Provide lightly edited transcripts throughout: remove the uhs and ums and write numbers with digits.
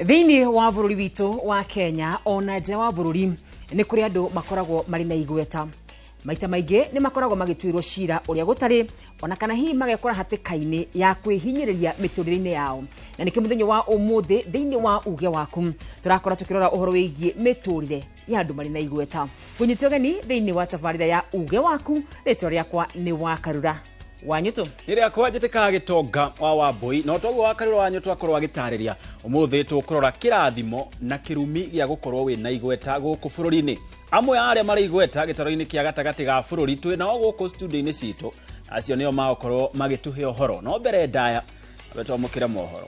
Thĩinĩ wa bũrũri witũ wa Kenya ona nja wa bũrũri nĩ kũrĩ andũ makoragwo marĩ na igweta. Maita maingĩ nĩ makoragwo magĩtuĩrwo cira ũrĩa gũtarĩ ona kana hihi magekora hatĩka-inĩ ya kwĩhinyĩrĩria mĩtũrĩre-inĩ yao. Na nĩkĩo mũthenya wa ũmũthĩ thĩinĩ wa uge waku tũrakorwo tũkĩrora ũhoro wĩgiĩ mĩtũrĩre ya andũ marĩ na igweta. Ngũnyita ũgeni thĩinĩ wa tabarĩra ya uge waku, rĩtwa rĩakwa nĩ Wakarura Wanyũtũ. Rĩrĩa kwanjĩtĩkaga gĩtonga wa Wambũi no toguo Wakarura Wanyũtũ akorwo agĩtarĩria, ũmũthĩ tũkũrora kĩrathimo na kĩrumi gĩa gũkorwo wĩna igweta gũkũ bũrũri-inĩ. Amwe a arĩa marĩ igweta gĩtaro-inĩ kĩa gatagatĩ ga bũrũri twĩ nao gũkũ studio-inĩ citũ, acio nĩo magũkorwo magĩtũhe ũhoro. No mbere ndaya, ambe twamũkĩre mohoro.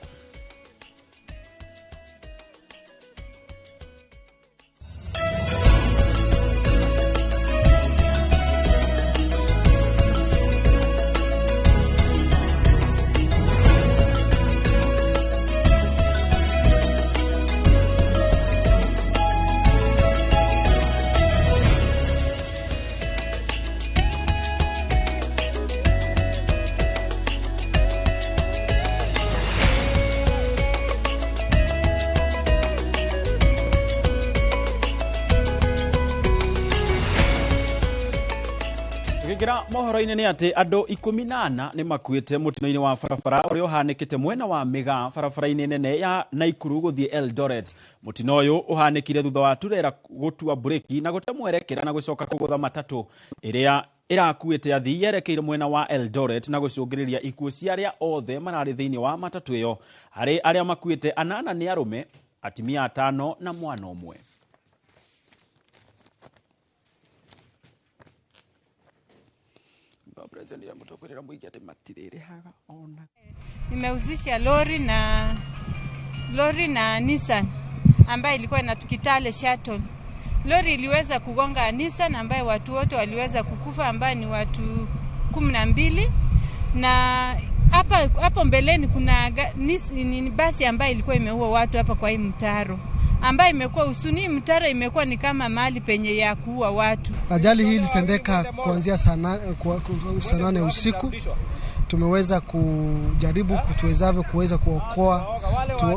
Tũkĩingĩra mohoro-inĩ nĩ atĩ andũ 14 nĩ makuĩte mũtino-inĩ wa barabara ũrĩa ũhanĩkĩte mwena wa Mĩgaa barabara-inĩ nene ya Naikuru gũthiĩ Eldoret. Mũtino ũyũ ũhanĩkire thutha wa turera gũtua breki na gũte mwerekera na gũcoka kũgũtha matatũ ĩrĩa ĩrakuĩte athii yerekeire mwena wa Eldoret na gũcũngĩrĩria ikuũ cia arĩa othe mararĩ thĩinĩ wa matatũ ĩyo. Harĩ arĩa makuĩte, 8 nĩ arũme, atimia 5 na mwana ũmwe. Nimeuzisha lori na Nissan ambayo ilikuwa na Kitale Shuttle. Lori iliweza kugonga Nissan ambayo watu wote waliweza kukufa, ambayo ni watu 12. Na hapo mbeleni kuna basi ambayo ilikuwa imeua watu hapa kwa hii mtaro, ambayo imekuwa usuni mtaro imekuwa ni kama mahali penye ya kuua watu. Ajali hii ilitendeka kuanzia saa 8 usiku. Tumeweza kujaribu kutuwezavyo kuweza kuokoa,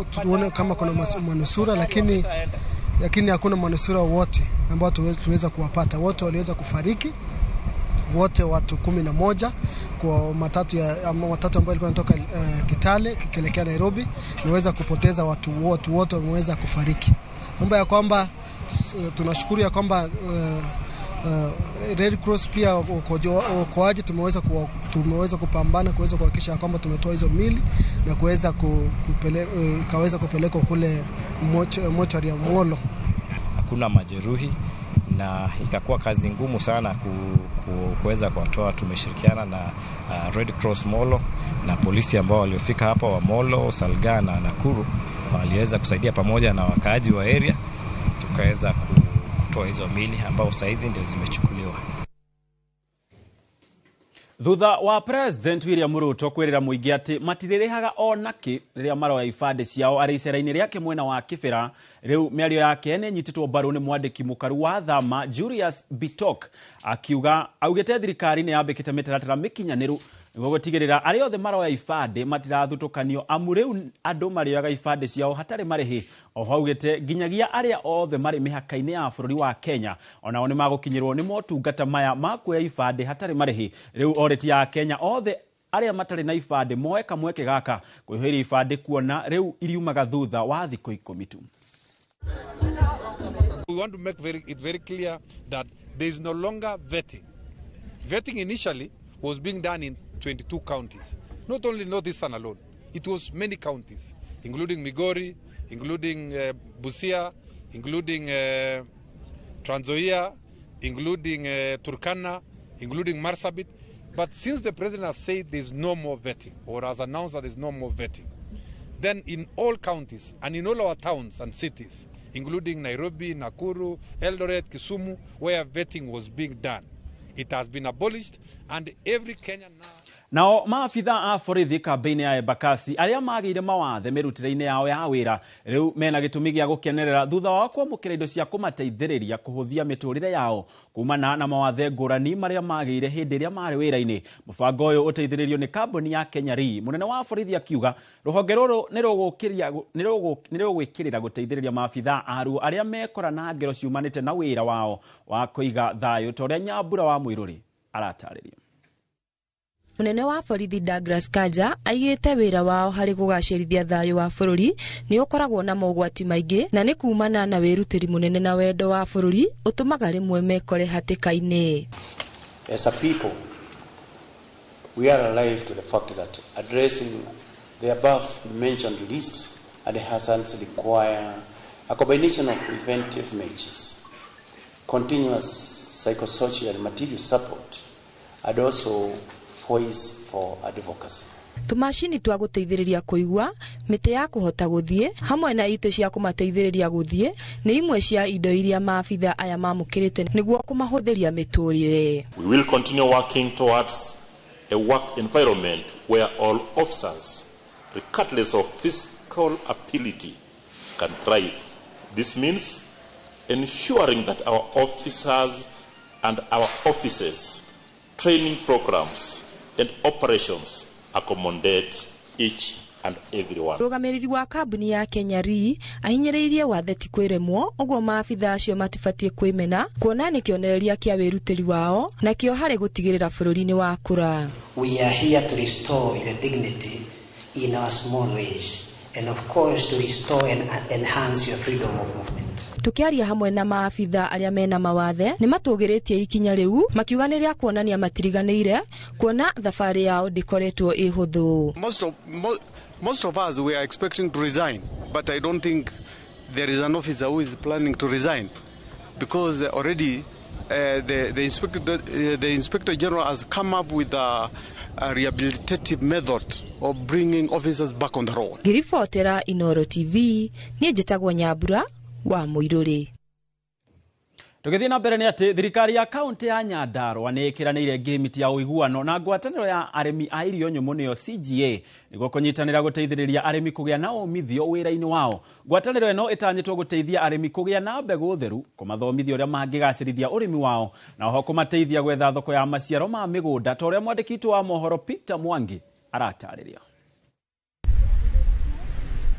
tuone kama kuna manusura, lakini hakuna manusura wote ambao tuweza kuwapata. Wote waliweza kufariki, wote watu 11 kwa matatu ambayo ilikuwa inatoka Kitale kikielekea Nairobi. Nimeweza kupoteza watu wote wameweza kufariki. Mambo ya kwamba tunashukuru ya kwamba Red Cross pia uokoaji tumeweza kupambana kuweza kuhakikisha kwamba tumetoa hizo mili na kuweza kaweza kupelekwa kule mochari ya Molo. Hakuna majeruhi na ikakuwa kazi ngumu sana kuweza kuwatoa. Tumeshirikiana na Red Cross Molo na polisi ambao waliofika hapa wa Molo, Salga na Nakuru, waliweza kusaidia pamoja na wakaaji wa area, tukaweza kutoa hizo mili ambao saizi ndio zimechukuliwa. Thutha wa President William Ruto kwĩrĩra mũingĩ atĩ matirĩrĩhaga o nakĩ rĩrĩa maroya ibandĩ ciao arĩ icera-inĩ rĩake mwena wa Kĩbĩra, rĩu mĩario yake nĩ ĩnyitĩtwo mbaru nĩ mwandĩki mũkaru wa thama Julius Bitok, akiuga augĩte thirikari nĩ yambĩkĩte mĩtaratara mĩkinyanĩru nĩguo gũtigĩrĩra arĩa othe maroya ibandĩ matirathutũkanio, amu rĩu andũ marĩoyaga ibandĩ ciao hatarĩ marĩhi. Oho augĩte nginyagia arĩa othe marĩ mĩhaka-inĩ ya bũrũri wa Kenya onao nĩ magũkinyĩrwo nĩ motungata maya ma kuoya ibandĩ hatarĩ marĩhi. Rĩu orĩti ya Kenya othe arĩa matarĩ na ibandĩ moe kamweke gaka kwĩhĩria ibandĩ, kuona rĩu iriumaga thutha wa thikũ 10 tu. We want to make it very clear that there is no longer vetting. Vetting initially was being done in 22 counties. Not only Northeastern alone, it was many counties, including Migori, including Busia, including Trans Nzoia, including Turkana, including Marsabit. But since the president has said there's no more vetting, or has announced that there's no more vetting, then in all counties and in all our towns and cities, including Nairobi, Nakuru, Eldoret, Kisumu, where vetting was being done, it has been abolished, and every Kenyan now. Nao maabitha a borithi kambĩ-inĩ ya Embakasi arĩa magĩire mawathe mĩrutĩre-inĩ yao ya wĩra rĩu mena gĩtũmi gĩa gũkenerera thutha wao kwamũkĩra indo cia kũmateithĩrĩria kũhũthia mĩtũrĩre yao kumana na mawathe ngũrani marĩa magĩire hĩndĩ ĩrĩa marĩ wĩra-inĩ. Mũbango ũyũ ũteithĩrĩrio nĩ kambuni ya Kenya Re. Mũnene wa borithi akiuga rũhonge rũrũ nĩ rũgwĩkĩrĩra gũteithĩrĩria maabitha aruo arĩa mekora na ngero ciumanĩte na wĩra wao wa kũiga thayũ ta ũrĩa Nyambura wa Mũirũrĩ aratarĩria. Munene wa borithi Douglas Kanja aigĩte wĩra wao harĩ kũgacĩrithia thayũ wa bũrũri nĩ ũkoragwo na mogwati maingĩ na nĩ kumana na wĩrutĩri mũnene na wendo wa bũrũri ũtũmaga rĩmwe mekore hatĩka-inĩ. As a people, we are alive to the fact that addressing the above mentioned risks and hazards require a combination of preventive measures, continuous psychosocial and material support, and also voice for advocacy. Tumacini twa gũteithĩrĩria kũigua, mĩtĩ ya kũhota gũthiĩ hamwe na itĩ cia kũmateithĩrĩria gũthiĩ nĩ imwe cia indo iria maabitha aya mamũkĩrĩte nĩguo kũmahũthĩria mĩtũrĩre. We will continue working towards a work environment where all officers, regardless of physical ability, can thrive. This means ensuring that our officers and our offices, training programs and operations accommodate each and everyone. Mũrũgamĩrĩri wa kambuni ya Kenya Re ahinyĩrĩirie wathe ti kwĩremwo ũguo maabitha acio matibatiĩ kwĩmena kuona nĩ kĩonereria kĩa wĩrutĩri wao na kĩo harĩ gũtigĩrĩra bũrũri nĩ wakũra. We are here to restore your dignity in our small ways and of course to restore and enhance your freedom of movement. Tukiaria hamwe na maabitha arĩa mena mawathe nĩ matũgĩrĩtie ikinya rĩu makiuga nĩ rĩa kuonania matiriganĩire kuona thabarĩ yao ndĩkoretwo ĩ hũthũ. Most of us we are expecting to resign, but I don't think there is an officer who is planning to resign because already the Inspector General has come up with a rehabilitative method of bringing officers back on the road. Ngiribotera Inoro TV, niĩ njĩtagwo Nyambura wa Mũirũrĩ. Tũgĩthiĩ na mbere nĩ atĩ thirikari ya kaunti ya Nyandarua nĩ ĩkĩranĩire ngirimiti ya ũiguano na ngwatanĩro ya arĩmi a irio nyũmũ nĩyo CGA nĩguo kũnyitanĩra gũteithĩrĩria arĩmi kũgĩa na ũmithio wĩra-inĩ wao. Ngwatanĩro ĩno ĩtanyĩtwo gũteithia arĩmi kũgĩa na mbegũ theru, kũmathomithia ũrĩa mangĩgacĩrithia ũrĩmi wao na oho kũmateithia gwetha thoko ya maciaro ma mĩgũnda ta ũrĩa mwandĩki witũ wa mohoro Peter Mwangi aratarĩria.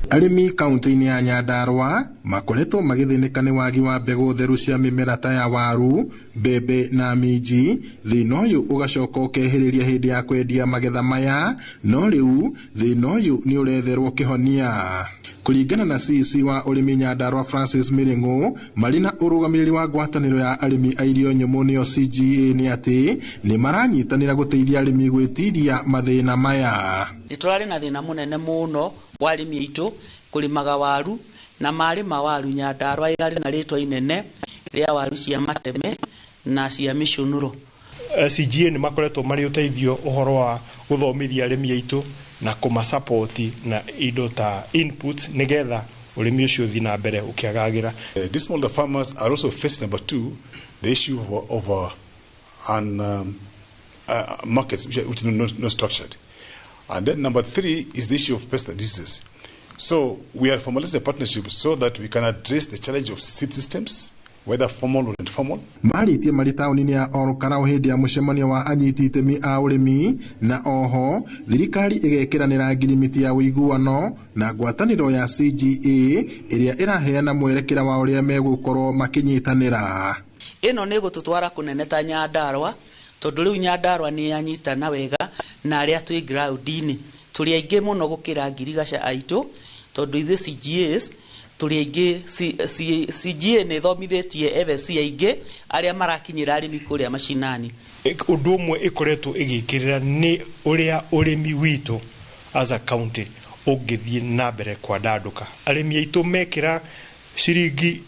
Arĩmi kaunti-inĩ ya Nyandarua makoretwo magĩthĩnĩka nĩ wagi wa mbegũ theru cia mĩmera ta ya waru, mbembe na minji. Thĩna ũyũ ũgacoka ũkehĩrĩria hĩndĩ ya kwendia magetha maya, no rĩu thĩna ũyũ nĩ ũretherwo kĩhonia. Kũringana na CEC wa ũrĩmi Nyandarua Francis Mĩrĩng'ũ marĩ na ũrũgamĩrĩri wa ngwatanĩro ya arĩmi a irio nyũmũ nĩyo CGA nĩ atĩ nĩ maranyitanĩra gũteithia arĩmi gwĩtiria mathĩna maya. Nĩ tũrarĩ na thĩna mũnene mũno wa arĩmi aitũ kũrĩmaga waru na marĩma waru Nyandarua ĩrarĩ na rĩtwa inene rĩa waru cia mateme na cia mĩcũnũro. CGA nĩ makoretwo marĩ ũteithio ũhoro wa gũthomithia arĩmi aitũ na kũmasapoti na indo ta inputs nĩgetha ũrĩmi ũcio ũthiĩ na mbere ũkĩagagĩra. These smallholder farmers are also facing, number two, the issue of markets which are not structured. And then number three is the issue of pests and diseases. So we are formalizing a partnership so that we can address the challenge of seed systems, whether formal or informal. Marĩtie marĩ taũni-inĩ ya Ol Kalou hĩndĩ ya mũcemanio wa anyiti itemi a ũrĩmi na oho thirikari ĩgekĩranĩra ngirimiti ya ũiguano na ngwatanĩro ya CGA ĩrĩa ĩraheana mwerekera wa ũrĩa megũkorwo makĩnyitanĩra. Ĩno nĩ gũtũtwara kũnene ta Nyandarua tondũ rĩu Nyandarua nĩ yanyitana wega na arĩa twĩ ground-inĩ tũrĩ aingĩ mũno gũkĩra ngirigaca aitũ tondũ ithuĩ CGAs tũrĩ aingĩ. CGA nĩ ĩthomithĩtie FSC aingĩ arĩa marakinyĩra arĩmi kũrĩa macinani. Ũndũ ũmwe ĩkoretwo ĩgĩkĩrĩra nĩ ũrĩa ũrĩmi witũ as a county ũngĩthiĩ na mbere kwandandũka. Arĩmi aitũ mekĩra ciringi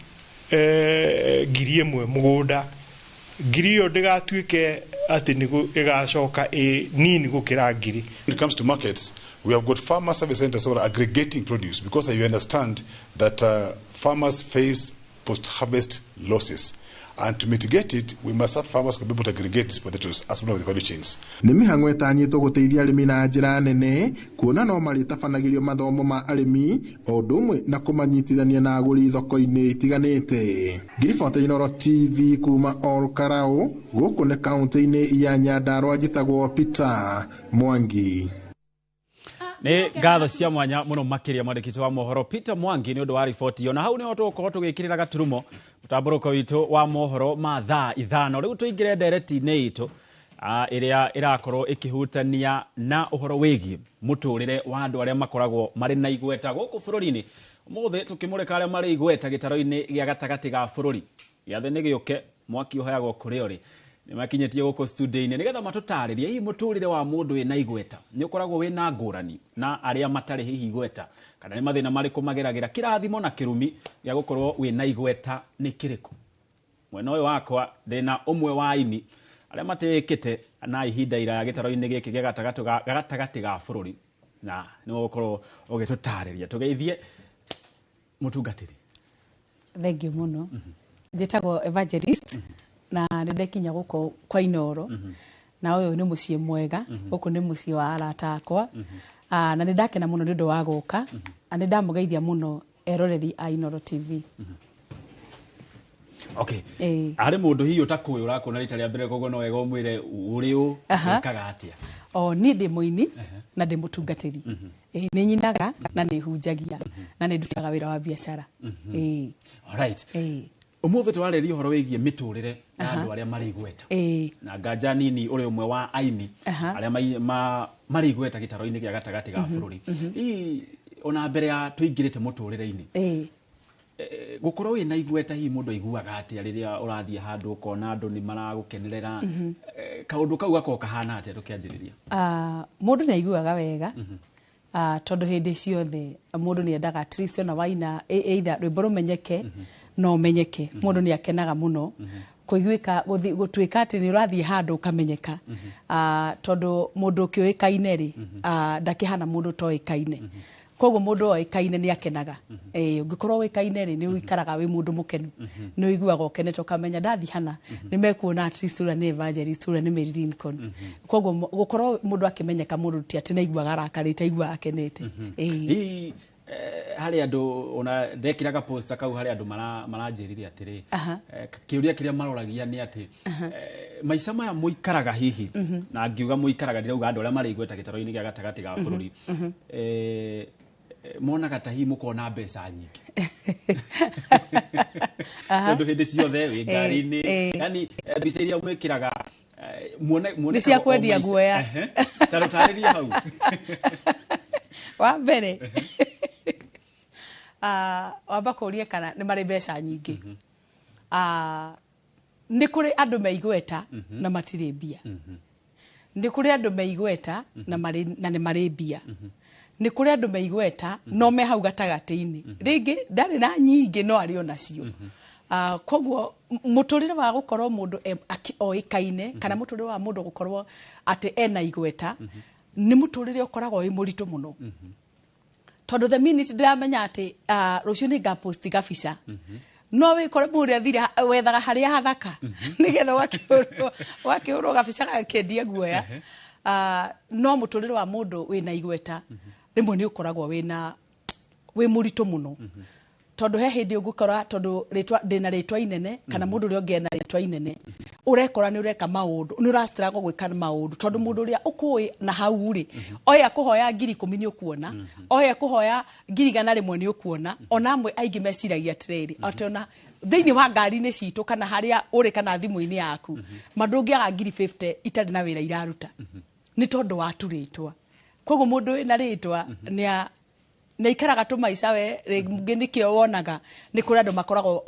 1,000 mũgũnda, ngiri ĩyo ndĩgatuĩke atĩ nĩ ĩgacoka ĩ nini gũkĩra ngiri. When it comes to markets, we have got farmer service centers that are aggregating produce because you understand that farmers face post-harvest losses. And to mitigate it, we must have farmers to be able to aggregate these potatoes as part of the value chains. Nĩ mĩhang'o ĩtanyĩtwo gũteithia arĩmi na njĩra nene kuona no marĩtabanagĩrio mathomo ma arĩmi o ũndũ ũmwe na kũmanyitithania na agũri thoko-inĩ itiganĩte. Ngiribota Inooro TV kuma Ol Kalou gũkũ nĩ kaũntĩ-inĩ ya Nyandarua, njĩtagwo Peter Mwangi. Nĩ ngatho cia mwanya mũno makĩria mwandĩki wa mohoro Peter Mwangi nĩ ũndũ wa riboti ĩyo. Na hau nĩho tũgũkorwo tũgĩkĩrĩra gaturumo mũtambũrũko witũ wa mohoro ma thaa 5. Rĩu tũingĩre ndereti-inĩ itũ ĩrĩa ĩrakorwo ĩkĩhutania na ũhoro wĩgiĩ mũtũrĩre wa andũ arĩa makoragwo marĩ na igweta gũkũ bũrũri-inĩ. Ũmũthĩ tũkĩmũrĩka arĩa marĩ igweta gĩtaro-inĩ gĩa gatagatĩ ga bũrũri. Gĩathĩ nĩ gĩũke, mwaki ũheagwo kũrĩa ũrĩ. Nĩ makinyĩtie gũkũ studio-inĩ nĩgetha matũtarĩrie hihi mũtũrĩre wa mũndũ wĩna igweta nĩ ũkoragwo wĩna ngũrani na arĩa matarĩ hihi igweta, kana nĩ mathĩna marĩkũ mageragĩra, kĩrathimo na kĩrumi gĩa gũkorwo wĩna igweta nĩ kĩrĩkũ. Mwena ũyũ wakwa ndĩna ũmwe wa aini arĩa matĩĩkĩte na ihinda iraya gĩtaro-inĩ gĩkĩ gĩa gatagatĩ ga bũrũri, na nĩ ũgũkorwo ũgĩtũtarĩria. Tũgeithie mũtungatĩri. Thank you mũno. Njĩtagwo Evangelist na nĩ ndekinya gũkũ kwa Inooro, na ũyũ nĩ mũciĩ mwega, gũkũ nĩ mũciĩ wa arata akwa, na nĩ ndakena mũno nĩ ũndũ wa gũka, na nĩ ndamũgeithia mũno eroreri a Inooro TV. Okay. Harĩ mũndũ hihi ũtakũĩ ũrakuona rita rĩa mbere, koguo no wega ũmwĩre ũrĩ ũ, wĩkaga atĩa? O niĩ ndĩ mũini na ndĩ mũtungatĩri. Nĩ nyinaga na nĩ hunjagia na nĩ ndutaga wĩra wa biacara. Alright. Ũmũthĩ tũrarĩria ũhoro wĩgiĩ mĩtũrĩre ya andũ arĩa marĩ igweta. Na nganja nini ũrĩ ũmwe wa aini arĩa marĩ igweta gĩtaro-inĩ gĩa gatagatĩ ga bũrũri. Hihi ona mbere ya tũingĩrĩte mũtũrĩre-inĩ, gũkorwo wĩna igweta hihi mũndũ aiguaga atĩa rĩrĩa ũrathiĩ handũ ũkona andũ nĩ maragũkenerera? Kaũndũ kau gakoragwo kahana atĩa tũkĩanjĩrĩria? Mũndũ nĩ aiguaga wega, tondũ hĩndĩ ciothe mũndũ nĩ endaga at least ona waina either rwĩmbo rũmenyeke no ũmenyeke. Mũndũ nĩ akenaga mũno kũiguĩka gũtuĩka atĩ nĩ ũrathiĩ handũ ũkamenyeka, tondũ mũndũ ũkĩũĩkaine rĩ, ndakĩhana mũndũ ũtoĩkaine. Koguo mũndũ oĩkaine nĩ akenaga. Ũngĩkorwo ũĩkaine rĩ, nĩ ũikaraga wĩ mũndũ mũkenu, nĩ ũiguaga ũkenete ũkamenya ndathiĩ hana nĩ mekuona at least ũrĩa nĩ Evangelist, ũrĩa nĩ Mary Lincoln. Koguo gũkorwo mũndũ akĩmenyeka, mũndũ ti atĩ nĩ aiguaga arakarĩte, aiguaga akenete. Hihi harĩ andũ ona ndekĩraga poster kau, harĩ andũ maranjĩrire atĩrĩ, kĩũria kĩrĩa maroragia nĩ atĩ maica maya mũikaraga hihi, na ngiuga mũikaraga ndirauga andũ arĩa marĩ igweta gĩtaro-inĩ gĩa gatagatĩ ga bũrũri, monaga ta hihi mũkona mbeca nyingĩ tondũ hĩndĩ ciothe wĩ ngari-inĩ, yani mbica iria mwĩkĩraga nĩ cia kwendia guoya. Ta rũtarĩrie hau. Wa mbere wamba kũrie kana nĩ marĩ mbeca nyingĩ. Nĩ kũrĩ andũ me igweta na matirĩ mbia. Nĩ kũrĩ andũ me igweta na nĩ marĩ mbia. Nĩ kũrĩ andũ me igweta no me hau gatagatĩ-inĩ, rĩngĩ ndarĩ na nyingĩ no arĩ onacio. Koguo mũtũrĩre wa gũkorwo mũndũ oĩkaine kana mũtũrĩre wa mũndũ gũkorwo atĩ ena igweta nĩ mũtũrĩre ũkoragwo wĩ mũritũ mũno, tondũ the minute ndĩramenya atĩ rũciũ nĩ ngaposti gabica, no wĩkore mũndũ athire wethaga harĩa hathaka nĩgetha ũgakĩhũrwo gabica gakĩendia guoya. No mũtũrĩre wa mũndũ wĩna igweta rĩmwe nĩ ũkoragwo wĩ mũritũ mũno, tondũ he hĩndĩ ũngĩkora tondũ rĩtwa ndĩna rĩtwa inene kana mũndũ ũrĩa ũngĩ ena rĩtwa inene, ũrekora nĩ ũreka maũndũ, nĩ ũrastruggle gwĩka maũndũ, tondũ mũndũ ũrĩa ũkũĩ na hau rĩ, oya kũhoya 10,000 nĩ ũkuona, oya kũhoya 100,000 nĩ ũkuona. Ona amwe aingĩ meciragia atĩrĩrĩ, atĩ ona thĩinĩ wa ngari-inĩ citũ kana harĩa ũrĩ kana thimũ-inĩ yaku, ma ndũngĩaga 50,000 itarĩ na wĩra iraruta, nĩ tondũ wa tu rĩtwa. Koguo mũndũ wĩna rĩtwa nĩ aikaraga tũmaica we rĩngĩ nĩkĩo wonaga nĩ kũrĩ andũ makoragwo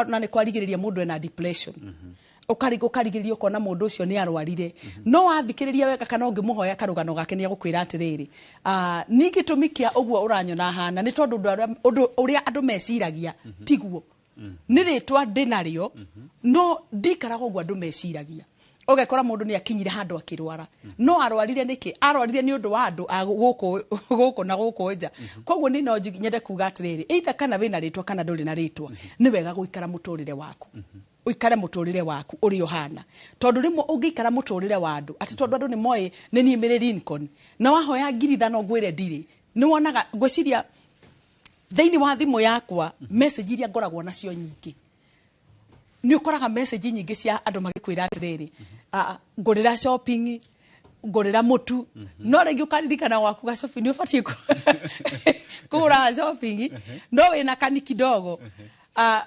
na nĩ kwarigĩrĩria mũndũ ena depression, ũkarigĩrĩria ũkona mũndũ ũcio nĩ arwarire. No wathikĩrĩria wega kana ũngĩmũhoya karũgano gake nĩ egũkwĩra atĩrĩrĩ, niĩ gĩtũmi kĩa ũguo ũranyona hana nĩ tondũ ũndũ ũrĩa andũ meciragia tiguo, nĩ rĩtwa ndĩnarĩo no ndikaraga ũguo andũ meciragia. Ũgekora mũndũ nĩ akinyire handũ akĩrwara, no arwarire nĩkĩ? Arwarire nĩ ũndũ wa andũ a gũkũ na gũkũ nja. Koguo niĩ no nyende kuga atĩrĩrĩ, either kana wĩna rĩtwa kana ndũrĩ na rĩtwa, nĩ wega gũikara mũtũrĩre waku. Ũikare mũtũrĩre waku ũrĩa ũhana, tondũ rĩmwe ũngĩikara mũtũrĩre wa andũ atĩ tondũ andũ nĩ moĩ nĩ niĩ Mary Lincoln na wahoya 5,000 ngwĩre ndirĩ, nĩ wonaga ngwĩciria thĩinĩ wa thimũ yakwa message iria ngoragwo nacio nyingĩ, nĩ ũkoraga message nyingĩ cia andũ magĩkwĩra atĩrĩrĩ, "Ngũrĩra shopping, ngũrĩra mũtu." No rĩngĩ ũkaririkana gwaku ga shopping nĩ ũbatiĩ kũgũra shopping, no wĩna kani kidogo.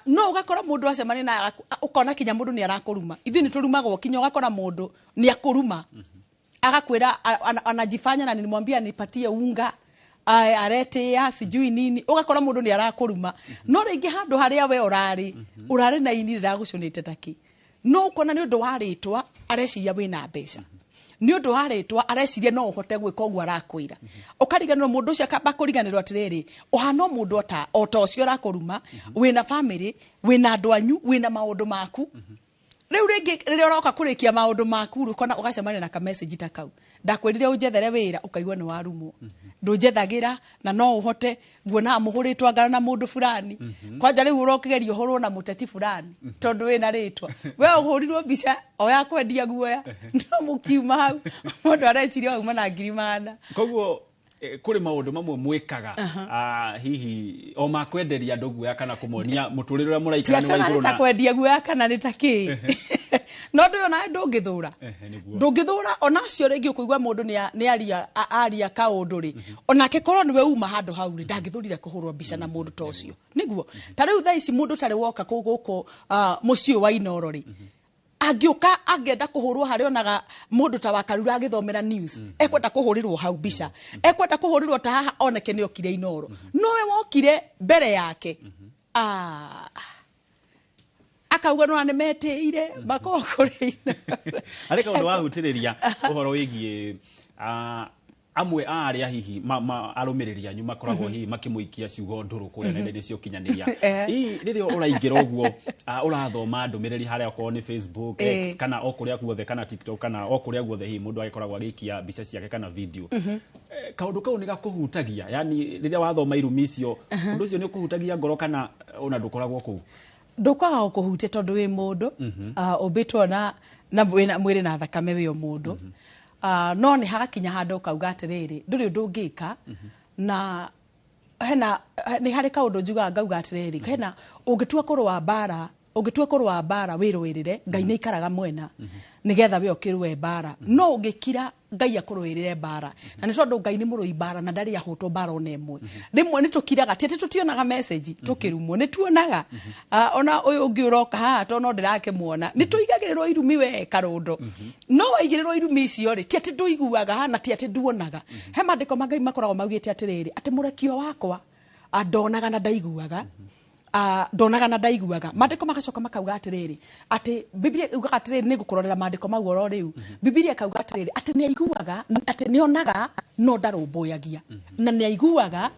No ũgakora mũndũ acemania na ũkona kinya mũndũ nĩ arakũruma. Ithuĩ nĩ tũrumagwo, kinya ũgakora mũndũ nĩ akũruma, agakwĩra anajifanya na nilimwambia nipatie unga, aretia sijui nini. Ũgakora mũndũ nĩ arakũruma, no rĩngĩ handũ harĩa we ũrarĩ na ini rĩragũcũnĩte takĩ, no ũkona nĩ ũndũ wa rĩtwa areciria wĩna mbeca, nĩ ũndũ wa rĩtwa areciria no ũhote gwĩka ũguo arakwĩra. Ũkariganĩrwo mũndũ ũcio akamba kũriganĩrwo atĩrĩrĩ, ũhana o mũndũ ota ũcio ũrakũruma, wĩna family, wĩna andũ anyu, wĩna maũndũ maku. Rĩu rĩngĩ rĩrĩa ũroka kũrĩkia maũndũ maku rĩ, ũkona ũgacemania na kamessage ta kau, "Ndakwĩrire ũnjethere wĩra." Ũkaigua nĩ warumwo, "Ndũnjethagĩra na no ũhote nguonaga mũhũrĩtwo ngano na mũndũ fulani." Kwanja rĩu ũrokĩgeria ũhũrwo na mũteti fulani tondũ wĩna rĩtwa, we ũhũrirwo mbica o ya kwendia guoya, no mũkiuma hau mũndũ areciria wauma na 100,000. Koguo kũrĩ maũndũ mamwe mwĩkaga, hihi o makwenderia andũ guoya kana kũmonia mũtũrĩre ũrĩa mũraikara nĩ wa Tiatona igũrũ nĩ ta na kwendia guoya kana nĩ ta kĩ, no ndũ ũyũ nawe ndũngĩthũra. Nĩguo. Ndũngĩthũra onacio rĩngĩ ũkũigua mũndũ nĩ aria kaũndũ rĩ, onake korwo nĩwe uma handũ hau rĩ, ndangĩthũrire kũhũrwo mbica na mũndũ ta ũcio. Nĩguo ta rĩu thaa ici mũndũ ũtarĩ woka kũu gũkũ mũciĩ ũyũ wa Inoro rĩ, angĩũka angĩenda kũhũrwo harĩa onaga mũndũ ta wakarura agĩthomera news, ekwenda kũhũrĩrwo hau mbica, ekwenda kũhũrĩrwo ta haha oneke nĩ okire Inoro, nowe wokire mbere yake. Akauga nona nĩ metĩire makorwo kũrĩ Inoro. Harĩ kaũndũ wahutĩrĩria ũhoro wĩgiĩ amwe a arĩa hihi arũmĩrĩri anyu makoragwo hihi makĩmũikia ciugo ndũrũ kũrĩa nenda-inĩ cia ũkinyanĩria. Hihi rĩrĩa ũraingĩra ũguo, ũrathoma ndũmĩrĩri harĩa okorwo nĩ Facebook, X, kana o kũrĩa guothe, kana TikTok, kana o kũrĩa guothe hihi mũndũ agĩkoragwo agĩikia mbica ciake kana video, kaũndũ kau nĩ gakũhutagia? Yani rĩrĩa wathoma irumi icio, ũndũ ũcio nĩ ũkũhutagia ngoro kana ona ndũkoragwo kũu? Ndũkwaga gũkũhutia tondũ wĩ mũndũ, ũmbĩtwo na wĩna mwĩrĩ na thakame, wĩ o mũndũ. No nĩ hagakinya handũ ũkauga atĩrĩrĩ, ndũrĩ ũndũ ũngĩka. Na hena nĩ harĩ kaũndũ njugaga ngauga atĩrĩrĩ, hena ũngĩtua kũrũa mbara wĩrũĩrĩre, Ngai nĩ aikaraga mwena nĩgetha we ũkĩrũe mbara, no ũngĩkira Ngai akũrũĩrĩre mbara, na nĩ tondũ Ngai nĩ mũrũi mbara na ndarĩ ahũtwo mbara ona ĩmwe. Rĩmwe nĩ tũkiraga, ti atĩ tũtionaga message tũkĩrumwo, nĩ tuonaga. Ona ũyũ ũngĩ ũroka haha tondũ no ndĩrakĩmuona, nĩ tũigagĩrĩrwo irumi we karũndo, no waigĩrĩrwo irumi icio rĩ, ti atĩ ndũiguaga na ti atĩ nduonaga. He maandĩko ma Ngai makoragwo maugĩte atĩrĩrĩ, atĩ mũrekio wakwa ndonaga na ndaiguaga, ndonaga na ndaiguaga. Maandĩko magacoka makauga atĩrĩrĩ, atĩ Biblia yugaga atĩrĩrĩ, nĩ ngũkũrorera maandĩko mau oro rĩu. Biblia ĩkauga atĩrĩrĩ, atĩ nĩ aiguaga, atĩ nĩ onaga no ndarũmbũyagia, na nĩ aiguaga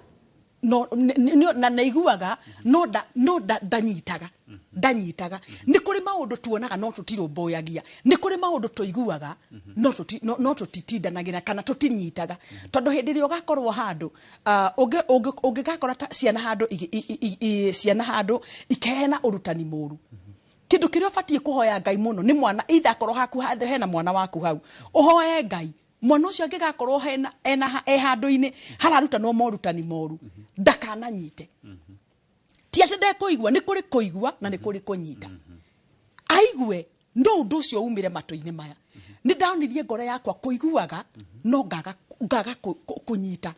no na nĩ aiguaga no ndanyitaga. Nĩ kũrĩ maũndũ tuonaga no tũtirũmbũyagia, nĩ kũrĩ maũndũ tũiguaga no tũtitindanagĩra kana tũtinyitaga, tondũ hĩndĩ ĩrĩa ũgakorwo handũ, ũngĩgakora ta ciana handũ ciana handũ ikeheana ũrutani mũru, kĩndũ kĩrĩa ũbatiĩ kũhoya Ngai mũno nĩ mwana either akorwo haku hena mwana waku hau, ũhoe Ngai mwana ũcio angĩgakorwo hena ena e handũ-inĩ hararutanwo morutani moru ndakananyite. Ti atĩ ndekũigua, nĩ kũrĩ kũigua na nĩ kũrĩ kũnyita. Aigue no ũndũ ũcio umĩre matũ-inĩ maya. Nĩ ndonirie ngoro yakwa kũiguaga no ngaga kũnyita,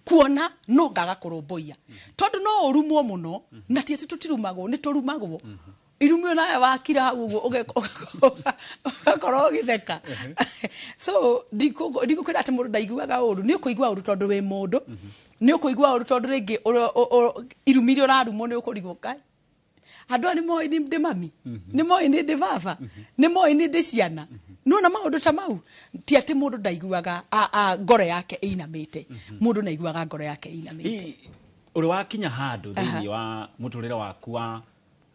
kuona no ngaga kũrũmbũiya, tondũ no ũrumwo mũno, na ti atĩ tũtirumagwo, nĩ tũrumagwo. Irumio nawe wakira hau ũguo ũgakorwo ũgĩtheka. So ndikũkwĩra atĩ mũndũ ndaiguaga ũru, nĩ ũkũigua ũru tondũ wĩ mũndũ, nĩ ũkũigua ũru tondũ rĩngĩ irumi iria ũrarumwo nĩ ũkũrigwo, "Kai, andũ aya nĩ moĩ nĩ ndĩ mami, nĩ moĩ nĩ ndĩ baba, nĩ moĩ nĩ ndĩ ciana?" Nona maũndũ ta mau, ti atĩ mũndũ ndaiguaga ngoro yake ĩinamĩte, mũndũ nĩ aiguaga ngoro yake ĩinamĩte. Hihi ũrĩ wakinya handũ thĩinĩ wa mũtũrĩre waku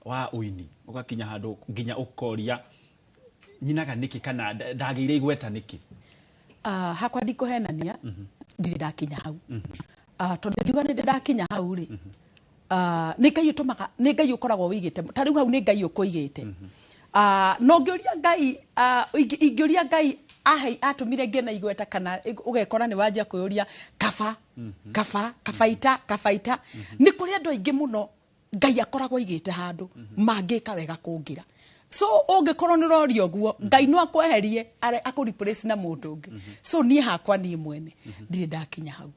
wa ũini ũgakinya handũ nginya ũkoria, "Nyinaga nĩkĩ?" kana "Ndagĩire igweta nĩkĩ?" Hakwa ndikũhenania, ndirĩ ndakinya hau. Tondũ ngiuga nĩ ndĩ ndakinya hau rĩ, nĩ Ngai ũtũmaga, nĩ Ngai ũkoragwo wĩigĩte ta rĩu hau, nĩ Ngai ũkũigĩte. No ngĩũria Ngai, ingĩũria Ngai ahe atũmire ngĩe na igweta, kana ũgekora nĩ wanjia kwĩyũria kaba kaba kabaita kabaita. Nĩ kũrĩ andũ aingĩ mũno Ngai akoragwo aigĩte handũ mangĩka wega kũngĩra. So ũngĩkorwo nĩ ũroria ũguo, Ngai no akweherie akũ replace na mũndũ ũngĩ. So niĩ hakwa, niĩ mwene ndirĩ ndakinya hau.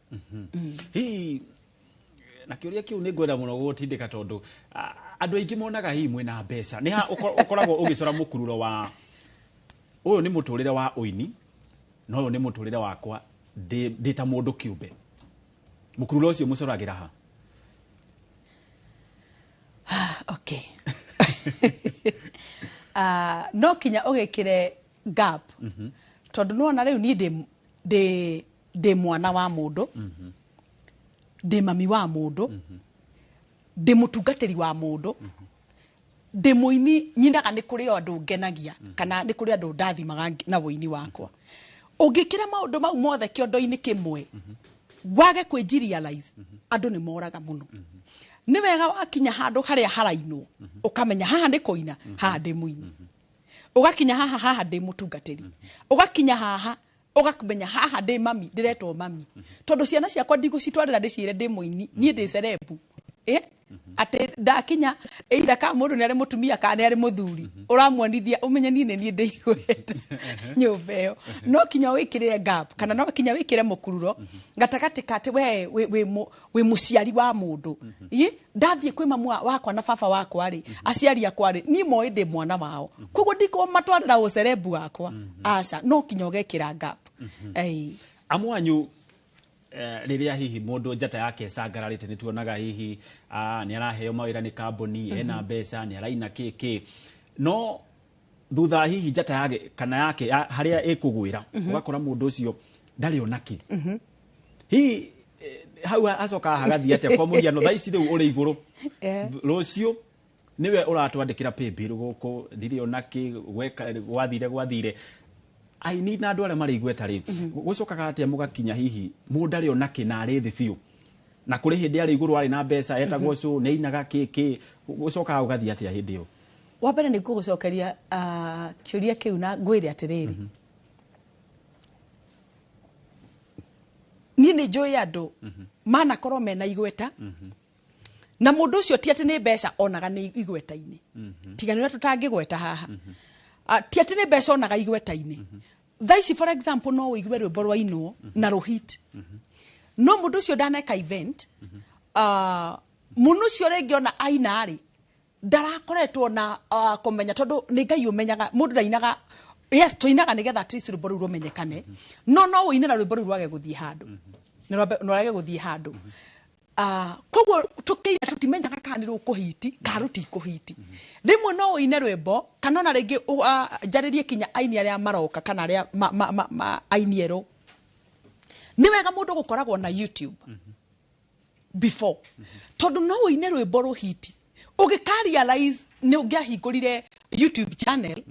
Hihi na kĩũria kĩu nĩ ngwenda mũno gũgũtindĩka, tondũ andũ aingĩ monaga hihi mwĩna mbeca. Nĩ ha ũkoragwo ũgĩcora mũkururo wa ũyũ nĩ mũtũrĩre wa ũini na ũyũ nĩ mũtũrĩre wakwa ndĩ ta mũndũ kĩũmbe? Mũkururo ũcio mũcoragĩra ha? Okay, no kinya ũgĩkĩre gap, tondũ nĩwona rĩu niĩ ndĩ mwana wa mũndũ, ndĩ mami wa mũndũ, ndĩ mũtungatĩri wa mũndũ, ndĩ mũini nyinaga. Nĩ kũrĩ o andũ ngenagia kana nĩ kũrĩ andũ ndathimaga na wũini wakwa. Ũngĩkĩra maũndũ mau mothe kĩondo-inĩ kĩmwe, wage kwĩnji realize, andũ nĩ moraga mũno. Nĩ wega wakinya handũ harĩa harainwo, ũkamenya haha nĩ kũina, haha ndĩ mũini, ũgakinya haha, haha ndĩ mũtungatĩri, ũgakinya haha ũgakumenya haha ndĩ mami, ndĩretwo mami, tondũ ciana ciakwa ndigũcitwarĩra ndĩciĩre ndĩ mũini, niĩ ndĩ celeb, atĩ ndakinya either ka mũndũ nĩ arĩ mũtumia kana nĩ arĩ mũthuri ũramuonithia ũmenye niĩ nĩ niĩ ndĩ igweta nyũmba ĩyo. No kinya wĩkĩrĩre gap kana no kinya wĩkĩre mũkururo gatagatĩ ka atĩ we wĩ mũciari wa mũndũ. Ĩ, ndathiĩ kwĩ mamu wakwa na baba wakwa rĩ, aciari akwa rĩ, niĩ moĩ ndĩ mwana wao, koguo ndikũmatwarĩra ũcerebu wakwa, aca. No kinya ũgekĩra gap. Ĩĩ. Amwanyu rĩrĩa hihi mũndũ njata yake ĩcangararĩte, nĩ tuonaga hihi nĩ araheo mawĩra nĩ kambuni, ena mbeca, nĩ araina kĩ, no thutha hihi njata yake kana yake harĩa ĩkũgwĩra, ũgakora mũndũ ũcio ndarĩ ona kĩ. Hihi hau acokaga hagathiĩ atĩa? Kwa mũhiano, thaa ici rĩu ũrĩ igũrũ, rũciũ nĩwe ũratwandĩkĩra paybill gũkũ, ndirĩ ona kĩ, gweka gwathire gwathire. Aini na andũ arĩa marĩ igweta rĩ, gũcokaga atĩa mũgakinya hihi mũndũ ndarĩ ona kĩ na arĩ thĩ biũ, na kũrĩ hĩndĩ arĩ igũrũ, arĩ na mbeca, etagwo show, nĩ ainaga kĩ kĩ? Gũcokaga gũgathiĩ atĩa hĩndĩ ĩyo? Wa mbere nĩ ngũgũcokeria kĩũria kĩu na ngwĩre atĩrĩrĩ, niĩ nĩ njũĩ andũ manakorwo mena igweta, na mũndũ ũcio ti atĩ nĩ mbeca onaga nĩ igweta-inĩ, tiga nĩ ũrĩa tũtangĩgweta haha. Ti atĩ nĩ mbeca onaga igweta-inĩ. Thaa ici, for example, no ũigue rwĩmbo rwainwo na rũhit, no mũndũ ũcio ndaneka event. Mũndũ ũcio rĩngĩ ona aina rĩ, ndarakoretwo na kũmenya, tondũ nĩ Ngai ũmenyaga. Mũndũ ndainaga. Yes, tũinaga nĩgetha at least rwĩmbo rũu rũmenyekane, no ũine na rwĩmbo rũu rwage gũthiĩ handũ, nĩ rwage gũthiĩ handũ. Koguo tũkĩina tũtimenyaga kana nĩ rũkũhiti kana rũtikũhiti. Rĩmwe no ũine rwĩmbo kana ona rĩngĩ njarĩrie kinya aini arĩa maroka kana arĩa aini erũ. Nĩ wega mũndũ gũkoragwo na YouTube before, tondũ no ũine rwĩmbo rũhiti, ũgĩka realize nĩ ũngĩahingũrire YouTube channel,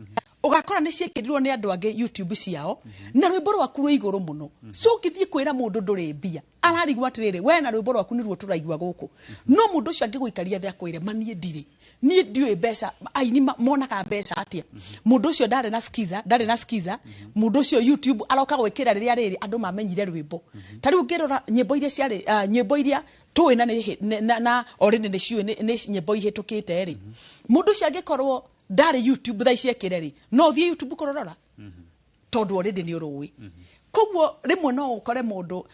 ũgakora nĩ ciĩkĩrirwo nĩ andũ angĩ YouTube ciao na rwĩmbo rwaku rwĩ igũrũ mũno. So ũngĩthiĩ kwĩra mũndũ ndũrĩ mbia, ararigwo atĩrĩrĩ, we na rwĩmbo rwaku nĩruo tũraigua gũkũ. No mũndũ ũcio angĩgũikaria thĩ akwĩre ma niĩ ndirĩ, niĩ ndiũĩ mbeca, aini monaga mbeca atĩa? Mũndũ ũcio ndarĩ na skiza, ndarĩ na skiza. Mũndũ ũcio YouTube aroka gwĩkĩra rĩrĩa rĩrĩ andũ mamenyire rwĩmbo. Ta rĩu ũngĩrora nyĩmbo iria ciarĩ, nyĩmbo iria tũĩ na nĩ na already nĩ ciũĩ nĩ nyĩmbo ihĩtũkĩte rĩ, mũndũ ũcio angĩkorwo ndarĩ YouTube thaa ici ekĩre rĩ, no ũthiĩ YouTube kũrorora, tondũ already nĩ ũrũĩ. Koguo rĩmwe no ũkore mũndũ,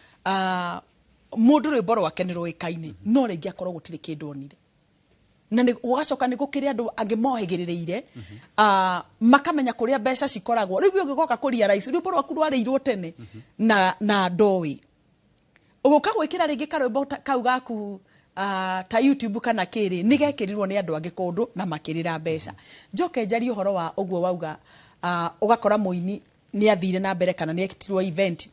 mũndũ rwĩmbo rwake nĩ rũĩkaine, no rĩngĩ akorwo gũtirĩ kĩndũ onire, na nĩ gũgacoka nĩ gũkĩrĩ andũ angĩ mohĩgĩrĩrĩire, makamenya kũrĩa mbeca cikoragwo. Rĩu ũgĩgoka kũ realize rwĩmbo rwaku rwarĩirwo tene na ndoĩ, ũgũka gwĩkĩra rĩngĩ karwĩmbo kau gaku ta YouTube kana kĩrĩ, nĩ gekĩrirwo nĩ andũ angĩ kũndũ na makĩrĩra mbeca. Njoke njarie ũhoro wa ũguo wauga, ũgakora mũini nĩ athire na mbere kana nĩ ekitirwo event.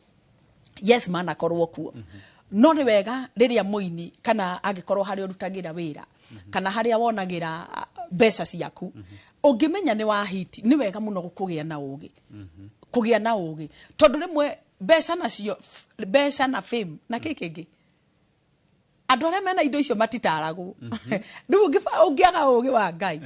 Yes, manakorwo kuo, no nĩ wega rĩrĩa mũini kana angĩkorwo harĩa ũrutagĩra wĩra kana harĩa wonagĩra mbeca ciaku, ũngĩmenya nĩ wahiti, nĩ wega mũno kũgĩa na ũgĩ, kũgĩa na ũgĩ, tondũ rĩmwe mbeca nacio, mbeca na fame na kĩ kĩngĩ. Andũ arĩa mena indo icio matitaragwo. Rĩu ũngĩaga ũgĩ wa Ngai,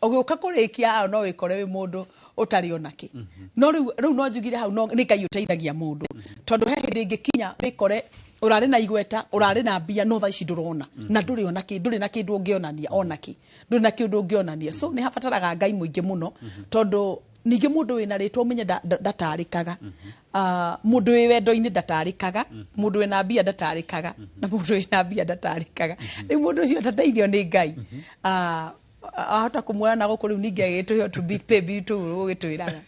ũgĩũka kũrĩkia no wĩkore wĩ mũndũ ũtarĩ onakĩ. No rĩu no njugire hau no nĩ Ngai ũteithagia mũndũ, tondũ he hĩndĩ ĩngĩkinya wĩkore ũrarĩ na igweta, ũrarĩ na mbia, no thaa ici ndũrona na ndũrĩ ona kĩ, ndũrĩ na kĩndũ ũngĩonania, ona kĩ ndũrĩ na kĩndũ ũngĩonania. So nĩ habataraga Ngai mũingĩ mũno, tondũ ningĩ mũndũ wĩna rĩtwa ũmenye ndatarĩkaga. Mũndũ wĩ wendo-inĩ ndatarĩkaga, mũndũ wĩna mbia ndatarĩkaga, na mũndũ wĩna mbia ndatarĩkaga. Rĩu mũndũ ũcio atateithio nĩ Ngai, ahota kũmuona na gũkũ rĩu ningĩ agĩtũhe tũ pay bill tũu ũgĩtwĩraga.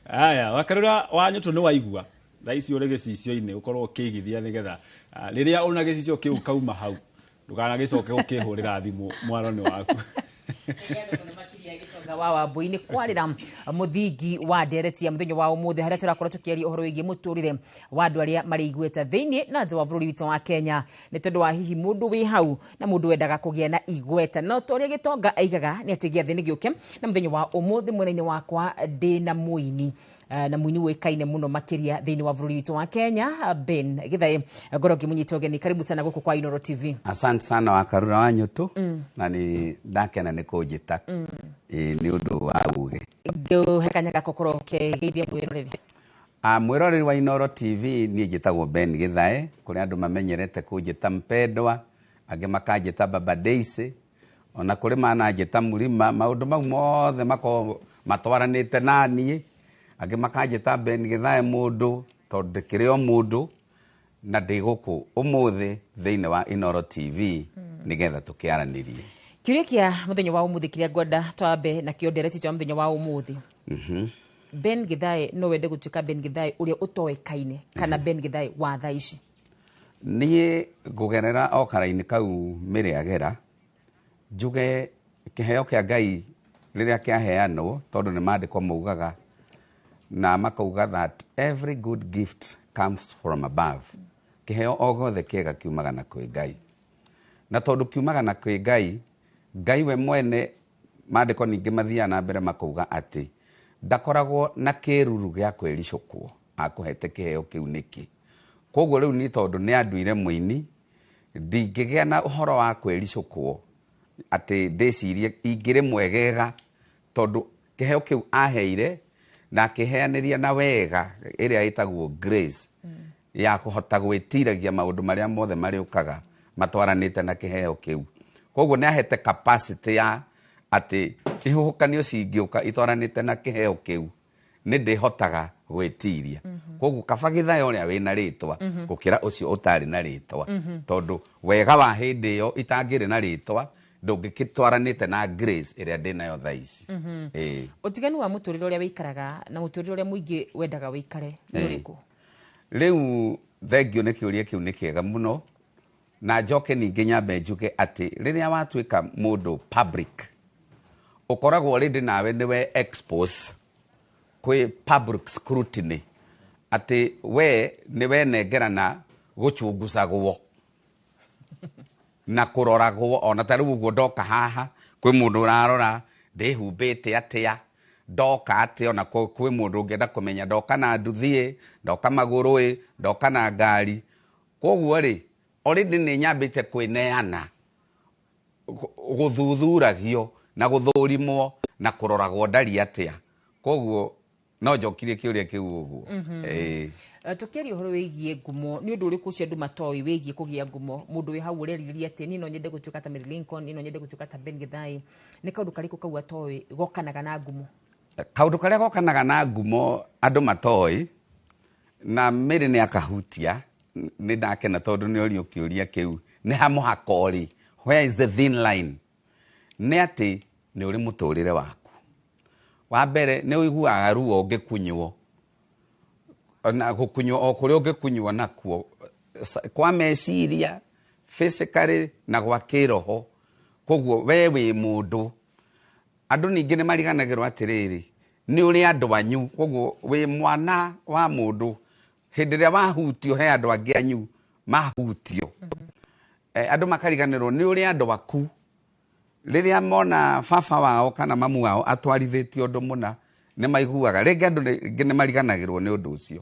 Aya, Wakarura wa Nyũtũ, nĩ waigua thaa ici ũrĩ gĩcicio-inĩ, ũkorwo ũkĩigithia nĩgetha rĩrĩa ũna gĩcicio kĩu kauma hau ndũkanagĩcoke gũkĩhũrĩra thimũ mwaro nĩ waku. Gĩtonga wa Wambui nĩ kwarĩra mũthingi wa ndereti ya mũthenya wa ũmũthĩ, harĩa tũrakorwo tũkĩaria ũhoro wĩgiĩ mũtũrĩre wa andũ arĩa marĩ igweta thĩinĩ na nja wa bũrũri witũ wa Kenya, nĩ tondũ wa hihi mũndũ wĩ hau na mũndũ wendaga kũgĩa na igweta. No ta ũrĩa Gĩtonga aigaga nĩ atĩ gĩathĩ nĩ gĩũke, na mũthenya wa ũmũthĩ mwena-inĩ wakwa ndĩ na mũini, na mũini ũĩkaine mũno makĩria thĩinĩ wa bũrũri witũ wa Kenya, Ben Githae. Ngorwo ngĩmũnyita ũgeni, karibu sana gũkũ kwa Inooro TV. Asante sana, Wakarura wa Nyũtũ, na nĩ ndakena nĩ kũnjĩta. Ĩĩ, nĩ ũndũ wa uge. Ngũhe kanya gaka ũkorwo ũkĩgeithia mwĩroreri. Mwĩroreri wa Inooro TV, niĩ njĩtagwo Ben Githae, kũrĩa andũ mamenyerete kũnjĩta Mpendwa, angĩ makanjĩta Baba Daisy, ona kũrĩ mananjĩta Mũrima. Maũndũ mau mothe makoragwo matwaranĩte na niĩ. Angĩ makanjĩta Ben Githae mũndũ, tondũ ndĩkĩrĩ o mũndũ, na ndĩ gũkũ ũmũthĩ thĩinĩ wa Inooro TV nĩgetha tũkĩaranĩrie. Kĩũria kĩa mũthenya wa ũmũthĩ kĩrĩa ngwenda twambe nakĩo ndereti ya mũthenya wa ũmũthĩ, Ben Githae, no wende gũtuĩka Ben Githae ũrĩa ũtoĩkaine kana Ben Githae wa thaa ici? Niĩ ngũgerera o karaini kau mĩrĩagera, njuge kĩheo kĩa Ngai rĩrĩa kĩaheanwo, tondũ nĩ maandĩko maugaga na makauga that every good gift comes from above. Kĩheo o gothe kĩega kiumaga na kwĩ Ngai, na tondũ kiumaga na kwĩ Ngai, Ngai we mwene, maandĩko ningĩ mathiaga na mbere makauga atĩ ndakoragwo na kĩruru gĩa kwĩricũkwo akũhete kĩheo kĩu nĩkĩ. Koguo rĩu niĩ tondũ nĩ anduire mũini, ndingĩgĩa na ũhoro wa kwĩricũkwo atĩ ndĩcirie ingĩrĩ mwegega, tondũ kĩheo kĩu aheire na akĩheanĩria na wega ĩrĩa ĩtagwo grace ya kũhota gwĩtiragia maũndũ marĩa mothe marĩũkaga matwaranĩte na kĩheo kĩu. Koguo nĩ ahete capacity ya atĩ ihuhũkanio cingĩũka itwaranĩte na kĩheo kĩu, nĩ ndĩhotaga gwĩtiria. Koguo kaba Githae ũrĩa wĩna rĩtwa gũkĩra ũcio ũtarĩ na rĩtwa, tondũ wega wa hĩndĩ ĩyo itangĩrĩ na rĩtwa ndũngĩkĩtwaranĩte na grace ĩrĩa ndĩnayo thaa ici. Ĩĩ. Ũtiganu wa mũtũrĩre ũrĩa wĩikaraga na mũtũrĩre ũrĩa mũingĩ wendaga wĩikare nĩ ũrĩkũ? Rĩu thengio nĩ kĩũria kĩu, nĩ kĩega mũno, na njoke ningĩ nyambe njuge atĩ rĩrĩa watuĩka mũndũ public, ũkoragwo already nawe nĩwe expose kwĩ public scrutiny, atĩ we nĩ wenengerana gũchunguzagwo na kũroragwo. Ona ta rĩu ũguo ndoka haha, kwĩ mũndũ ũrarora ndĩhumbĩte atĩa, ndoka atĩa, ona kwĩ mũndũ ũngĩenda kũmenya ndoka na nduthi, ndoka magũrũ, ndoka na ngari. Koguo rĩ, already nĩ nyambĩte kwĩneana gũthuthuragio na gũthũrimwo na kũroragwo ndari atĩa. Koguo no njokirie kĩũria kĩu ũguo. Ĩĩ. Tũkĩaria ũhoro wĩgiĩ ngumo, nĩ ũndũ ũrĩkũ ũcio andũ matoĩ wĩgiĩ kũgĩa ngumo? Mũndũ wĩ hau ũrerirĩria atĩ niĩ no nyende gũtuĩka ta Mary Lincoln, niĩ no nyende gũtuĩka ta Ben Githae, nĩ kaũndũ karĩkũ kau atoĩ gokanaga na ngumo? Kaũndũ karĩa gokanaga na ngumo andũ matoĩ, na Mary nĩ akahutia, nĩ ndakena tondũ nĩ orio kĩũria kĩu, nĩ ha mũhaka ũrĩ, where is the thin line? Nĩ atĩ nĩ ũrĩ mũtũrĩre waku. Wa mbere nĩ ũiguaga ruo ũngĩkunywo, na gũkunywo o kũrĩa ũngĩkunywo nakuo kwa meciria, physically na gwa kĩroho. Koguo we wĩ mũndũ. Andũ ningĩ nĩ mariganagĩrwo atĩrĩrĩ, nĩ ũrĩ andũ anyu. Koguo wĩ mwana wa mũndũ, hĩndĩ ĩrĩa wahutio he andũ angĩ anyu mahutio. Andũ makariganĩrwo nĩ ũrĩ andũ aku. Rĩrĩa mona baba wao kana mamu wao atwarithĩtie ũndũ mũna, nĩ maiguaga rĩngĩ. Andũ rĩngĩ nĩ mariganagĩrwo nĩ ũndũ ũcio.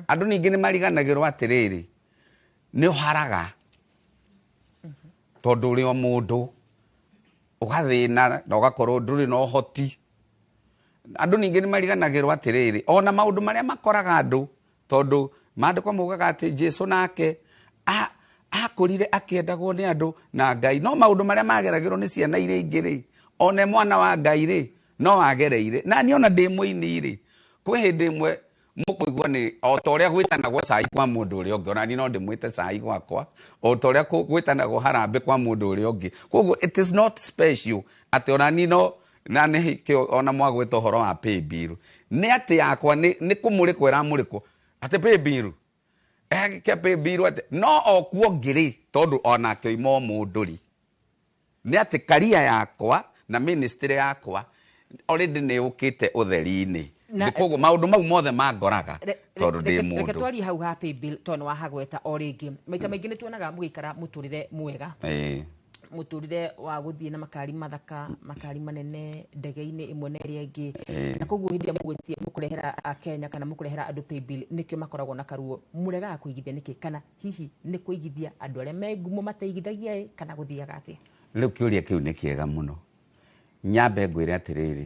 Andũ ningĩ nĩ mariganagĩrwo atĩrĩrĩ, Nĩ ũharaga tondũ ũrĩ o mũndũ, ũgathĩna na ũgakorwo ndũrĩ na ũhoti. Andũ ningĩ nĩ mariganagĩrwo atĩrĩrĩ, ona maũndũ marĩa makoraga andũ, tondũ maandĩko maugaga atĩ Jesu nake akũrire akĩendagwo nĩ andũ na Ngai, no maũndũ marĩa mageragĩrwo nĩ ciana iria ingĩ rĩ, one mwana wa Ngai rĩ, no agereire. Na niĩ ona ndĩ mũini rĩ, kwĩ hĩndĩ ĩmwe mũkũigua nĩ o ta ũrĩa gwĩtanagwo cai kwa mũndũ ũrĩa ũngĩ, ona niĩ no ndĩmwĩte cai gwakwa, o ta ũrĩa gwĩtanagwo harambĩ kwa mũndũ ũrĩa ũngĩ. Koguo it is not special atĩ ona niĩ no na nĩ kĩo ona mwagwĩta ũhoro wa pay bill, nĩ atĩ yakwa nĩ kũmũrĩkwo ĩramũrĩkwo atĩ pay bill, kĩa pay bill atĩ no o kuo ngĩrĩ, tondũ onake oima o mũndũ rĩ, nĩ atĩ career yakwa na ministry yakwa already nĩ yũkĩte ũtheri-inĩ. Koguo maũndũ mau mothe mangoraga tondũ ndĩ Reke mũndũ. twarie hau ha pay bill tondũ nĩ wahagweta o rĩngĩ. Maita maingĩ nĩ tuonaga mũgĩikara mũtũrĩre mwega, mũtũrĩre wa gũthiĩ na makari mathaka, makari manene, ndege-inĩ ĩmwe na ĩrĩa ĩngĩ. Na koguo hĩndĩ ĩrĩa mũgwĩtia mũkũrehera Akenya kana mũkũrehera andũ pay bill, nĩkĩo makoragwo na karuo. Mũregaga kũigithia nĩkĩ? Kana hihi nĩ kũigithia andũ arĩa me ngumo mateigithagia ĩ, kana gũthiaga atĩa? Rĩu kĩũria kĩu nĩ kĩega mũno. Nyambe ngwĩre atĩrĩrĩ,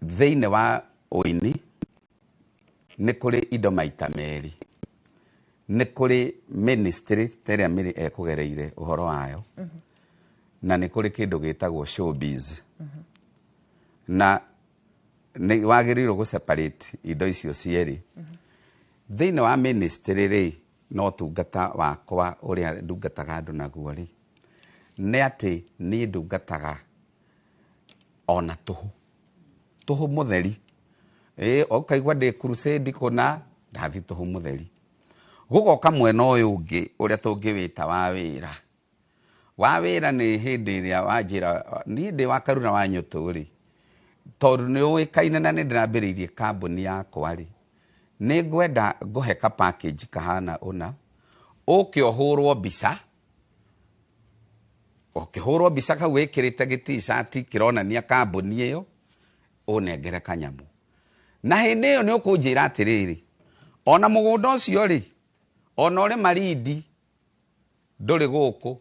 thĩinĩ wa ũini nĩ kũrĩ indo maita merĩ. Nĩ kũrĩ ministry ta ĩrĩa Mary ekũgereire ũhoro wayo, na nĩ kũrĩ kĩndũ gĩtagwo showbiz. Na nĩ wagĩrĩirwo gũ separate indo icio cierĩ. Thĩinĩ wa ministry rĩ, no ũtungata wakwa ũrĩa ndungataga andũ naguo rĩ, nĩ atĩ niĩ ndungataga ona tũhũ, tũhũ mũtheri. Ũkaigua ndĩ crusade kũna, ndathiĩ tũhũ mũtheri. Gũgoka mwena ũyũ ũngĩ ũrĩa tũngĩwĩta wa wĩra. Wa wĩra nĩ hĩndĩ ĩrĩa wanjĩra niĩ ndĩ wa Karura wa Nyũtũ rĩ, tondũ nĩ ũĩkaine na nĩ ndĩrambĩrĩirie kambuni yakwa rĩ, nĩ ngwenda ngũhe ka package kahana ũna, ũke ũhũrwo mbica, ũkĩhũrwo mbica kau wĩkĩrĩte gĩ-t-shirt kĩronania kambuni ĩyo, ũnengere kanyamũ. Na hĩndĩ ĩyo nĩ ũkũnjĩra atĩrĩrĩ, ona mũgũnda ũcio rĩ, ona ũrĩ Malindi ndũrĩ gũkũ,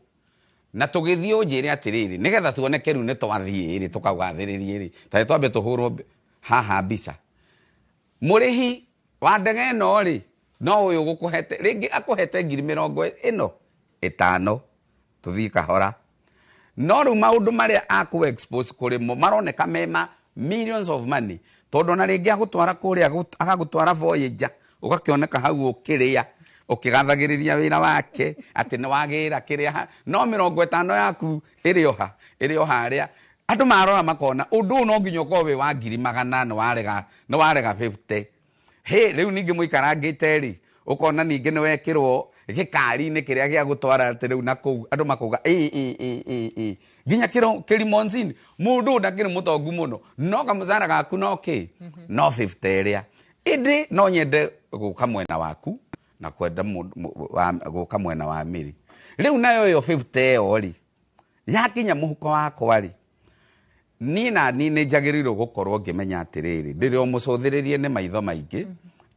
na tũgĩthiĩ ũnjĩre atĩrĩrĩ, nĩgetha tuoneke rĩu nĩ twathiĩ rĩ, tũkaugathĩrĩrie rĩ, ta twambe tũhũrwo haha mbica. Mũrĩhi wa ndege ĩno rĩ, no ũyũ ũgũkũhete, rĩngĩ akũhete ngiri mĩrongo ĩno ĩtano, tũthiĩ kahora. No rĩu maũndũ marĩa akũ expose kũrĩ mo maroneka mema millions of money, tondũ ona rĩngĩ agũtwara kũrĩa, agagũtwara Voyager, ũgakĩoneka hau ũkĩrĩa, ũkĩgathagĩrĩria wĩra wake atĩ nĩ wagĩra kĩrĩa, no 50 yaku ĩrĩ o ha, ĩrĩ o harĩa. Andũ marora makona ũndũ ũyũ no nginya ũkorwo wĩ wa ngiri magana, nĩ warega 50. Hĩ, rĩu ningĩ mũikarangĩte rĩ, ũkona ningĩ nĩ wekĩrwo gĩkari-inĩ kĩrĩa gĩa gũtwara atĩ rĩu na kũu, andũ makauga ĩ, ĩ, ĩ, ĩ, ĩ. Nginya kĩrimonzini, mũndũ ũyũ ndakĩrĩ mũtongu mũno, no kamũcara gaku no kĩ? No 50 ĩrĩa. Ĩndĩ no nyende gũka mwena waku na kwenda gũka mwena wa Mary. Rĩu nayo ĩyo 50 ĩyo rĩ, yakinya mũhuko wakwa rĩ, niĩ na niĩ nĩ njagĩrĩirwo gũkorwo ngĩmenya atĩrĩrĩ, ndĩrĩ o mũcũthĩrĩrie nĩ maitho maingĩ,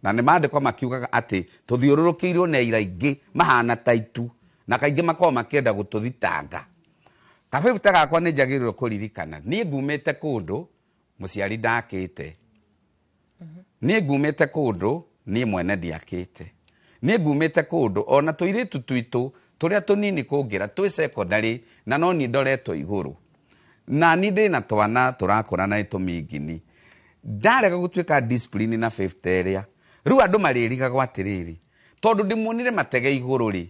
na nĩ maandĩko makiugaga atĩ tũthiũrũrũkĩirwo nĩ aira aingĩ mahana ta itu, na kaingĩ makoragwo makĩenda gũtũthitanga. Kabĩbute gakwa nĩ njagĩrĩirwo kũririkana, niĩ ngumĩte kũndũ mũciari ndakĩte, niĩ ngumĩte kũndũ niĩ mwene ndiakĩte, niĩ ngumĩte kũndũ ona tũirĩtu twitũ tũrĩa tũnini kũngĩra twĩ secondary na no niĩ ndoretwo igũrũ, na niĩ ndĩna twana tũrakũra na tũmingini, ndarega gũtuĩka discipline na 50 ĩrĩa. Rĩu andũ marĩrigagwo atĩrĩrĩ, tondũ ndĩmuonire matege igũrũ rĩ,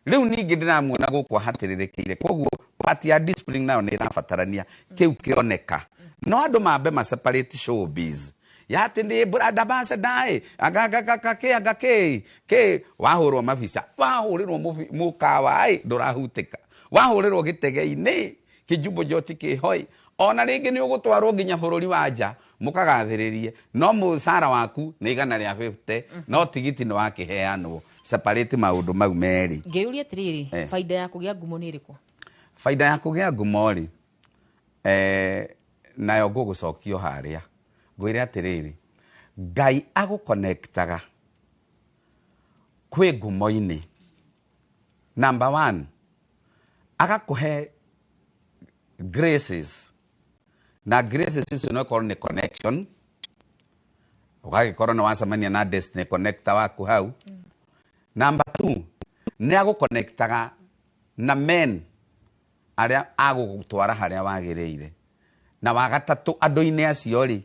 rĩu ningĩ ndĩramuona gũkũ ahatĩrĩrĩkĩire. Koguo part ya discipline nayo nĩ ĩrabatarania kĩu kĩoneka. No andũ mambe ma separate showbiz ya atĩ nĩ brand ambassador ĩ, agagagaka anga kĩ kĩ, wahũrwo mabica, wahũrĩrwo mũkawa ĩ, ndũrahutĩka, wahũrĩrwo gĩtege-inĩ kĩjumbo joti kĩhoi, ona rĩngĩ nĩ ũgũtwarwo nginya bũrũri wa nja mũkagathĩrĩrie, no mũcara waku nĩ igana rĩa 50, no tigiti nĩ wakĩheanwo. Separate maũndũ mau merĩ. Ngĩũria atĩrĩrĩ, baida ya kũgĩa ngumo nĩ ĩrĩkũ? Baida ya kũgĩa ngumo rĩ, nayo ngũgũcokio harĩa ngwĩre atĩrĩrĩ, Ngai agũconnectaga kwĩ ngumo-inĩ Number one, agakũhe graces, na graces icio no ikorwo nĩ connection, ũgagĩkorwo nĩ wacemania na destiny connector waku hau. Number two, nĩ agũconnectaga na men arĩa agũgũtwara harĩa wagĩrĩire. Na wa gatatũ, andũ-inĩ acio rĩ,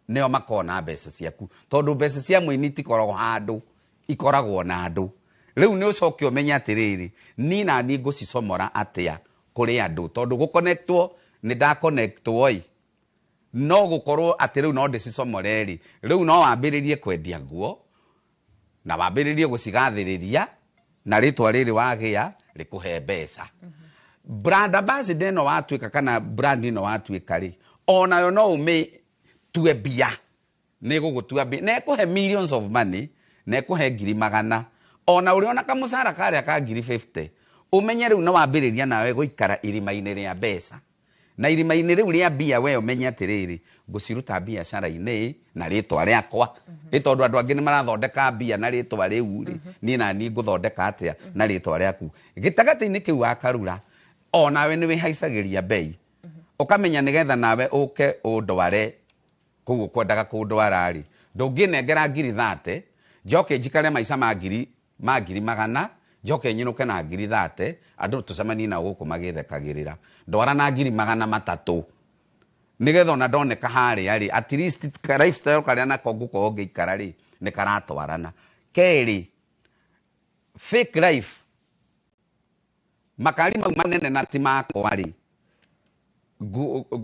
nĩo makoragwo na mbeca ciaku, tondũ mbeca cia mũini itikoragwo handũ, ikoragwo na andũ. Rĩu nĩ ũcoke ũmenye atĩrĩrĩ, niĩ na niĩ ngũcicomora atĩa kũrĩ andũ, tondũ gũconnectwo nĩ ndaconnectwo ĩ, no gũkorwo atĩ rĩu no ndĩcicomore rĩ, rĩu no wambĩrĩrie kwendia nguo na wambĩrĩrie gũcigathĩrĩria na rĩtwa rĩrĩ wagĩa rĩkũhe mbeca. Brand ambassador ĩno watuĩka, kana brand ĩno watuĩka rĩ, onayo no ũmĩtue mbia, nĩ ĩgũgũtua mbia na ĩkũhe millions of money na ĩkũhe ngiri magana, ona ũrĩ ona kamũcara karĩa ka ngiri 50, ũmenye rĩu nĩ wambĩrĩria nawe gũikara irima-inĩ rĩa mbeca. Na irima-inĩ rĩu rĩa mbia, we ũmenye atĩrĩrĩ, ngũciruta biacara-inĩ na rĩtwa rĩakwa, ĩ tondũ andũ angĩ nĩ marathondeka mbia na rĩtwa rĩu rĩ, niĩ na niĩ ngũthondeka atĩa na rĩtwa rĩaku? Gĩtagatĩ-inĩ kĩu wa Karura, onawe nĩ wĩhaicagĩria bei, ũkamenya nĩgetha nawe ũke ũndware kũu ũkwendaga kũndwara rĩ, ndũngĩnengera ngiri 30 njoke njikare maica ma ngiri magana, njoke nyinũke na ngiri 30, andũ tũcemanie nao gũkũ magĩthekagĩrĩra. Ndwara na ngiri 300, nĩgetha ona ndoneka harĩa rĩ, at least ka lifestyle karĩa nako ngũkorwo ngĩikara rĩ, nĩ karatwarana. Kerĩ, fake life, makari mau manene na ti makwa rĩ,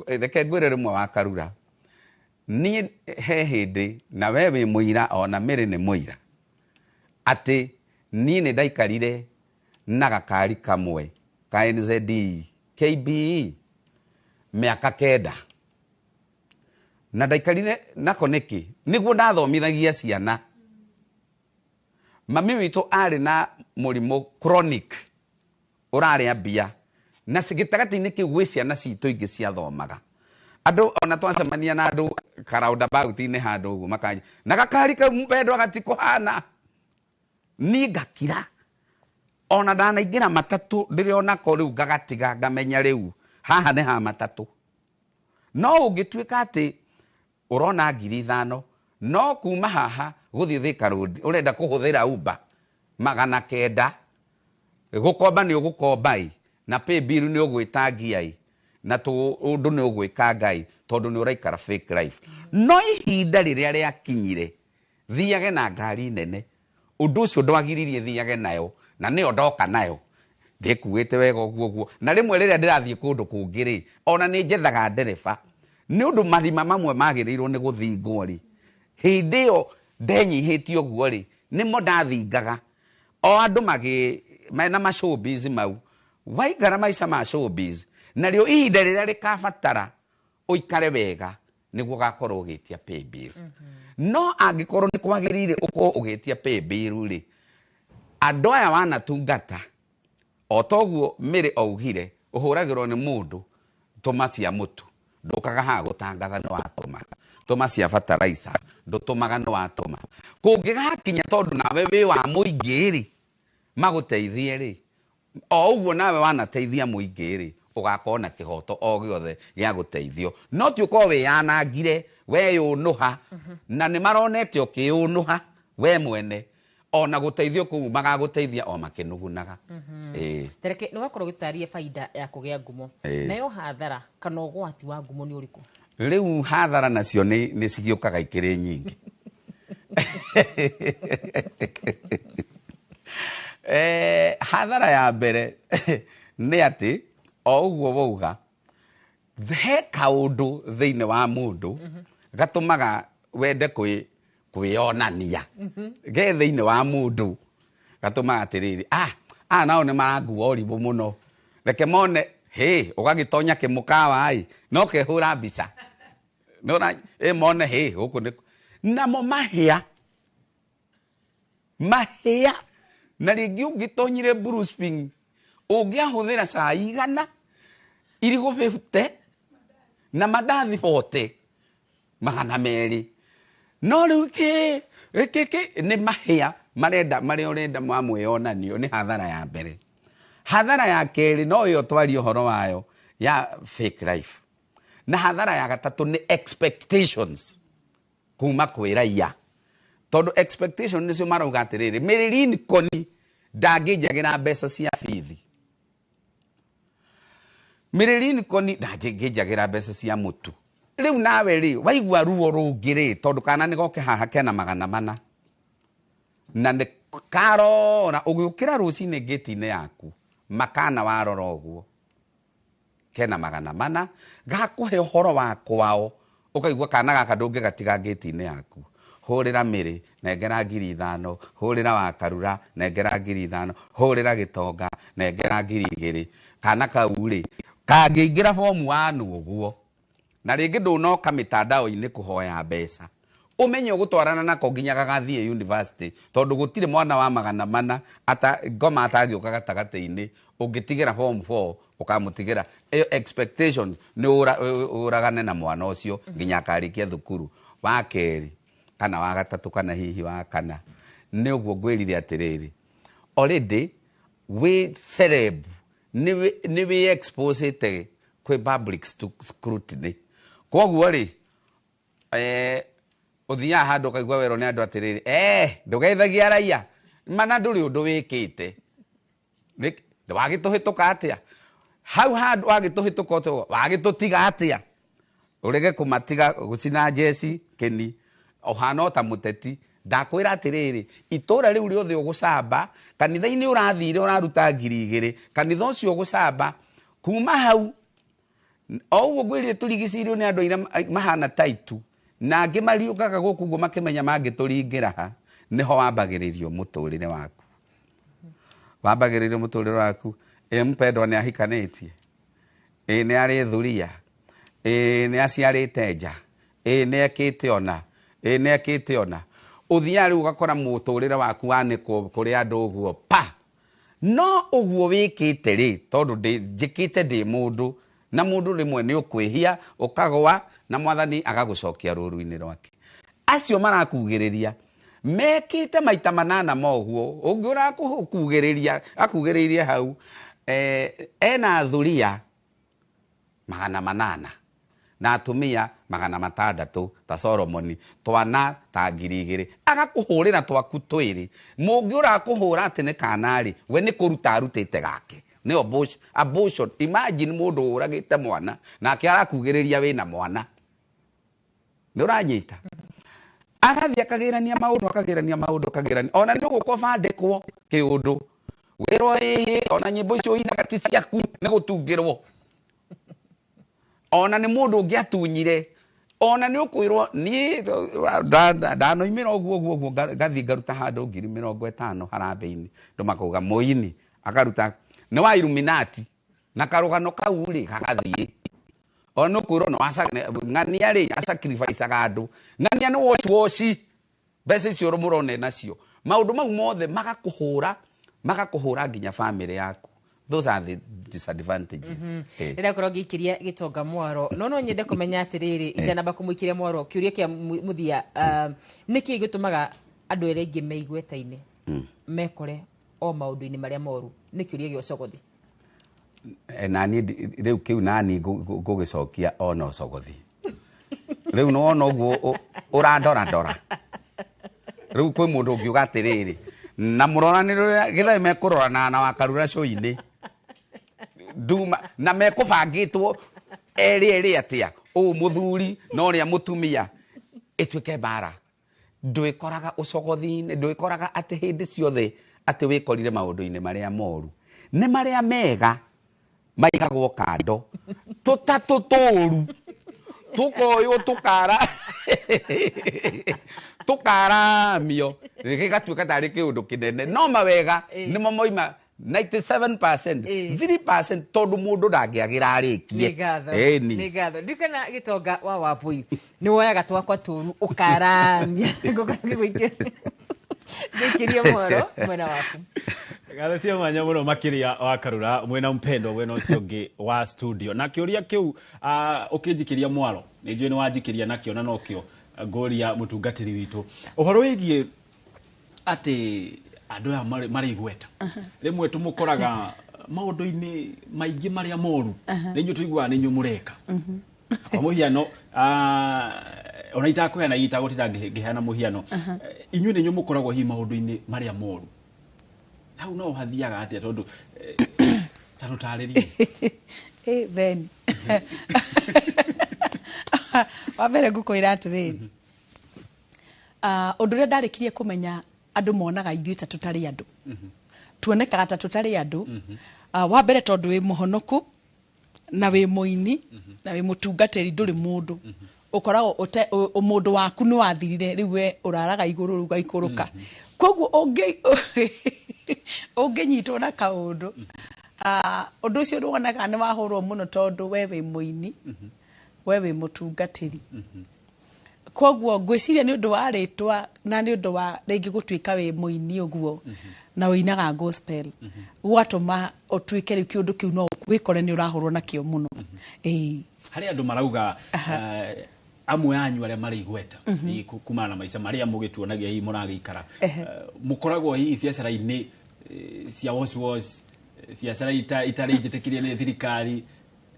reke ngwĩre rĩmwe wa Karura, niĩ he hĩndĩ, na we wĩ mũira, ona Mĩrĩ nĩ mũira, atĩ niĩ nĩ ndaikarire na gakari kamwe ka NZD KBE mĩaka 9, na ndaikarire nako nĩkĩ? Nĩguo ndathomithagia ciana. Mami witũ arĩ na mũrimũ chronic ũrarĩa mbia, na gĩtagatĩ-inĩ kĩu gwĩ ciana citũ ingĩ ciathomaga. Andũ ona twacemania na andũ karaundabout-inĩ handũ ũguo, makanji na gakari kau mpendwa gatikũhana. Niĩ ngakira, ona ndanaingĩra matatũ ndĩrĩ onako rĩu ngagatiga, ngamenya rĩu haha nĩ ha matatũ. No ũngĩtuĩka atĩ ũrona ngiri 5, no kuma haha gũthiĩ Thika Road ũrenda kũhũthĩra Uber 900, gũkomba nĩ ũgũkomba ĩ, na pay bill nĩ ũgwĩtangia ĩ, na ũndũ nĩ ũgwĩka Ngai, tondũ nĩ ũraikara fake life. No ihinda rĩrĩa rĩakinyire thiage na ngari nene, ũndũ ũcio ndwagiririe thiage nayo, na nĩyo ndoka nayo ndĩkuĩte wega ũguo ũguo. Na rĩmwe rĩrĩa ndĩrathiĩ kũndũ kũngĩ rĩ, ona nĩ njethaga ndereba, nĩ ũndũ marima mamwe magĩrĩirwo nĩ gũthingwo rĩ, hĩndĩ ĩyo ndenyihĩtie ũguo rĩ, nĩmo ndathingaga. O andũ magĩ mena ma showbiz mau, waikara maica ma showbiz, narĩo ihinda rĩrĩa rĩkabatara ũikare wega nĩguo ũgakorwo ũgĩtia pay bill. No angĩkorwo nĩ kwagĩrĩire ũkorwo ũgĩtia pay bill rĩ, andũ aya wanatungata, o toguo Mĩrĩ augire, ũhũragĩrwo nĩ mũndũ, tũma cia mũtu, ndũkaga haha gũtangatha nĩ watũma, tũma cia fertilizer, ndũtũmaga nĩ watũma. Kũngĩgakinya tondũ nawe wĩ wa mũingĩ rĩ, magũteithie rĩ, o ũguo nawe wanateithia mũingĩ rĩ, ũgakorwo na kĩhoto o gĩothe gĩa gũteithio, no ti ũkorwo wĩyanangire, weyũnũha, na nĩ maronete ũkĩyũnũha we mwene, ona gũteithio kũu magagũteithia o makĩnugunaga. Ĩĩ. Tereke nĩ wakorwo ũgĩtarĩria baida ya kũgĩa ngumo. Nayo hathara kana ũgwati wa ngumo nĩ ũrĩkũ? Rĩu hathara nacio nĩ cigĩũkaga ikĩrĩ nyingĩ. Hathara ya mbere nĩ atĩ o ũguo wauga, he kaũndũ thĩinĩ wa mũndũ gatũmaga wende kwĩyonania, ge thĩinĩ wa mũndũ gatũmaga atĩrĩrĩ, nao nĩ marangua ũrimũ mũno, reke mone hĩ, ũgagĩtonya kĩmũkawa ĩ, no kehũra mbica. Nĩũra, ĩ mone hĩ, gũkũ nĩ namo mahĩa mahĩa. Na rĩngĩ ũngĩtonyire Blue Spring, ũngĩahũthĩra cai 100, irigũ 50 na mandathi 40, 200, no rĩu kĩ kĩ kĩ nĩ mahĩa marenda marĩa ũrenda ma mwĩyonanio. Nĩ hathara ya mbere. Hathara ya kerĩ no ĩyo twaria ũhoro wayo ya fake life, na hathara ya gatatũ nĩ expectations kuma kwĩ raia, tondũ expectation nĩcio marauga atĩrĩrĩ, Mary Lincoln ndangĩnjagĩra mbeca cia bithi, Mary Lincoln ndangĩnjagĩra mbeca cia mũtu. Rĩu nawe rĩ, waigua ruo rũngĩ rĩ, tondũ kana nĩ goke haha kena 400 na nĩ karora ũgĩũkĩra rũcinĩ ngĩti-inĩ yaku, makana warora ũguo kena 400 gakũhe ũhoro wa kwao, ũkaigua kana gaka ndũngĩgatiga ngĩti-inĩ yaku. Hũrĩra Mĩrĩ, nengera 5,000, hũrĩra Wakarura, nengera 5,000, hũrĩra Gĩtonga, nengera 2,000. Kana kau rĩ, kangĩingĩra bomu wanu ũguo, na rĩngĩ ndũnoka mĩtandao-inĩ kũhoya mbeca, ũmenye ũgũtwarana nako nginya gagathiĩ university, tondũ gũtirĩ mwana wa 400 ata ngoma atangĩũka gatagatĩ-inĩ, ũngĩtigĩra form 4 ũkamũtigĩra. Ĩyo expectation nĩ ũragane na mwana ũcio nginya akarĩkia thukuru. Wa kerĩ kana wa gatatũ kana hihi wa kana, nĩ ũguo ngwĩrire atĩrĩrĩ, already wĩ celeb, nĩ wĩ exposete kwĩ public scrutiny. Koguo rĩ, ũthiaga handũ ũkaigua werwo nĩ andũ atĩrĩrĩ, ndũgeithagia raia, mana ndũrĩ ũndũ wĩkĩte, wagĩtũhĩtũka atĩa hau handũ, wagĩtũhĩtũka ũtũ, wagĩtũtiga atĩa, ũrege kũmatiga gũcina njeci kĩni, ũhana o ta mũteti. Ndakwĩra atĩrĩrĩ, itũra rĩu rĩothe ũgũcamba, kanitha-inĩ ũrathire ũraruta 2,000, kanitha ũcio ũgũcamba kuma hau o ũguo ngwĩrire tũrigicĩirio nĩ andũ aira mahana taitu, na angĩ mariũkaga gũkũ ũguo makĩmenya mangĩtũringĩra ha, nĩho wambagĩrĩrio mũtũrĩre waku. Wambagĩrĩrio mũtũrĩre waku. Ĩ mpendwa nĩ ahikanĩtie, ĩ nĩ arĩ thuria, ĩ nĩ aciarĩte nja, ĩ nĩ ekĩte ona, ĩ nĩ ekĩte ona. Ũthiaga rĩu ũgakora mũtũrĩre waku wanĩkwo kũrĩ andũ ũguo pa. No ũguo wĩkĩte rĩ, tondũ njĩkĩte ndĩ mũndũ, na mũndũ rĩmwe nĩ ũkwĩhia ũkagwa, na mwathani agagũcokia rũru-inĩ rwake. Acio marakugĩrĩria mekĩte maita manana ma ũguo, ũngĩ ũrakũgĩrĩria akugĩrĩirie hau, ena thuria 800 na atumia 600 ta Solomoni, twana ta 2,000, agakũhũrĩra twaku twĩrĩ. Mũngĩ ũrakũhũra atĩ nĩ kanarĩ, we nĩ kũruta arutĩte gake, nĩ abortion. Imagine mũndũ ũragĩte mwana nake arakugĩrĩria wĩna mwana, nĩ ũranyita? Agathiĩ akagĩrania maũndũ, akagĩrania maũndũ, akagĩrania. Ona nĩ ũgũka ũbandĩkwo kĩũndũ, wĩrwo ĩhĩ, ona nyĩmbo icio ũinaga ti ciaku, nĩ gũtungĩrwo. Ona nĩ mũndũ ũngĩ atunyire, ona nĩ ũkwĩrwo niĩ ndanoimĩra ũguo ũguo ũguo, ngathiĩ ngaruta handũ 50,000 harambĩ-inĩ, andũ makauga mũini akaruta nĩ wa Illuminati, na karũgano kau rĩ gagathiĩ. Ona nĩ ũkwĩrwo ng'ania rĩ asacrificeaga andũ, ng'ania nĩ wash wash, mbeca icio mũrona nacio, maũndũ mau mothe magakũhũra, magakũhũra nginya family yaku. Those are the disadvantages. Rĩrĩa ngorwo ngĩikĩria Gĩtonga mwaro, no nyende kũmenya atĩrĩrĩ, itanamba kũmũikĩria mwaro, kĩũria kĩa mũthia, nĩkĩ gĩtũmaga andũ arĩa aingĩ me igweta-inĩ mekore o maũndũ-inĩ marĩa moru? Nĩ kĩũria gĩa ũcogothi. Nani rĩu kĩu nani ngũgĩcokia ona ũcogothi. Rĩu nĩ wona ũguo ũrandorandora. Rĩu kwĩ mũndũ ũngiuga atĩrĩrĩ, na mũroranĩre gĩthaĩ mekũrorana na Wakarura cũinĩ, nduma na mekũbangĩtwo erĩ erĩ atĩa, ũũ mũthuri na ũrĩa mũtumia, ĩtuĩke mbara. Ndwĩkoraga ũcogothi-inĩ, ndwĩkoraga atĩ hĩndĩ ciothe atĩ wĩkorire maũndũ-inĩ marĩa moru. Nĩ marĩa mega maigagwo kando, tũtatũ tũũru tũkoywo tũkaramio, gĩgatuĩka tarĩ kĩũndũ kĩnene. No mawega nĩmo moima 97%, 3% tondũ mũndũ ndangĩagĩra arĩkie. Nĩ ngatho. Ndikana Gĩtonga wa Wambui, nĩ woyaga twakwa tũũru ũkaramia. Ngũikĩrie mwaro mwena waku. Ngatho cia mwanya mũno makĩria wa Karura, mwena mpendwa mwena ũcio ũngĩ wa studio. Na kĩũria kĩu ũkĩnjikĩria mwaro, nĩ njũĩ nĩ wanjikĩria nakĩo na nokĩo ngũria mũtungatĩri witũ. Ũhoro wĩgiĩ atĩ andũ aya marĩ igweta, rĩmwe tũmũkoraga Maũndũ-inĩ maingĩ marĩa moru nĩ inyuĩ tũiguaga nĩ inyuĩ mũreka. Kwa mũhiano, ona itakũheana itagũtinda ngĩheana mũhiano, inyuĩ nĩ inyuĩ mũkoragwo hihi maũndũ-inĩ marĩa moru. Hau no hathiaga atĩa? Tondũ ta tũtarĩrie. Ben, wa mbere ngũkwĩra atĩrĩrĩ, ũndũ ũrĩa ndarĩkirie kũmenya, andũ monaga ithuĩ ta tũtarĩ andũ, tuonekaga ta tũtarĩ andũ. Wa mbere, tondũ wĩ mũhonoku na wĩ mũini na wĩ mũtungatĩri, ndũrĩ mũndũ ũkoragwo ũmũndũ waku nĩ wathirire. Rĩu we ũraraga igũrũ, rĩu ũgaikũrũka. Koguo ũngĩnyitwo na kaũndũ, ũndũ ũcio nĩwonaga nĩ wahũrwo mũno, tondũ we wĩ mũini, we wĩ mũtungatĩri. Koguo ngwĩciria nĩ ũndũ wa rĩtwa na nĩ ũndũ wa rĩngĩ gũtuĩka wĩ mũini ũguo na ũinaga gospel, gũgatũma ũtuĩke rĩu kĩũndũ kĩu no wĩkore nĩ ũrahũrwo nakĩo mũno, ĩĩ. Harĩ andũ marauga amwe anyu arĩa marĩ igweta, hihi kumana na maica marĩa mũgĩtuonagia hihi mũragĩikara, mũkoragwo hihi biacara-inĩ cia wash wash, biacara itarĩ njĩtĩkĩrie nĩ thirikari.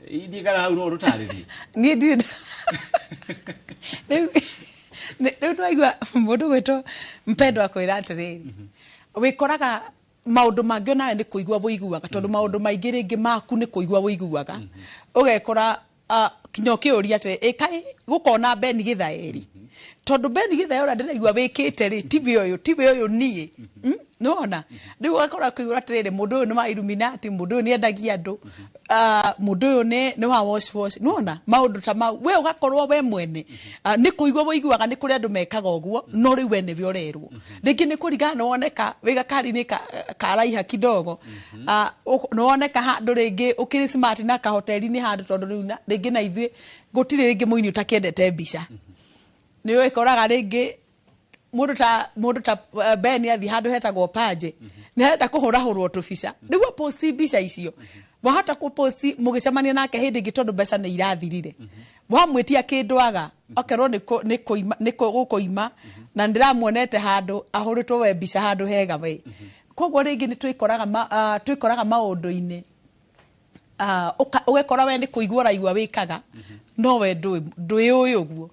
Ithiĩ kana hau no rũtarĩrie. Niĩ ndirĩ rĩu rĩu nĩwaigua mũndũ gwĩtwo Mpendo akwĩra atĩrĩrĩ, wĩkoraga maũndũ mangĩ onawe nĩ kũigua wũiguaga, tondũ maũndũ maingĩ rĩngĩ maku nĩ kũigua wũiguaga, ũgekora kinya ũkĩũria atĩ ĩkaĩ gũkona Ben Gĩthaeri, tondũ Ben Gĩthaeri ũrĩa ndĩraigua wĩkĩte rĩ, tiwe ũyũ, tiwe ũyũ niĩ. Nĩwona rĩu ũgakora ũkĩigua atĩrĩrĩ, mũndũ ũyũ nĩ wa Illuminati, mũndũ ũyũ nĩ endagia andũ, mũndũ ũyũ nĩ wa wash wash. Nĩwona maũndũ ta mau, we ũgakorwo we mwene nĩ kũigua wũiguaga nĩ kũrĩ andũ mekaga ũguo, no rĩu we nĩwe ũrerwo. Rĩngĩ nĩ kũringana nĩ woneka wĩ gakari-inĩ karaiha kidogo, nĩ woneka handũ rĩngĩ ũkĩrĩ smart na kahoteri-inĩ handũ, tondũ rĩu rĩngĩ na ithuĩ gũtirĩ rĩngĩ mũini ũtakĩendete mbica. Nĩ ũkoraga rĩngĩ mũndũ ta Ben athiĩ handũ hetagwo Panje, nĩ arenda kũhũrahũrwo tũbica. Rĩu aposti mbica icio, wahota kũposti mũgĩcemania nake hĩndĩ ĩngĩ, tondũ mbeca nĩ irathirire, wamwĩtia kĩndũ aga okerwo nĩ kũima, nĩ gũkũima, na ndĩramuonete handũ ahũrĩtwo we mbica handũ hega we. Koguo rĩngĩ nĩ twĩkoraga maũndũ-inĩ, ũgekora we nĩ kũigua ũraigua wĩkaga, no we ndwĩũĩ ũguo.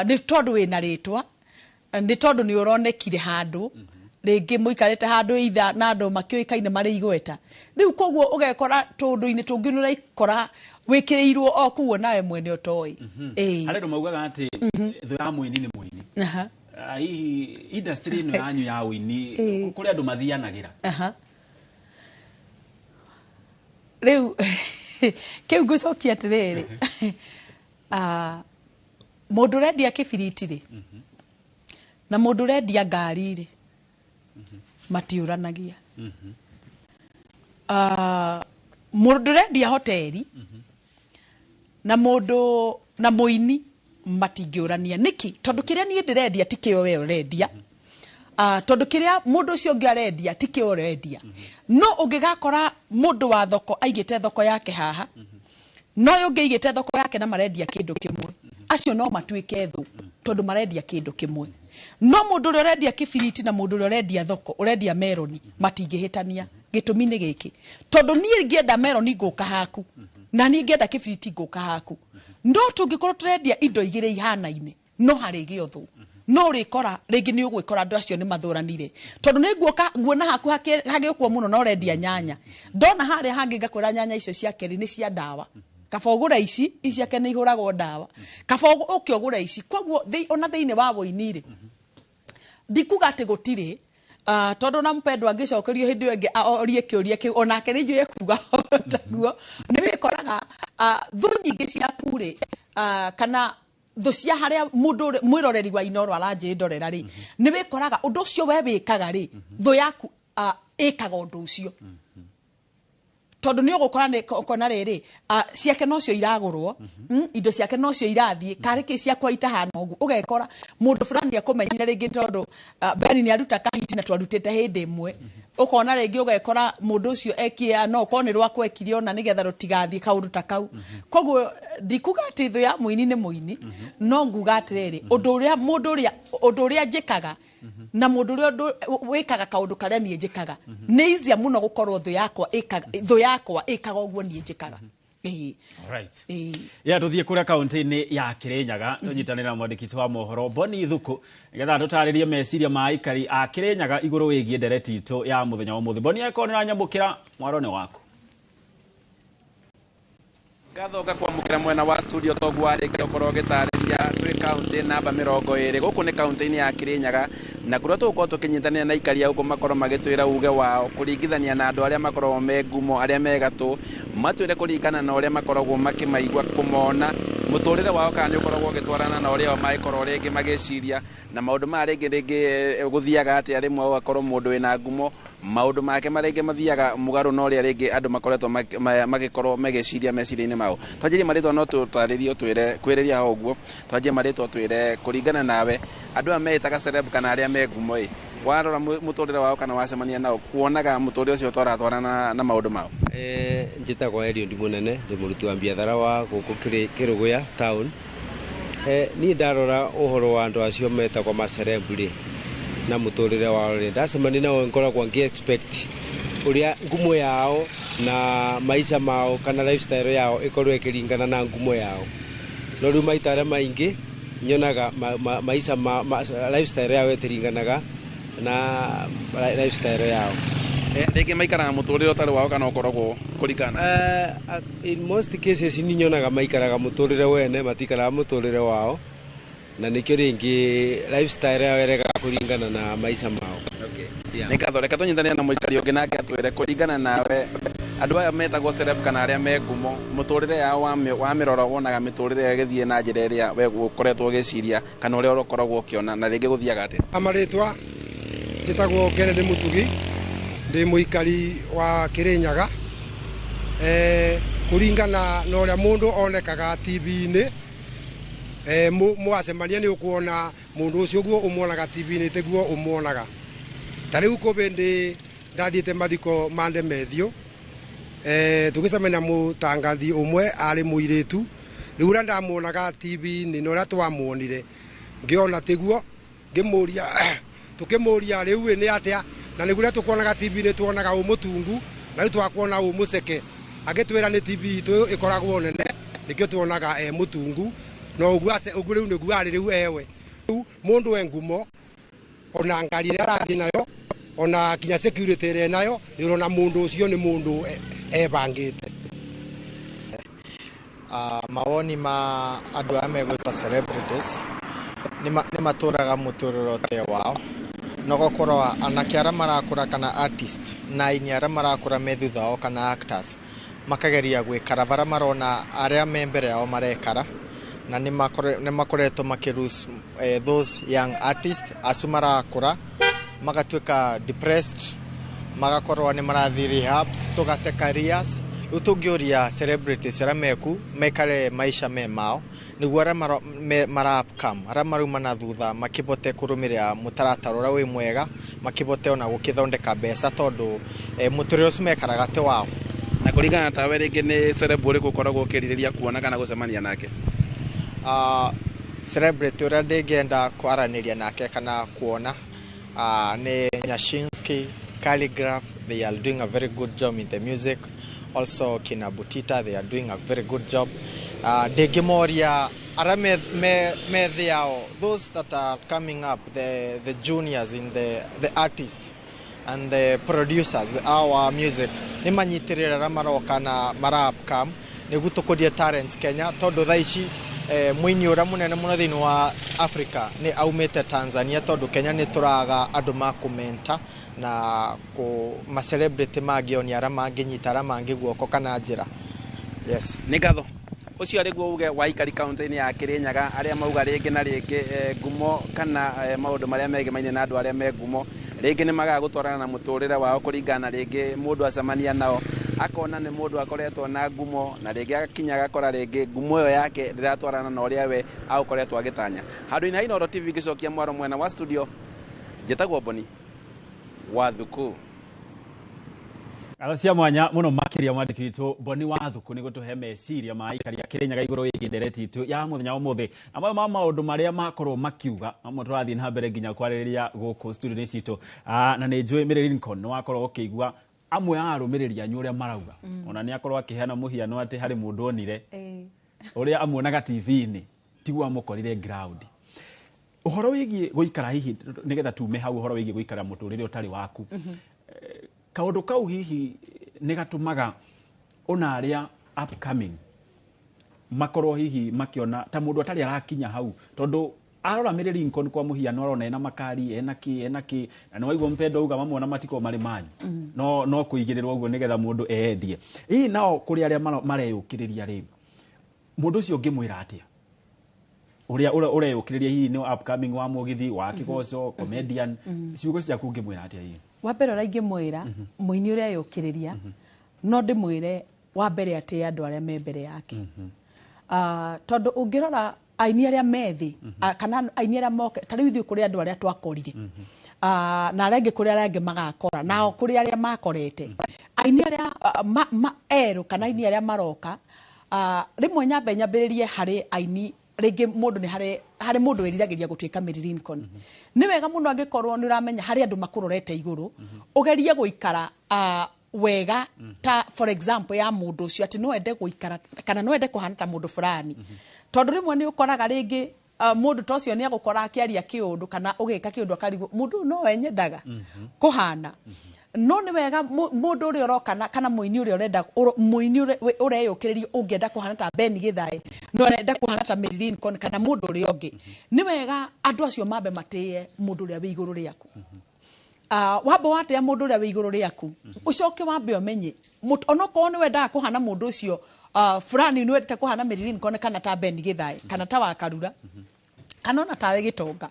Nĩ tondũ wĩna rĩtwa, nĩ tondũ nĩ ũronekire handũ rĩngĩ mũikarĩte handũ itha na andũ makĩũĩkaine marĩ igweta. Rĩu koguo ũgekora tũũndũ-inĩ tũngĩ nĩ ũraikora wĩkĩrĩirwo o kuo nawe mwene ũtoĩ. Ĩĩ. Harĩ andũ maugaga atĩ thũ ya mũini nĩ mũini. Hihi industry ĩno yanyu ya ũini, kũrĩ andũ mathianagĩra? Aha. Rĩu kĩu ngũcokia atĩrĩrĩ, mũndũ ũrendia kĩbiriti rĩ na mũndũ ũrendia ngari rĩ, matiũranagia. Mũndũ ũrendia hoteri na mũndũ na mũini matingĩũrania. Nĩkĩ? Tondũ kĩrĩa niĩ ndĩrendia ti kĩo we ũrendia. Tondũ kĩrĩa mũndũ ũcio ũngĩ arendia ti kĩo ũrendia. No ũngĩgakora mũndũ wa thoko aigĩte thoko yake haha, no ũyũ ũngĩ aigĩte thoko yake na marendia kĩndũ kĩmwe, acio no matuĩke thũ tondũ marendia kĩndũ kĩmwe. No mũndũ ũrĩa ũrendia kĩbiriti na mũndũ ũrĩa ũrendia thoko, ũrendia meroni, matingĩhĩtania. Gĩtũmi nĩ gĩkĩ, tondũ niĩ ngĩenda meroni ngũka haku, na niĩ ngĩenda kĩbiriti ngũka haku. No tũngĩkorwo tũrendia indo igĩrĩ ihanaine, no harĩgĩo thũ, no ũrĩkora rĩngĩ nĩ ũgwĩkora andũ acio nĩ mathũranire, tondũ nĩ nguoka nguona haku hagĩũkwo mũno na ũrendia nyanya, ndona harĩa hangĩ ngakwĩra nyanya icio ciake rĩ nĩ cia ndawa, kaba ũgũre ici, ici ciake nĩ ihũragwo ndawa, kaba ũke ũgũre ici. Koguo ona thĩinĩ wa wũini rĩ, ndikuga atĩ gũtirĩ, tondũ na Mpendwa angĩcokerio hĩndĩ ĩyo ĩngĩ orie kĩũria kĩu, onake nĩ njũĩ ekuga taguo. Nĩ wĩkoraga thũ nyingĩ ciaku rĩ, kana thũ cia harĩa mũndũ mwĩroreri wa Inooro aranjĩndorera rĩ, nĩ wĩkoraga ũndũ ũcio we wĩkaga rĩ, thũ yaku ĩkaga ũndũ ũcio, tondũ nĩ ũgũkora nĩ ũkona rĩrĩ, ciake nocio iragũrwo, indo ciake nocio irathiĩ, karĩ kĩ ciakwa itahana ũguo. Ũgekora mũndũ fulani akũmenyire rĩngĩ tondũ Ben nĩ aruta kahiti na twarutĩte hĩndĩ ĩmwe. Ũkona rĩngĩ ũgekora mũndũ ũcio ekie no ũkorwo nĩ rwakwa ekire ona nĩgetha rũtigathiĩ kaũndũ ta kau. Koguo ndikuga atĩ thũ ya mũini nĩ mũini, no nguga atĩrĩrĩ, ũndũ ũrĩa mũndũ ũrĩa ũndũ ũrĩa njĩkaga na mũndũ ũrĩa wĩkaga kaũndũ karĩa niĩ njĩkaga, nĩ easier mũno gũkorwo thũ yakwa ĩkaga ũguo niĩ njĩkaga. Ĩĩ. Alright. Ĩĩ. Ya tuthiĩ kũrĩa kaunti-inĩ ya Kirinyaga, tũnyitanĩre na mwandĩki witũ wa mohoro Boni Thuku nĩgetha tũtarĩrie meciria ma aikari a Kirinyaga igũrũ wĩgiĩ ndereti itũ ya mũthenya wa ũmũthĩ. Boni, angĩkorwo nĩ ũranyamũkĩra, mwaro nĩ waku. Ngatho ngakwamũkĩra mwena wa studio toguo warĩkia gũkorwo ũgĩtarĩria. Twĩ kaunti namba 20, gũkũ nĩ kaunti-inĩ ya Kirinyaga, na kũrĩa tũgũkorwo tũkĩnyitanĩra na aikari a gũkũ makorwo magĩtwĩra uge wao kũringithania na andũ arĩa makoragwo me ngumo, arĩa me gatũ, matwĩre kũringana na ũrĩa makoragwo makĩmaigua, kũmona mũtũrĩre wao kana nĩ ũkoragwo ũgĩtwarana na ũrĩa o mangĩkorwo rĩngĩ magĩciria na maũndũ maya rĩngĩ gũthiaga atĩa. Rĩmwe ũgakorwo mũndũ wĩna ngumo maũndũ make marĩngĩ mathiaga mũgarũ na ũrĩa rĩngĩ andũ makoretwo magĩkorwo magĩciria meciria-inĩ mao. Twanjĩrie marĩtwa, no tũtarĩrie ũtwĩre kwĩrĩria ho ũguo. Twanjie marĩtwa, twĩre kũringana nawe, andũ aya meĩtaga celeb kana arĩa me ngumo ĩ, warora mũtũrĩre wao kana wacemania nao, kuonaga mũtũrĩre ũcio ũtaratwarana na maũndũ mao? Njĩtagwo Eliud Mũnene, ndĩ mũruti wa biathara wa gũkũ Kĩrũgũya town. Niĩ ndarora ũhoro wa andũ acio metagwo maceleb rĩ, na mũtũrĩre wao rĩ, ndacemania nao ngoragwo ngĩ expect ũrĩa ngumo yao na maica mao kana lifestyle yao ĩkorwo ĩkĩringana na ngumo yao, no rĩu maita arĩa maingĩ nyonaga maica ma lifestyle yao ĩtiringanaga na lifestyle yao. Rĩngĩ maikaraga mũtũrĩre ũtarĩ wao kana ũkoragwo kũringana? In most cases ni nyonaga maikaraga mũtũrĩre wene, matikaraga mũtũrĩre wao, na nĩkĩo rĩngĩ lifestyle yao ĩregaga kũringana na maica mao. Yeah. Nĩ ngatho. Reke tũnyitanĩre na mũikari ũngĩ nake atwĩre kũringana nawe, andũ aya metagwo celeb kana arĩa me ngumo, mũtũrĩre yao wa mĩrora wonaga mĩtũrĩre ĩyo ĩgĩthiĩ na njĩra ĩrĩa we ũkoretwo ũgĩciria kana ũrĩa ũkoragwo ũkĩona, na rĩngĩ gũthiaga atĩa? Marĩtwa njĩtagwo Kennedy Mũtugi, ndĩ mũikari wa Kĩrĩnyaga. Kũringana na ũrĩa mũndũ onekaga TV-inĩ, mwacemania nĩ ũkuona mũndũ ũcio ũguo ũmuonaga TV-inĩ tiguo ũmuonaga. Ta rĩu kũbĩndĩ ndathiĩte mathiko ma Ndemethio, tũgĩcemania mũtangathi ũmwe arĩ mũirĩtu. Rĩu ũrĩa ndamuonaga TV-inĩ na ũrĩa twamuonire ngĩona tiguo, ngĩmũria, tũkĩmũria rĩu ĩ nĩ atĩa, na nĩguo ũrĩa tũkuonaga TV-inĩ tuonaga ũ mũtungu, na rĩu twakuona ũ mũceke. Agĩtwĩra nĩ TV itũ ĩkoragwo nene, nĩkĩo tuonaga e mũtungu, no ũguo ũguo rĩu nĩguo arĩ rĩu ewe. Rĩu mũndũ e ngumo, ona ngari ĩrĩa arathiĩ nayo, ona kinya security ĩrĩa enayo, nĩ ũrona mũndũ ũcio nĩ mũndũ ebangĩte. Mawoni ma andũ aya megwĩtwa celebrities nĩ matũraga mũtũrĩre ũte wao, na ũgakorwo anake arĩa marakũra kana artist na aini arĩa marakũra me thutha wao kana actors makageria gwĩkara barĩa marona arĩa me mbere yao marekara, na nĩ makoretwo makĩ lose those young artists acu marakũra, magatuĩka depressed, magakorwo nĩ marathiĩ rehabs, tũgate careers. Rĩu tũngĩũria celebrities arĩa meku mekare maica me mao nĩguo arĩa mara upcome, arĩa marauma na thutha, makĩbote kũrũmĩrĩra mũtaratara ũrĩa wĩ mwega, makĩbote ona gũkĩthondeka mbeca, tondũ mũtũrĩre ũcio mekaraga ti wao. Na kũringana tawe, rĩngĩ nĩ celeb ũrĩkũ ũkoragwo ũkĩrirĩria kuona kana gũcemania nake? Celebrity ũrĩa ndĩngĩenda kwaranĩria nake kana kuona nĩ Nyashinski, Khaligraph. They are doing a very good job in the music. Also kina Butita, they are doing a very good job. Ndĩngĩmoria arĩa me thĩ yao, those that are coming up, the juniors in the artists and the producers, our music nĩ manyitĩrĩre arĩa maroka na mara upcome nĩguo tũkũrie talents Kenya, tondũ thaa ici mũini ũrĩa mũnene mũno thĩinĩ wa Africa nĩ aumĩte Tanzania, tondũ Kenya nĩ tũraga andũ ma kũmenta na kũ ma celebrity mangĩonia arĩa mangĩnyita arĩa mangĩ guoko kana njĩra. Yes. Nĩ ngatho. Ũcio arĩ guo uge wa aikari kaunti-inĩ ya Kirinyaga, arĩa mauga rĩngĩ na rĩngĩ ngumo kana maũndũ marĩa megemaine na andũ arĩa me ngumo rĩngĩ nĩ magaga gũtwarana na mũtũrĩre wao, kũringana na rĩngĩ mũndũ acemania nao akona nĩ mũndũ akoretwo na ngumo, na rĩngĩ agakinya agakora rĩngĩ ngumo ĩyo yake ndĩratwarana na ũrĩa we agũkoretwo agĩtanya. Handũ-inĩ ha Inooro TV, ngĩcokia mwaro mwena wa studio, njĩtagwo Boni wa Thuku. Ngatho cia mwanya muno makiria mwandĩki witũ Boni Wathuku nĩ gũtũhe meciria ma aikari a Kĩrĩnyaga igũrũ wĩgiĩ ndereti itũ ya mũthenya wa ũmũthĩ, na mamwe ma maũndũ marĩa makorwo makiuga mamwe tũrathiĩ na mbere nginya kwarĩrĩria gũkũ studio-inĩ citũ. Na nĩ njũĩ Mary Lincoln nĩ wakorwo ũkĩigua amwe a arũmĩrĩri anyu ũrĩa marauga. Ona nĩ akorwo akĩheana mũhiano atĩ harĩ mũndũ onire ũrĩa amuonaga TV-inĩ tiguo amũkorire ground. Ũhoro wĩgiĩ gũikara hihi nĩgetha tume hau, ũhoro wĩgiĩ gũikara mũtũrĩre ũtarĩ waku, kaũndũ kau hihi nĩ gatũmaga ona arĩa upcoming makorwo hihi makiona ta mũndũ atarĩ arakinya hau, tondũ arora Mary Lincoln kwa mũhiano arona ena makari ena kĩ ena kĩ, na nĩ waigua mpendo auga mamwe matikorwo marĩ manyu, no kũigĩrĩrwo ũguo nĩgetha mũndũ eyendie. Hihi nao kũrĩ arĩa mareyũkĩrĩria rĩ, mũndũ ũcio ũngĩmwĩra atĩa ũrĩa ũreyũkĩrĩria hihi nĩ upcoming wa mũgithi wa kĩgoco comedian, ciugo ciaku ũngĩmwĩra atĩa hihi? Wa mbere ũrĩa ingĩmwĩra mũini ũrĩa eyũkĩrĩria, no ndĩmwĩre wa mbere atĩe andũ arĩa me mbere yake. Tondũ ũngĩrora aini arĩa me thĩ, kana aini arĩa moke, ta rĩu ithuĩ kũrĩ andũ arĩa twakorire, na arĩa angĩ kũrĩ arĩa angĩ magakora, nao kũrĩ arĩa makorete aini arĩa erũ kana aini arĩa maroka. Rĩmwe nyambe nyambĩrĩrie harĩ aini rĩngĩ mũndũ nĩ harĩ mũndũ wĩriragĩria gũtuĩka Mary Lincoln. Nĩ wega mũno angĩkorwo nĩ ũramenya harĩ andũ makũrorete igũrũ, ũgerie gũikara wega ta for example ya mũndũ ũcio, atĩ no ende gũikara kana no ende kũhana ta mũndũ fulani. Tondũ rĩmwe nĩ ũkoraga rĩngĩ mũndũ ta ũcio nĩ agũkora akĩaria kĩũndũ kana ũgĩka kĩũndũ akarigwo mũndũ ũyũ nowe nyendaga kũhana. No nĩ wega mũndũ ũrĩa ũroka kana mũini ũrĩa ũrenda, mũini ũrĩa ũreyũkĩrĩria ũngĩenda kũhana ta Ben Githae, no ũrenda kũhana ta Mary Lincoln kana mũndũ ũrĩa ũngĩ, nĩ wega andũ acio mambe matĩe mũndũ ũrĩa wĩ igũrũ rĩaku. Wambe watĩa mũndũ ũrĩa wĩ igũrũ rĩaku, ũcoke wambe ũmenye onokorwo nĩ wendaga kũhana mũndũ ũcio fulani, nĩ wendete kũhana Mary Lincoln kana ta Ben Githae kana ta Wakarura kana ona tawe Gĩtonga.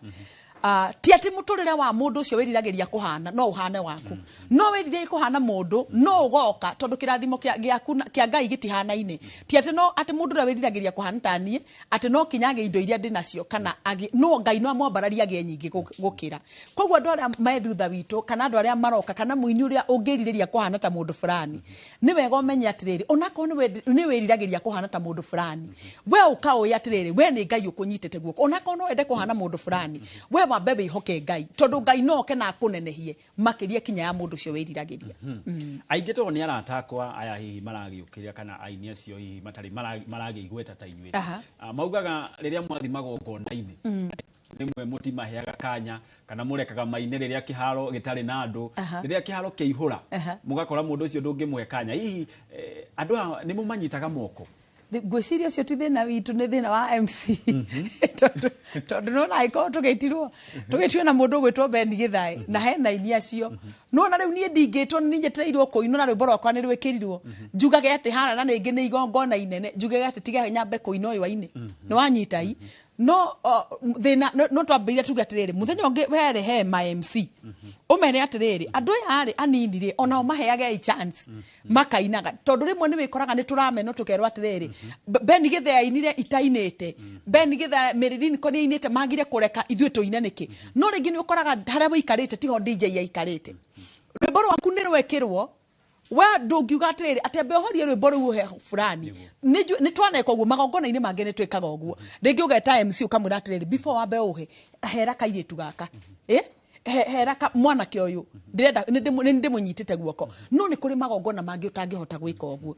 Ti atĩ mũtũrĩre wa mũndũ ũcio wĩriragĩria kũhana no ũhane waku, no wĩrirĩrie kũhana mũndũ no ũgoka, tondũ kĩrathimo kĩa Ngai gĩtihanaine. Ti atĩ no atĩ mũndũ ũrĩa wĩriragĩria kũhana ta niĩ atĩ no kinya agĩe indo iria ndĩ nacio kana agĩe, no Ngai no amwambararie agĩe nyingĩ gũkĩra. Koguo andũ arĩa me thutha witũ kana andũ arĩa maroka kana mũini ũrĩa ũngĩrirĩria kũhana ta mũndũ fulani, nĩ wega ũmenye atĩrĩrĩ, onakorwo nĩ wĩriragĩria kũhana ta mũndũ fulani, we ũkaũĩ atĩrĩrĩ, we nĩ Ngai ũkũnyitĩte guoko, onakorwo no wende kũhana mũndũ fulani, we wambe wĩhoke Ngai, tondũ Ngai no oke na akũnenehie makĩria kinya ya mũndũ ũcio wĩriragĩria. Aingĩ tondũ nĩ arata akwa aya hihi maragĩũkĩrĩra kana aini acio hihi matarĩ maragĩigweta ta inyuĩ. Maugaga rĩrĩa mwathi magongona-inĩ, rĩmwe mũtimaheaga kanya kana mũrekaga maine rĩrĩa kĩharo gĩtarĩ na andũ, rĩrĩa kĩharo kĩihũra, mũgakora mũndũ ũcio ndũngĩmũhe kanya. Hihi andũ aya nĩ mũmanyitaga moko? Ngwĩciria ũcio ti thĩna witũ, nĩ thĩna wa MC. Tondũ nĩwona angĩkorwo tũgĩtio na mũndũ ũgwĩtwo Ben Githae na hena aini acio, nĩwona rĩu niĩ ndingĩtwo nĩ nyetereirwo kũinwo na rwĩmbo rwakwa nĩ rwĩkĩrirwo, njugage atĩ haha na rĩngĩ nĩ igongona inene, njugage atĩ tiga nyambe kũina ũyũ aine. Nĩwanyita i? No thĩna no twambĩrĩrie tuge atĩrĩrĩ, mũthenya ũngĩ were he ma MC ũmere atĩrĩrĩ, andũ aya arĩ anini rĩ, onao maheage chance makainaga, tondũ rĩmwe nĩ wĩkoraga nĩ tũramenwo tũkerwo atĩrĩrĩ, Ben Githae ainire itainĩte, Ben Githae Mary Lincoln ainĩte, magire kũreka ithuĩ tũine nĩkĩ? No rĩngĩ nĩ ũkoraga harĩa wĩikarĩte tiho DJ aikarĩte, rwĩmbo rwaku nĩ rwekĩrwo, we ndũngiuga atĩrĩrĩ atĩ ambe ũhorie rwĩmbo rũu ũhe fulani. Nĩ twaneka ũguo magongona-inĩ mangĩ, nĩ twĩkaga ũguo. Rĩngĩ ũgeta MC ũkamwĩra atĩrĩrĩ, before wambe ũhe, hera kairĩtu gaka, hera mwanake ũyũ, ndĩrenda nĩ ndĩmũnyitĩte guoko. No nĩ kũrĩ magongona mangĩ ũtangĩhota gwĩka ũguo,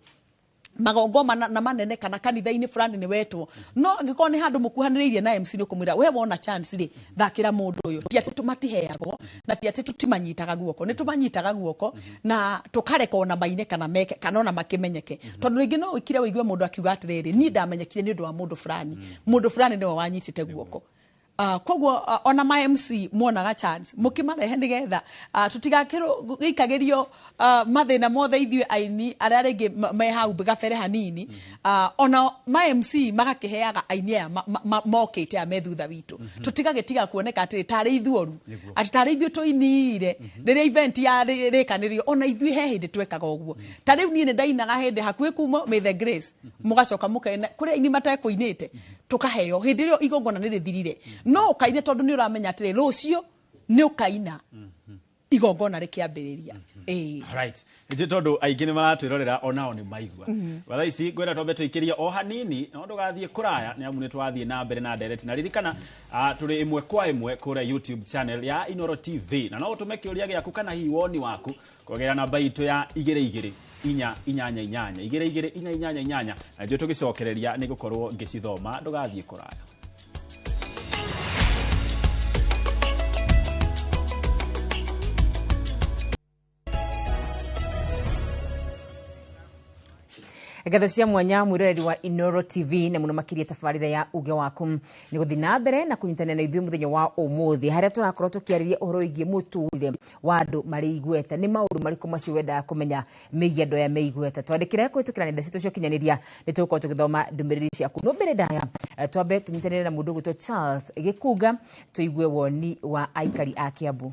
magongona na manene kana kanitha-inĩ fulani nĩ wetwo, no angĩkorwo nĩ handũ mũkuhanĩrĩirie na MC nĩ ũkũmwĩra we wona chance rĩ, thakĩra mũndũ ũyũ. Ti atĩ tũmatiheagwo na ti atĩ tũtimanyitaga guoko, nĩ tũmanyitaga guoko na tũkareka ona maine kana meke kana ona makĩmenyeke, tondũ rĩngĩ no ũikire ũigue mũndũ akiuga atĩrĩrĩ, niĩ ndamenyekire nĩ ũndũ wa mũndũ fulani, mũndũ fulani nĩwe wanyitĩte guoko. Koguo ona ma MC muonaga chance mũkĩmarehe nĩgetha tũtigakĩikagerio mathĩna mothe ithuĩ aini arĩa rĩngĩ me hau gabere hanini. Ona ma MC magakĩheaga aini aya mokĩte aya me thutha witũ, tũtigagĩtiga kuoneka atĩ tarĩ ithuoru, atĩ tarĩ ithuĩ tũinire rĩrĩa event ya rĩkanĩrio, ona ithuĩ he hĩndĩ twekaga ũguo. Ta rĩu niĩ nĩ ndainaga hĩndĩ hakuhĩ kuma May the Grace, mũgacoka mũkaina kũrĩ aini matekũinĩte, tũkaheo hĩndĩ ĩrĩa igongona nĩ rĩthirire, no ũkaine tondũ nĩ ũramenya atĩrĩ rũciũ nĩ ũkaina igongona rĩkĩambĩrĩria. Ĩĩ. Alright. Nĩ tondũ aingĩ nĩ maratwĩrorera onao nĩ maigua. Thaa ici ngwenda twambe tũikĩrie o hanini no ndũgathiĩ kũraya nĩ amu nĩ twathiĩ na mbere na ndereti na ririkana tũrĩ ĩmwe kwa ĩmwe kũrĩa YouTube channel ya Inoro TV na no ũtũme kĩũria gĩaku kana hihi woni waku kũgerera namba itũ ya 2 2 4 8 8 2 2 4 8 8 na ithuĩ tũgĩcokereria nĩ gũkorwo ngĩcithoma. Ndũgathiĩ kũraya. Ngatho cia mwanya mwiroreri wa Inoro TV na muno makiria tabarĩra ya uge waku nĩ gũthiĩ na mbere na kũnyitanĩra na ithuĩ mũthenya wa ũmũthĩ harĩa tũrakorwo tũkĩarĩria ũhoro wĩgiĩ mũtũrĩre wa andũ marĩ igweta. Nĩ maũndũ marĩkũ macio wendaga kũmenya megiĩ andũ aya me igweta? Twandĩkĩre kũhĩtũkĩra nenda citũ cia ũkinyanĩria nĩ tũgũkorwo tũgĩthoma ndũmĩrĩri ciaku. No mbere ndaya twambe tũnyitanĩre na mũndũ ũgwĩtwo Charles Gĩkunga tũigue woni wa aikari a Kiambu.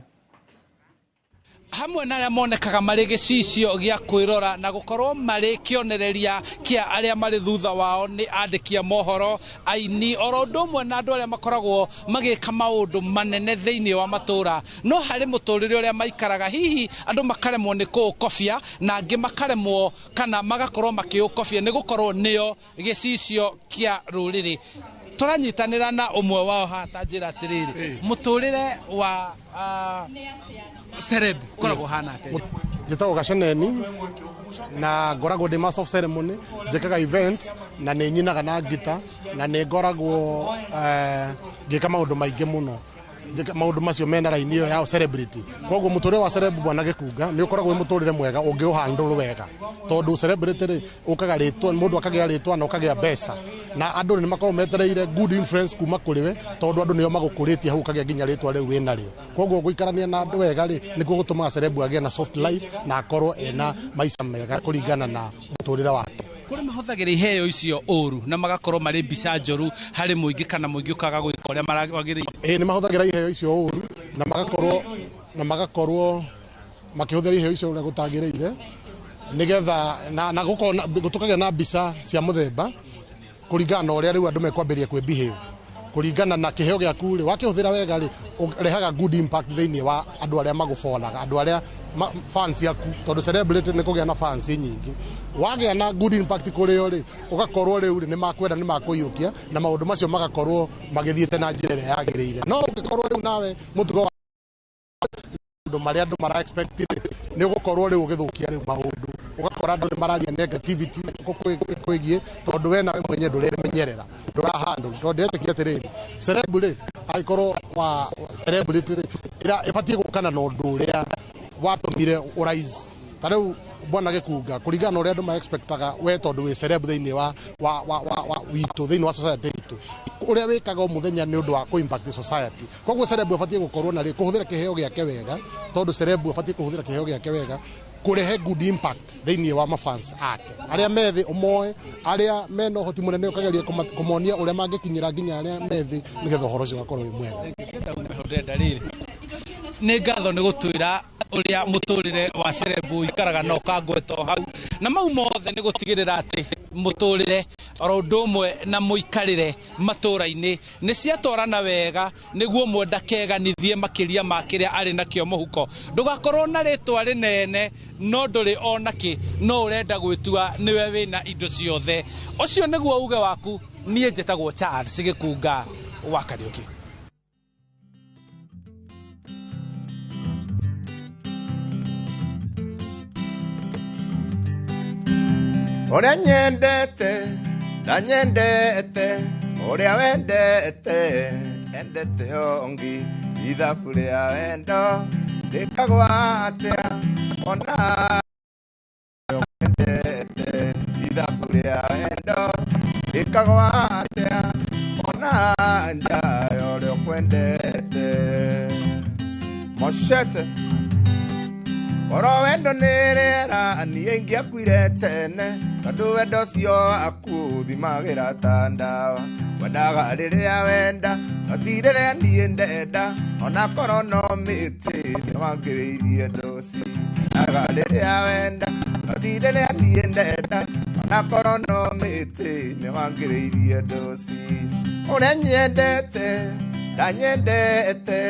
Hamwe na arĩa monekaga marĩ gĩcicio gĩa kwĩrora na gũkorwo marĩ kĩonereria kĩa arĩa marĩ thutha wao nĩ andĩki a mohoro, aini, oro ũndũ ũmwe na andũ arĩa makoragwo magĩka maũndũ manene thĩinĩ wa matũra. No harĩ mũtũrĩre ũrĩa maikaraga hihi andũ makaremwo nĩ kũũkobia na angĩ makaremwo kana magakorwo makĩũkobia nĩ gũkorwo nĩo gĩcicio kĩa rũrĩrĩ. Tũranyitanĩra na ũmwe wao haha ta njĩra atĩrĩrĩ, mũtũrĩre wa celeb koragwo hana atĩa? Njĩtagwo Gaceneni na ngoragwo ndĩ master of ceremony, njĩkaga events na nĩ nyinaga na ngita na nĩ ngoragwo ngĩka maũndũ maingĩ mũno. Maũndũ macio mena raini ĩyo ya celebrity. Koguo mũtũrĩre wa celeb bwana Gĩkunga nĩ ũkoragwo wĩ mũtũrĩre mwega ũngĩũhandle wega, tondũ celebrity rĩ ũkaga rĩtwa, mũndũ akagĩa rĩtwa na ũkagĩa mbeca na andũ nĩ makoragwo metereire good influence kuma kũrĩ we, tondũ andũ nĩo magũkũrĩtie hau ũkagĩa nginya rĩtwa rĩu wĩnarĩo. Koguo gũikarania na andũ wega rĩ nĩkuo gũtũmaga celeb agĩe na soft life na akorwo ena maica mega kũringana na mũtũrĩre wake. Kũrĩ mahũthagĩra iheo icio ũru na magakorwo marĩ mbica njũru harĩ mũingĩ kana mũingĩ ũkaga gwĩka ũrĩa wagĩrĩire. Ĩĩ nĩ mahũthagĩra iheo icio ũru na magakorwo makĩhũthĩra iheo icio ũrĩa gũtagĩrĩire nĩgetha na gũtũkagĩa na mbica cia mũthemba kũringana na ũrĩa rĩu andũ mekwambĩrĩria kwĩ behave kũringana na kĩheo gĩaku rĩ wakĩhũthĩra wega rĩ ũrehaga good impact thĩinĩ wa andũ arĩa magũbolaga, andũ arĩa fans yaku, tondũ celebrity nĩ kũgĩa na fans nyingĩ. Wagĩa na good impact kũrĩ o rĩ ũgakorwo rĩu rĩ nĩ makwenda nĩ makũiyũkia na maũndũ macio magakorwo magĩthiĩte na njĩra ĩrĩa yagĩrĩire. No ũngĩkorwo rĩu nawe mũtugo wa maũndũ marĩa andũ mara expect rĩ nĩ ũgũkorwo rĩu ũgĩthũkia rĩu maũndũ, ũgakora andũ nĩ mararia negativity kwĩgiĩ tondũ we nawe mwenyewe ndũremenyerera, ndũrahandle. Tondũ ndĩretĩkia atĩrĩrĩ, celeb rĩ angĩkorwo wa celebrity rĩ ĩbatiĩ gũkana na ũndũ ũrĩa watũmire ũrise. Ta rĩu bwana Gĩkunga kũringana na ũrĩa andũ ma expectaga we tondũ wĩ celeb thĩinĩ wa witũ thĩinĩ wa society itũ, ũrĩa wĩkaga o mũthenya nĩ ũndũ wa kũ impact society. Koguo celeb abatiĩ gũkorwo na rĩ kũhũthĩra kĩheo gĩake wega, tondũ celeb abatiĩ kũhũthĩra kĩheo gĩake wega kũrehe good impact thĩinĩ wa mafans ake arĩa methĩ ũmoe, arĩa mena ũhoti mũnene ũkageria kũmonia ũrĩa mangĩkinyĩra nginya arĩa methĩ nĩgetha ũhoro ũcio ũgakorwo wĩ mwega. Nĩ ngatho nĩ gũtwĩra ũrĩa mũtũrĩre wa celeb ũikaraga na ũkangweta o hau, na mau mothe nĩ gũtigĩrĩra atĩ mũtũrĩre oro ũndũ ũmwe na mũikarĩre matũra-inĩ nĩ ciatwarana wega nĩguo ũmwe ndakeganithie makĩria ma kĩrĩa arĩ nakĩo mũhuko. Ndũgakorwo na rĩtwa rĩnene no ndũrĩ ona kĩ, no ũrenda gwĩtua nĩwe wĩna indo ciothe. Ũcio nĩguo uge waku. Niĩ njĩtagwo Charles Gĩkunga wa Kariũki. Ũrĩa nyendete ndanyendete, ũrĩa wendete endete ũngĩ, ithabu rĩa wendo rĩkagwo atĩa ona wendete, ithabu rĩa wendo rĩkagwo atĩa ona nja ya ũrĩa ũkwendete. Moshete oro wendo nĩ rĩera niĩ ingĩakuire tene, tondũ wendo ũcio akuthimagĩra ta ndawa. Wendaga rĩrĩa wenda no ti rĩrĩa niĩ ndenda, onakorwo no mĩtĩ nĩwangĩrĩirie ndoci. Wendaga rĩrĩa wenda no ti rĩrĩa niĩ ndenda, onakorwo no mĩtĩ nĩwangĩrĩirie ndoci. Ũrĩa nyendete ndanyendete,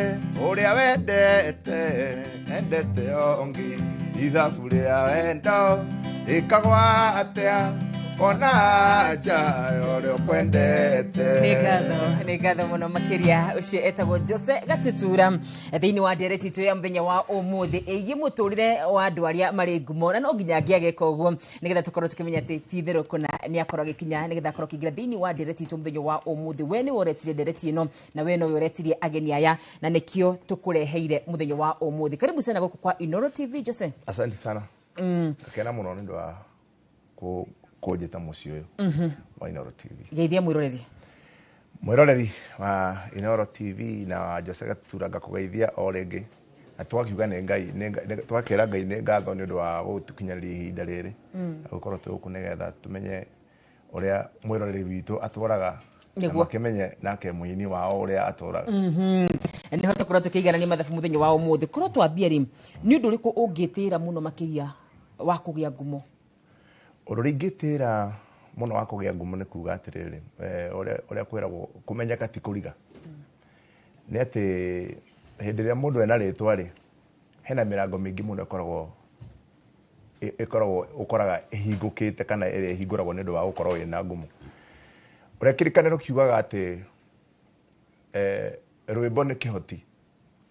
ũrĩa wendete endete ũngĩ, Ithabu rĩa wendo rĩkagwa atĩa ona nja ũrĩa ũkwendete. Nĩ ngatho mũno makĩria. Ũcio etagwo Jose Gatutura thĩinĩ wa ndereti itũ ya mũthenya wa ũmũthĩ ĩgiĩ mũtũrĩre wa andũ arĩa marĩ ngumo, na no nginya angĩageka ũguo nĩgetha tũkorwo tũkĩmenya atĩ ti itherũ kũna nĩ akorwo agĩkinya nĩgetha akorwo akĩingĩra thĩinĩ wa ndereti itũ mũthenya wa ũmũthĩ. We nĩwe ũretire ndereti ĩno na we nowe ũretirie ageni aya, na nĩkĩo tũkũreheire mũthenya wa ũmũthĩ. Karibu sana gũkũ kwa Inooro TV, Jose. Asante sana. Ngakena mũno nĩ ũndũ wa kũnjĩta mũciĩ ũyũ wa Inooro TV. Geithia mwĩroreri. Mwĩroreri wa Inooro TV na wa Jose Gatutura, ngakũgeithia o rĩngĩ, na twakiuga nĩ Ngai, twakĩra Ngai nĩ ngatho nĩ ũndũ wa gũtũkinyanĩria ihinda rĩrĩ na gũkorwo twĩ gũkũ nĩgetha tũmenye ũrĩa mwĩroreri witũ atũraga na makĩmenye nake mũini wao ũrĩa atũraga. Nĩ hota kũrwo tũkĩiganania mathabu mũthenya wa ũmũthĩ. Korwo twambie rĩ, nĩ ũndũ ũrĩkũ ũngĩtĩĩra mũno makĩria wa kũgĩa ngumo? Ũndũ ũrĩa ingĩtĩĩra mũno wa kũgĩa ngumo nĩ kuga atĩrĩrĩ, ũrĩa kwĩragwo kũmenyeka ti kũriga. Nĩ atĩ hĩndĩ ĩrĩa mũndũ ena rĩtwa rĩ, hena mĩrango mĩingĩ mũno ĩkoragwo ũkoraga ĩhingũkĩte kana ĩrĩa ĩhingũragwo nĩ ũndũ wa gũkorwo wĩna ngumo. Ũrĩa kĩrĩkanĩro kiugaga atĩ rwĩmbo nĩ kĩhoti,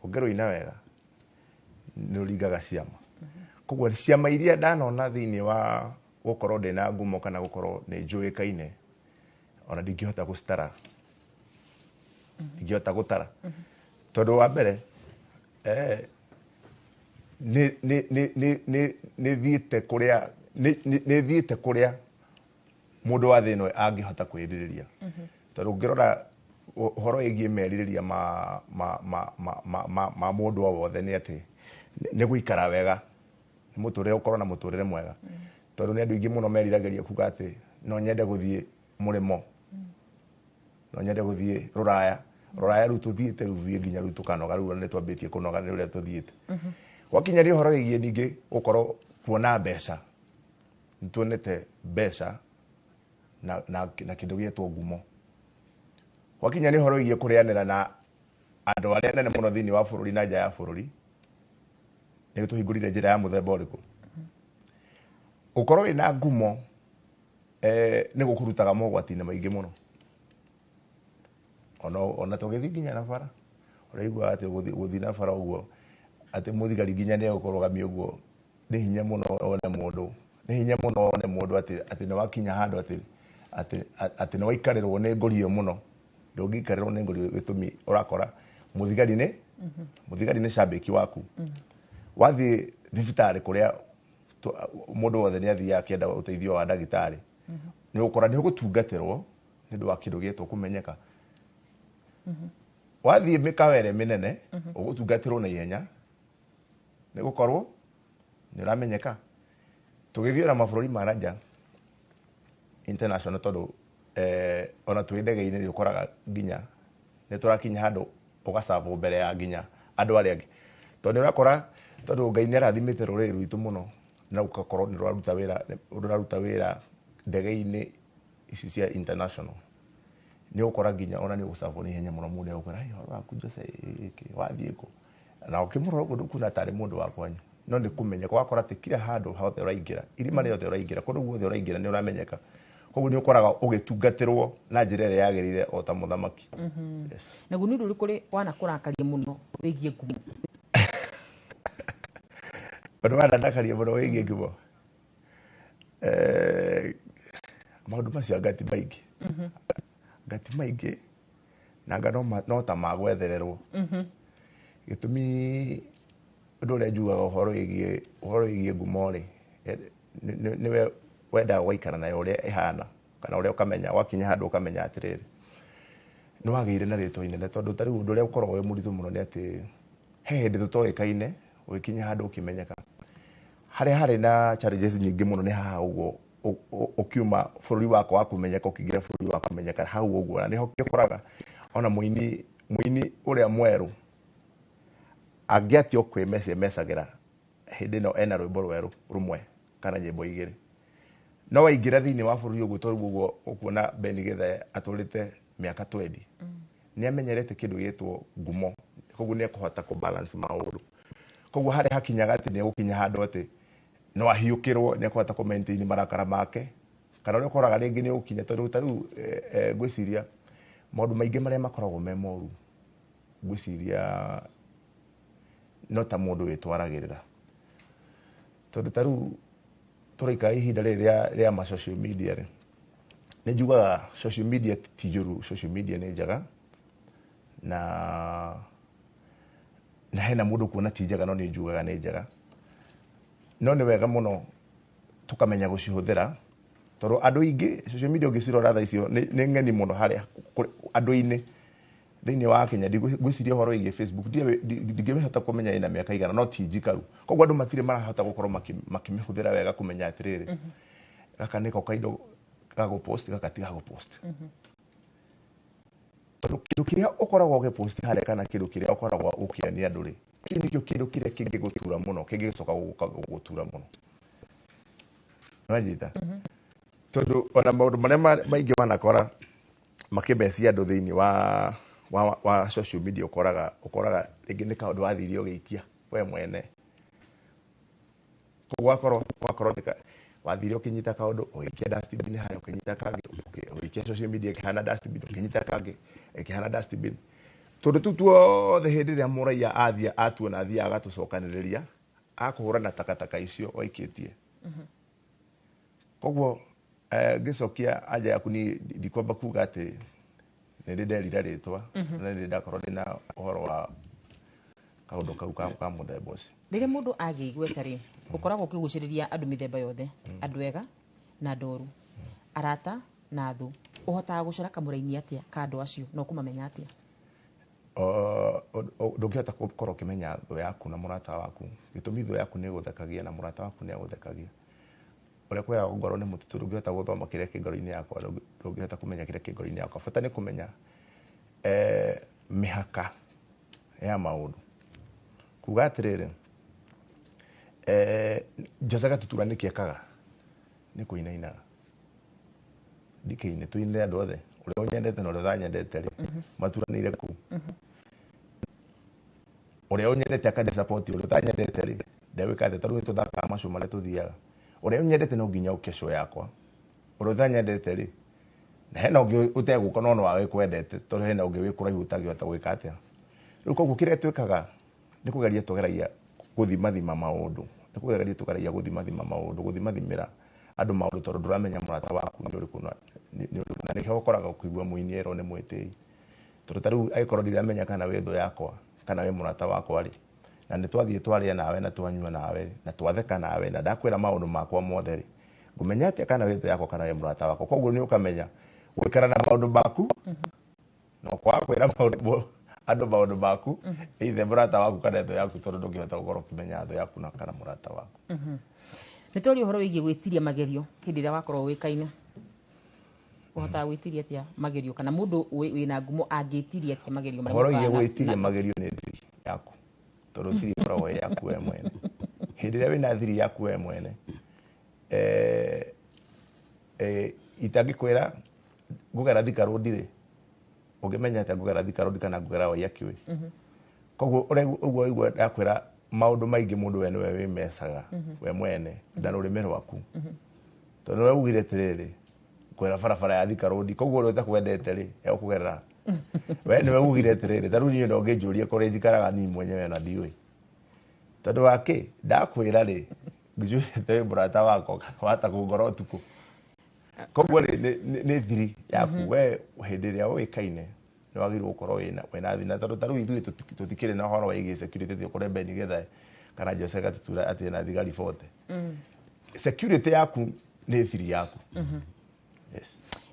ũngĩrũina wega nĩ ũringaga ciama. Koguo ciama iria ndanona thĩinĩ wa gũkorwo ndĩna ngumo kana gũkorwo nĩ njũĩkaine, ona ndingĩhota gũcitara, ndingĩhota gũtara. Tondũ wa mbere, nĩ thiĩte kũrĩa, nĩ thiĩte kũrĩa mũndũ wa thĩ ĩno angĩhota kwĩrirĩria. Tondũ ũngĩrora ũhoro wĩgiĩ merirĩria ma mũndũ o wothe nĩ atĩ nĩ gũikara wega, nĩ mũtũrĩre, ũkorwo na mũtũrĩre mwega. Tondũ nĩ andũ aingĩ mũno meriragĩria kuga atĩ no nyende gũthiĩ mũrĩmo, no nyende gũthiĩ rũraya. Rũraya rĩu tũthiĩte rĩu thiĩ nginya rĩu tũkanoga, rĩu nĩ twambĩtie kũnoga nĩ ũrĩa tũthiĩte. Gwakinya nĩ ũhoro wĩgiĩ ningĩ gũkorwo kuona mbeca, nĩ tuonete mbeca na kĩndũ gĩetwo ngumo. Gwakinya nĩ ũhoro wĩgiĩ kũrĩanĩra na andũ arĩa anene mũno thĩinĩ wa bũrũri na nja ya bũrũri, nĩ tũhingũrire njĩra ya mũthemba ũrĩkũ. Gũkorwo wĩna ngumo nĩ gũkũrutaga mogwati-inĩ maingĩ mũno. Ona tũgĩthiĩ nginya na bara, ũraigua atĩ gũthiĩ na bara ũguo atĩ mũthigari nginya nĩ egũkũrũgamia ũguo, nĩ hinya mũno one mũndũ, nĩ hinya mũno one mũndũ atĩ nĩ wakinya handũ atĩ nĩ waikarĩrwo nĩ ngũrio mũno. Ndũngĩikarĩrwo nĩ ngũrio gĩtũmi ũrakora mũthigari nĩ cambĩki waku. Wathiĩ thibitarĩ kũrĩa mũndũ wothe nĩ athiaga akĩenda ũteithio wa ndagĩtarĩ, nĩ ũgũkora nĩ ũgũtungatĩrwo nĩ ũndũ wa kĩndũ gĩetwo kũmenyeka. Wathiĩ mĩkawa ĩrĩa mĩnene ũgũtungatĩrwo na ihenya nĩ gũkorwo nĩ ũramenyeka. Tũgĩthiĩ ona mabũrũri ma nja international, tondũ ona twĩ ndege-inĩ nĩ ũkoraga nginya nĩ tũrakinya handũ ũgacabwo mbere ya nginya andũ arĩa angĩ. Tondũ nĩ ũrakora, tondũ Ngai nĩ arathimĩte rũrĩrĩ rwitũ mũno na ũgakorwo nĩ rũraruta wĩra ndege-inĩ ici cia international, nĩ ũgũkora nginya ona nĩ ũgũcabwo nĩ ihenya mũno. Mũndũ egũkwĩra, "Ai, ũhoro waku Jose, wathiĩ kũ?" Na ũkĩmũrora ũguo ndũkuona tarĩ mũndũ wa kwanyu, no nĩ kũmenyeka. Ũgakora atĩ kila handũ hothe ũraingĩra, irima rĩothe ũraingĩra, kũndũ guothe ũraingĩra nĩ ũramenyeka. Koguo nĩ ũkoraga ũgĩtungatĩrwo na njĩra ĩrĩa yagĩrĩire o ta mũthamaki. Naguo nĩ ũndũ ũrĩkũ wanakũrakaria mũno wĩgiĩ ngumo? Ũndũ wanandakaria mũno wĩgiĩ ngumo, maũndũ macio ngati maingĩ, ngati maingĩ na anga no ta magwethererwo. Gĩtũmi ũndũ ũrĩa njugaga ũhoro wĩgiĩ ngumo rĩ, nĩwe wendaga gũikara nayo ũrĩa ĩhana, kana ũrĩa ũkamenya wakinya handũ ũkamenya atĩrĩrĩ nĩ wagĩire na rĩtwa inene. Tondũ ta rĩu ũndũ ũrĩa ũkoragwo wĩ mũritũ mũno nĩ atĩ he hĩndĩ tũtoĩkaine, ũgĩkinya handũ ũkĩmenyeka. Harĩa harĩ na challenges nyingĩ mũno nĩ haha ũguo ũkiuma bũrũri wakwa wa kũmenyeka ũkĩingĩra bũrũri wa kũmenyeka hau ũguo, na nĩho ũkoraga ona mũini ũrĩa mwerũ angĩatio kwĩmecia mecagĩra hĩndĩ ĩno ena rwĩmbo rwerũ rũmwe kana nyĩmbo igĩrĩ. No waingĩra thĩinĩ wa bũrũri ũguo tondũ ũguo ũkuona Ben Githae atũrĩte mĩaka 20, nĩ amenyerete kĩndũ gĩtwo ngumo, koguo nĩ ekũhota kũ balance maũndũ. Koguo harĩa hakinyaga atĩ nĩ egũkinya handũ atĩ No ahiũkĩrwo nĩ ekũhota kũ maintain marakara make, kana ũrĩa ũkoraga rĩngĩ nĩ ũkinya tondũ ta rĩu ngwĩciria maũndũ maingĩ marĩa makoragwo me moru, ngwĩciria no ta mũndũ wĩtwaragĩrĩra, tondũ ta rĩu tũraikara ihinda rĩrĩ rĩa ma social media rĩ, nĩ njugaga social media ti njũru, social media nĩ njega, na hena mũndũ kuona ti njega, no nĩ njugaga nĩ njega. No nĩ wega mũno tũkamenya gũcihũthĩra, tondũ andũ aingĩ social media ũngĩcirora thaa icio nĩ ng'eni mũno harĩa andũ-inĩ thĩinĩ wa Kenya. Ngwĩciria ũhoro wĩgiĩ Facebook ndingĩhota kũmenya ĩna mĩaka igana, no ti njikaru, koguo andũ matirĩ marahota gũkorwo makĩmĩhũthĩra wega kũmenya atĩrĩrĩ, gaka nĩko kaindo ga gũpost, gaka ti ga gũpost. Tondũ kĩndũ kĩrĩa ũkoragwo ũgĩpost harĩa kana kĩndũ kĩrĩa ũkoragwo ũkĩania andũ rĩ, kĩu nĩkĩo kĩndũ kĩrĩa kĩngĩgũtura mũno, kĩngĩgĩcoka gũgũtura mũno. Nĩwanyita? Tondũ ona maũndũ marĩa maingĩ manakora makĩmecia andũ thĩinĩ wa social media, ũkoraga rĩngĩ nĩ kaũndũ wathire ũgĩikia we mwene. Koguo wakorwo wathire ũkĩnyita kaũndũ ũgĩikia dustbin harĩa, ũkĩnyita kangĩ ũgĩikia social media ĩkĩhana dustbin, ũkĩnyita kangĩ ĩkĩhana dustbin. Tondũ tũu tuothe hĩndĩ ĩrĩa mũraiya athiĩ atuona athiĩ agatũcokanĩrĩria, akũhũra na takataka icio waikĩtie. Koguo ngĩcokia anja yaku, ni ndikwamba kuga atĩ nĩ ndĩ nderira rĩtwa, na nĩ ndĩ ndakorwo ndĩna ũhoro wa kaũndũ kau ka mũthemba ũcio. Rĩrĩa mũndũ agĩa igweta rĩ, ũkoragwo ũkĩgucĩrĩria andũ mĩthemba yothe, andũ ega na andũ oru, arata na thũ. Ũhotaga gũcora kamũraini atĩa ka andũ acio na ũkũmamenya atĩa? Ndũngĩhota gũkorwo ũkĩmenya thũ yaku na mũrata waku. Gĩtũmi thũ yaku nĩ ĩgũthekagia na mũrata waku nĩ agũthekagia. Ũrĩa kwĩragwo ngoro nĩ mũtitũ, ndũngĩhota gũthoma kĩrĩa kĩ ngoro-inĩ yakwa, ndũngĩhota kũmenya kĩrĩa kĩ ngoro-inĩ yakwa. Bata nĩ kũmenya mĩhaka ya maũndũ. Kuga atĩrĩrĩ, Jose Gatutura nĩkĩ ekaga? Nĩ kũinainaga. Ndikĩine, tũinĩre andũ othe, ũrĩa ũnyendete na ũrĩa ũtanyendete rĩ, maturanĩire kũu. Ũrĩa ũnyendete akandisupport, ũrĩa ũtanyendete rĩ, ndegwĩka atĩa, tondũ nĩ tũthakaga macio marĩa tũthiaga. Ũrĩa ũnyendete no nginya ũke show yakwa, ũrĩa ũtanyendete rĩ, na hena ũngĩ ũtegũka no no wĩkwendete, tondũ hena ũngĩ wĩ kũraihu ũtangĩhota gwĩka atĩa. Rĩu koguo kĩrĩa twĩkaga nĩ kũgeria tũgeragia gũthimathima maũndũ, nĩ kũgeria tũgeragia gũthimathima maũndũ, gũthimathimĩra andũ maũndũ, tondũ ndũramenya mũrata waku nĩ ũrĩkũ na nĩ ũrĩkũ. Na nĩkĩo ũkoraga ũkĩigua mũini erwo nĩ mwĩtĩi, tondũ ta rĩu angĩkorwo ndiramenya kana wĩ thũ yakwa kana wĩ mũrata wakwa rĩ, na nĩ twathiĩ twarĩa nawe na twanyua nawe na twatheka nawe na ndakwĩra maũndũ makwa mothe rĩ, ngũmenya atĩa kana wĩ thũ yakwa kana wĩ mũrata wakwa. Koguo nĩ ũkamenya gũikara na maũndũ maku na kwaga kwĩra andũ maũndũ maku, either mũrata waku kana thũ yaku, tondũ ndũngĩhota gũkorwo ũkĩmenya thũ yaku na kana mũrata waku. Nĩ twaria ũhoro wĩgiĩ gwĩtiria magerio hĩndĩ ĩrĩa wakorwo ũĩkaine. Ũhotaga gwĩtiria atĩa magerio, kana mũndũ wĩna ngumo angĩtiria atĩa magerio marĩa Ũhoro wĩgiĩ gwĩtiria magerio nĩ thiri yaku, tondũ thiri ĩkoragwo ĩ yaku we mwene. Hĩndĩ ĩrĩa wĩna thiri yaku we mwene, itangĩkwĩra ngũgera Thika Road rĩ, ũngĩmenya atĩa ngũgera Thika Road kana ngũgera Waiyaki Way? Koguo ũguo waigua ndakwĩra maũndũ maingĩ mũndũ we nĩwe wĩmecaga we mwene na rũrĩmĩ rwaku, tondũ nĩwe ugire atĩrĩrĩ, ngwĩra barabara ya Thika Road, koguo ũrĩa ũtakwendete rĩ, egũkũgerera. We nĩwe ugire atĩrĩrĩ, ta rĩu niĩ no ũngĩnjũria kũrĩa njikaraga niĩ mwenyewe na ndiũĩ, tondũ wa kĩ ndakwĩra rĩ, njũĩte wĩ mũrata wakwa wata kũngora ũtukũ. Koguo rĩ, nĩ thiri yaku we hĩndĩ ĩrĩa ũĩkaine nĩ wagĩrĩirwo gũkorwo wĩna thiri, na tondũ ta rĩu ithuĩ tũtikĩrĩ na ũhoro wĩgiĩ security, ti ũkore Ben Githae kana Jose Gatutura atĩ ena thigari 40. Security yaku nĩ thiri yaku. Yes.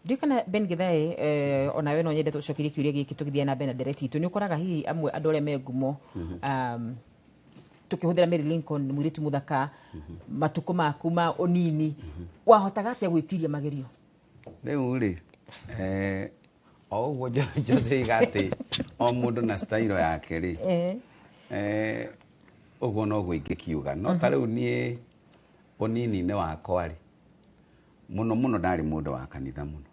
Ndiũĩ kana Ben Githae, onawe no nyende tũcokerie kĩũria gĩkĩ tũgĩthiĩ na mbere na ndereti itũ. Nĩ ũkoraga hihi amwe andũ arĩa me ngumo, tukĩhũthĩra Mary Lincoln, mũirĩtu mũthaka, matukũ maku ma ũnini, wahotaga atĩa gwĩtiria magerio? Rĩu rĩ, o ũguo Jose iga atĩ o mũndũ na style yake rĩ, ũguo noguo ingĩkiuga. No ta rĩu niĩ ũnini-inĩ wakwa rĩ, mũno mũno ndarĩ mũndũ wa kanitha mũno,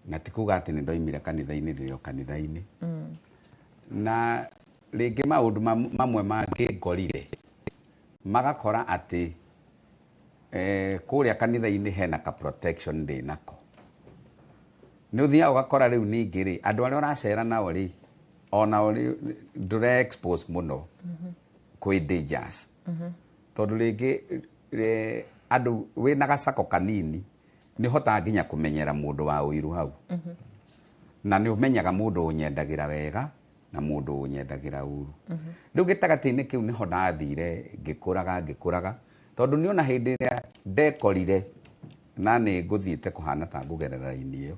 na ti kuga atĩ nĩ ndoimire kanitha-inĩ, ndĩrĩ o kanitha-inĩ. Na rĩngĩ maũndũ mamwe mangĩngorire magakora atĩ Kũrĩa kanitha-inĩ hena ka protection ndĩ nako. Nĩ ũthiaga ũgakora rĩu ningĩ rĩ, andũ arĩa ũracera nao rĩ, onao rĩ ndũre expose mũno kwĩ dangers. Tondũ rĩngĩ andũ wĩna gacako kanini nĩ ũhotaga nginya kũmenyera mũndũ wa ũiru hau. Na nĩ ũmenyaga mũndũ ũnyendagĩra wega na mũndũ ũnyendagĩra ũru. Rĩu gĩtagatĩ-inĩ kĩu nĩho ndathire ngĩkũraga tondũ nĩ ona hĩndĩ ĩrĩa ndekorire na nĩ ngũthiĩte kũhana ta ngũgerera raini ĩyo,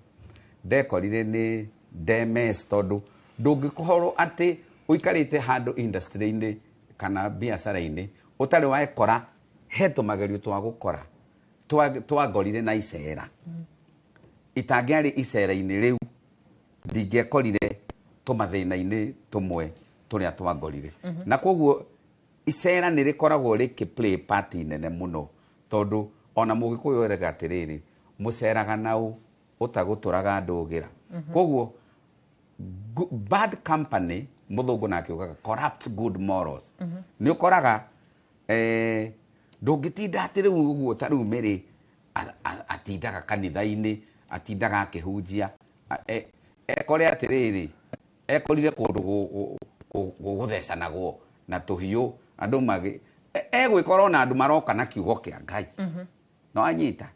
ndekorire nĩ ndemes tondũ ndũngĩkorwo atĩ ũikarĩte handũ industry-inĩ kana biacara-inĩ ũtarĩ wekora he tũmagerio twa gũkora twangorire na icera. Itangĩarĩ icera-inĩ rĩu ndingĩekorire tũmathĩna-inĩ tũmwe tũrĩa twangorire. Na koguo icera nĩ rĩkoragwo rĩkĩ play part nene mũno tondũ ona mũgĩkũyũ erega atĩrĩrĩ, mũceraga naũ ũtagũtũraga ndũgĩra. Koguo bad company, mũthũngũ nake ugaga corrupt good morals. Nĩ ũkoraga ndũngĩtinda atĩ rĩu ũguo ta rĩu Mary atindaga kanitha-inĩ, atindaga akĩhunjia, ekore atĩrĩrĩ, ekorire kũndũ gũgũthecanagwo na tũhiũ, andũ magĩ egwĩkora ona andũ maroka na kiugo kĩa Ngai. No anyita.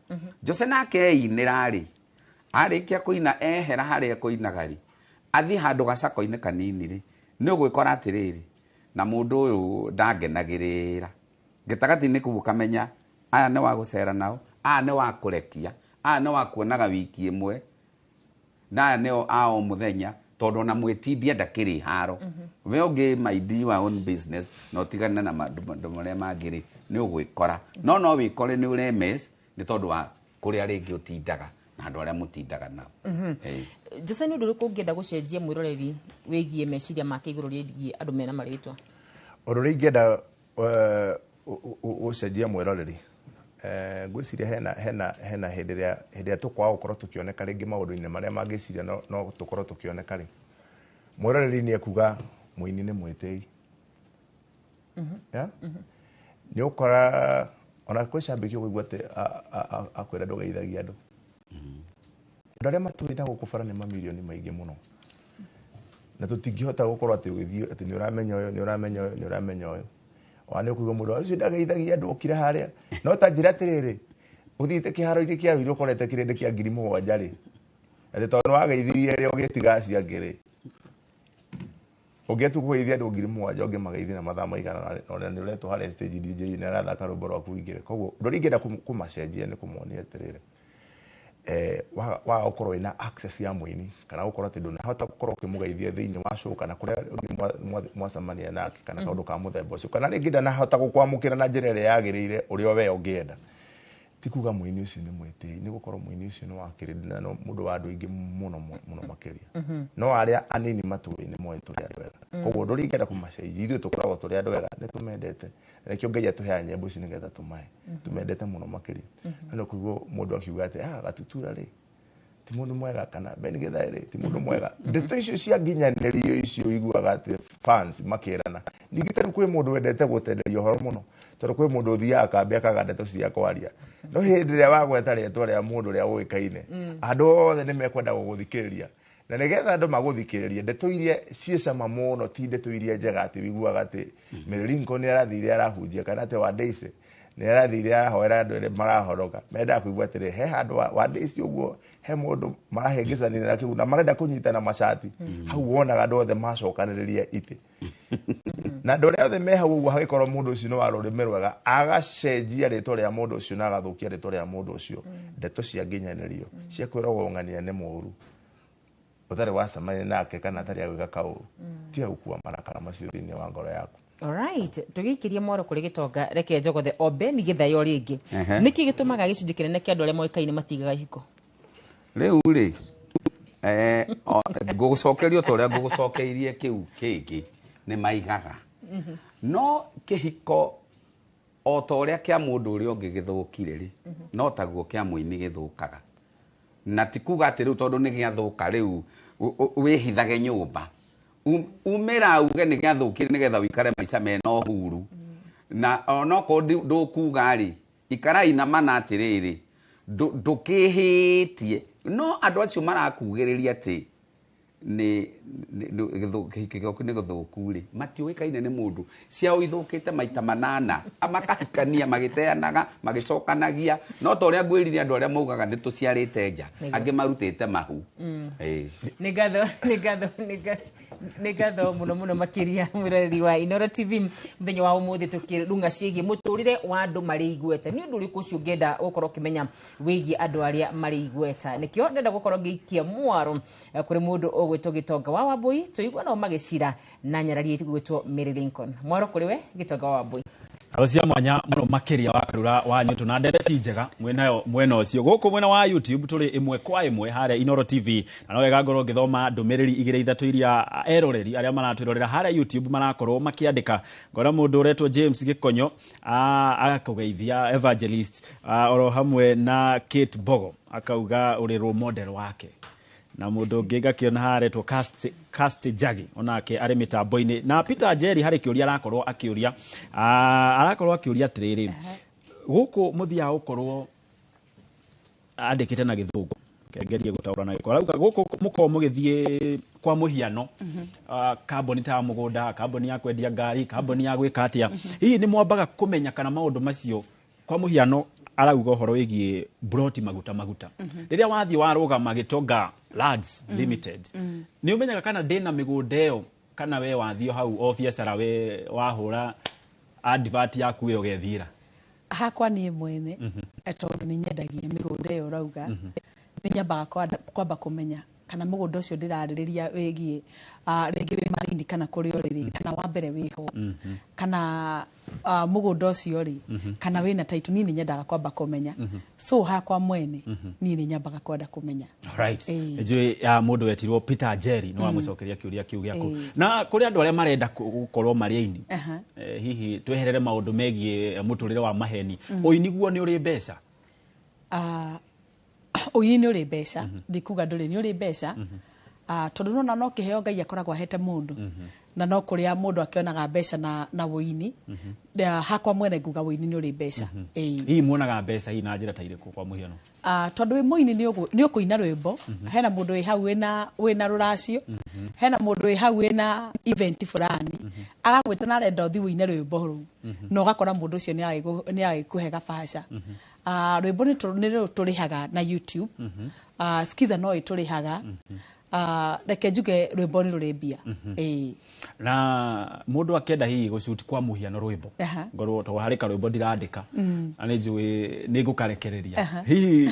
Jose nake einĩra rĩ, arĩkia kũina ehera harĩa ekũinaga rĩ, athiĩ handũ gacako-inĩ kanini rĩ, nĩ ũgwĩkora atĩrĩrĩ, na mũndũ ũyũ ndangenagĩrĩra. Gĩtagatĩ-inĩ kũu ũkamenya aya nĩ wa gũcera nao, aya nĩ wa kũrekia, aya nĩ wa kuonaga wiki ĩmwe, na aya nĩo a o mũthenya, tondũ ona mwĩtindia ndakĩrĩ haro. We ũngĩ mind your own business na ũtigane na maũndũ marĩa mangĩ rĩ, nĩ ũgwĩkora. No no wĩkore nĩ ũremes nĩ tondũ wa kũrĩa rĩngĩ ũtindaga na andũ arĩa mũtindaga nao. Jose, nĩ ũndũ ũrĩkũ ũngĩenda gũcenjia mwĩroreri wĩgiĩ meciria make igũrũ rĩgiĩ andũ mena marĩtwa? Ũndũ ũrĩa ingĩenda gũcenjia mwĩroreri, ngwĩciria hena hĩndĩ ĩrĩa tũkwaga gũkorwo tũkĩoneka rĩngĩ maũndũ-inĩ marĩa mangĩciria no tũkorwo tũkĩoneka rĩ, mwĩroreri nĩ ekuga mũini nĩ mwĩtĩi. Nĩ ũkora ona kwĩ cambĩki ũkũigua atĩ akwĩra ndũgeithagia andũ. Andũ arĩa matũĩ na gũkũ bara nĩ mamirioni maingĩ mũno. Na tũtingĩhota gũkorwo atĩ ũgĩthiĩ atĩ nĩ ũramenya ũyũ, nĩ ũramenya ũyũ, nĩ ũramenya ũyũ. Ona nĩ ũkũigua mũndũ ũcio ndageithagia andũ okire harĩa. No ta njĩra atĩrĩrĩ, ũthiĩte kĩharo-inĩ kĩa Ruiru ũkorete kĩrĩndĩ kĩa 7,000 rĩ, atĩ tondũ nĩwageithirie rĩ ũgĩtiga acio angĩ rĩ, ũngĩatua kũgeithia andũ 7,000 ũngĩmageithia na mathaa maigana ũna nĩ ũretwo harĩa stage DJ nĩ arathaka rwĩmbo rwaku ũingĩre. Koguo ũndũ ũrĩa ingĩenda kũmacenjia nĩ kũmonia atĩrĩrĩ, waga gũkorwo wĩna access ya mũini kana gũkorwo atĩ ndũnahota gũkorwo ũkĩmũgeithia thĩinĩ wa show kana kũrĩa mwacemania nake kana kaũndũ ka mũthemba ũcio, kana rĩngĩ ndanahota gũkwamũkĩra na njĩra ĩrĩa yagĩrĩire ũrĩa we ũngĩenda, ti kuga mũini ũcio nĩ mwĩtĩi, nĩ gũkorwo mũini ũcio nĩ wa kĩrĩndĩ na mũndũ wa andũ aingĩ mũno mũno makĩria. No arĩa anini matũĩ nĩ moĩ tũrĩ andũ ega. Koguo ũndũ ũrĩa ingĩenda kũmacenjia, ithuĩ tũkoragwo tũrĩ andũ ega, nĩ tũmendete. Na nĩkĩo Ngai atũheaga nyĩmbo ici nĩgetha tũmahe. Tũmendete mũno makĩria. No nĩ kũigua mũndũ akiuga atĩ, Gatutura rĩ, ti mũndũ mwega, kana Ben Githae rĩ, ti mũndũ mwega. Ndeto icio cia nginyanĩrio icio ũiguaga atĩ fans makĩrana. Ningĩ ta rĩu kwĩ mũndũ wendete gũtenderia ũhoro mũno, tondũ kwĩ mũndũ ũthiaga kambĩ akaga ndeto cia kwaria. No hĩndĩ ĩrĩa wagweta rĩtwa rĩa mũndũ ũrĩa ũĩkaine, andũ othe nĩ mekwenda gũgũthikĩrĩria. Na nĩgetha andũ magũthikĩrĩrie, ndeto iria ciĩ cama mũno ti ndeto iria njega atĩ ũiguaga atĩ Mary Lincoln nĩ arathire arahunjia, kana atĩ Wandeise nĩ arathire arahoera andũ arĩa marahoroka. Mendaga kũigua atĩrĩ, he handũ Wandeise ũguo, he mũndũ marahĩngĩcanire na kĩu na marenda kũnyitana macati. Hau wonaga andũ othe macokanĩrĩria itĩ. Na andũ arĩa othe me hau ũguo hagĩkorwo mũndũ ũcio nĩ wa rũrĩmĩ rwega, agacenjia rĩtwa rĩa mũndũ ũcio na agathũkia rĩtwa rĩa mũndũ ũcio. Ndeto cia nginyanĩrio cia kwĩragwo ng'ania nĩ mũũru, ũtarĩ wacemania nake kana atarĩ agwĩka kaũru, tiga gũkua marakara macio thĩinĩ wa ngoro yaku. Alright, tũgĩikĩria mwaro kũrĩ gĩtonga, reke njogothe o Ben Githae o rĩngĩ. Nĩkĩ gĩtũmaga gĩcunjĩ kĩnene kĩa andũ arĩa moĩkaine matigaga ihiko? Rĩu rĩ, ngũgũcokeria ta ũrĩa ngũgũcokeirie kĩu kĩngĩ, nĩ maigaga. No kĩhiko o ta ũrĩa kĩa mũndũ ũrĩa ũngĩ gĩthũkire rĩ, no taguo kĩa mũini gĩthũkaga. Na ti kuga atĩ rĩu tondũ nĩ gĩathũka rĩu wĩhithage nyũmba. Umĩra uge nĩ gĩathũkire nĩgetha ũikare maica mena ũhuru. Na onokorwo ndũkuga rĩ, Ikarai na mana atĩrĩrĩ, ndũkĩhĩtie no andũ acio marakugĩrĩria atĩ nĩ kĩhiko gĩaku nĩ gĩthũku rĩ, matiũĩkaine nĩ mũndũ, ciao ithũkĩte maita manana, makahikania magĩteanaga magĩcokanagia, no ta ũrĩa ngwĩrire andũ arĩa maugaga nĩ tũciarĩte nja, angĩ marutĩte mahu. Nĩ ngatho, nĩ ngatho, nĩ ngatho mũno mũno makĩria mwĩroreri wa Inooro TV mũthenya wa ũmũthĩ tũkĩrunga ciĩgiĩ mũtũrĩre wa andũ marĩ igweta. Nĩ ũndũ ũrĩkũ ũcio ũngĩenda gũkorwo ũkĩmenya wĩgiĩ andũ arĩa marĩ igweta? Nĩkĩo ndĩrenda gũkorwo ngĩikia mwaro kũrĩ mũndũ ũgwĩtwo Gĩtonga wa Wambui, tũigua nao magĩcira na nyarari ĩgwĩtwo Mary Lincoln. Mwaro kũrĩ we Gĩtonga wa Wambui. Cia mwanya mũno makĩria wa Karura wa Nyũtũ na ndereti njega mwĩnayo mwena ũcio. Gũkũ mwena wa YouTube tũrĩ ĩmwe kwa ĩmwe harĩa Inooro TV, na no wega ngorwo ngĩthoma ndũmĩrĩri igĩrĩ ithatũ iria eroreri arĩa maratwĩrorera harĩa YouTube marakorwo makĩandĩka. Ngona mũndũ ũretwo James Gĩkonyo agakũgeithia Evangelist oro hamwe na Kate Bogo akauga ũrĩ role model wake. Na mũndũ ũngĩ ngakĩona haretwo Cast Jagi onake arĩ mĩtambo-inĩ. Na Peter Njeri harĩ kĩũria arakorwo akĩũria, arakorwo akĩũria atĩrĩrĩ, gũkũ mũthiaga gũkorwo andĩkĩte na gĩthũngũ, ngerie gũtaũra na gĩkũyũ. Arauga gũkũ mũkorwo mũgĩthiĩ kwa mũhiano, kambuni ta mũgũnda, kambuni ya kwendia ngari, kambuni ya gwĩka atĩa, hihi nĩ mwambaga kũmenya kana maũndũ macio? Kwa mũhiano arauga ũhoro wĩgiĩ broti maguta maguta. Rĩrĩa wathiĩ warũgama Gĩtonga Lands Limited, nĩ ũmenyaga kana ndĩna mĩgũnda ĩyo, kana we wathiĩ hau o biacara we wahũra advert yaku ĩyo ũgethiĩra? Hakwa niĩ mwene, tondũ nĩ nyendagia mĩgũnda ĩyo ũrauga, nĩ nyambaga kwamba kũmenya kana mũgũnda ũcio ndĩrarĩrĩria wĩgiĩ rĩngĩ wĩ Malindi kana kũrĩa ũrĩ rĩ, kana wa mbere wĩho, kana mũgũnda ũcio rĩ, kana wĩna title. Niĩ nĩ nyendaga kwamba kũmenya. So hakwa mwene, niĩ nĩ nyambaga kwenda kũmenya. Alright. Njũĩ ya mũndũ wetirwo Peter Njeri nĩ wamũcokeria kĩũria kĩu gĩaku. Na kũrĩ andũ arĩa marenda gũkorwo marĩ aini, hihi tweherere maũndũ megiĩ mũtũrĩre wa maheni, ũini guo nĩ ũrĩ mbeca? Ũini nĩ ũrĩ mbeca, ndikuga ndũrĩ, nĩ ũrĩ mbeca, tondũ nona no kĩheo Ngai akoragwo ahete mũndũ, na no kũrĩa mũndũ akĩonaga mbeca na ũini. Hakwa mwene nguga ũini nĩ ũrĩ mbeca. Hihi muonaga mbeca hihi na njĩra ta irĩkũ kwa mũhiano? Tondũ wĩ mũini nĩ ũkũina rwĩmbo, hena mũndũ wĩ hau wĩna rũracio, hena mũndũ wĩ hau wĩna event fulani, agagwĩta na arenda ũthiĩ ũine rwĩmbo rũu, na ũgakora mũndũ ũcio nĩ agĩkũhe gabaca. Rwĩmbo nĩ tũrĩhaga na YouTube, Skiza no ĩtũrĩhaga. Reke njuge rwĩmbo nĩ rũrĩ mbia. Na mũndũ akĩenda hihi gũcuti kwa mũhiano rwĩmbo, ngorwo tondũ harĩ karwĩmbo ndirandĩka, na nĩ njũĩ nĩ ngũkarekereria, hihi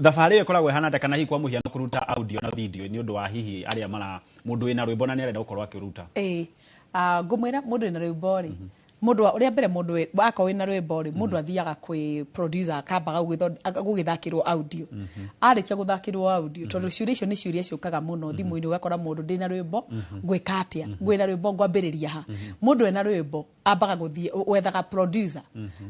thabarĩ ĩyo ĩkoragwo ĩhana atĩa, kana hihi kwa mũhiano kũruta audio na video nĩ ũndũ wa hihi arĩa mara mũndũ wĩna rwĩmbo na nĩ arenda gũkorwo akĩruta? Ngũmwĩra mũndũ wĩna rwĩmbo rĩ, mũndũ ũrĩa mbere mũndũ akorwo wĩna rwĩmbo rĩ, mũndũ athiaga kwĩ producer akambaga gũgĩthakĩrwo audio. Arĩkia gũthakĩrwo audio, tondũ ciũria icio nĩ ciũria ciũkaga mũno thimũ-inĩ, ũgakora mũndũ ndĩna rwĩmbo ngwĩka atĩa, ngwĩna rwĩmbo ngwambĩrĩria ha. Mũndũ ena rwĩmbo ambaga gũthiĩ wethaga producer,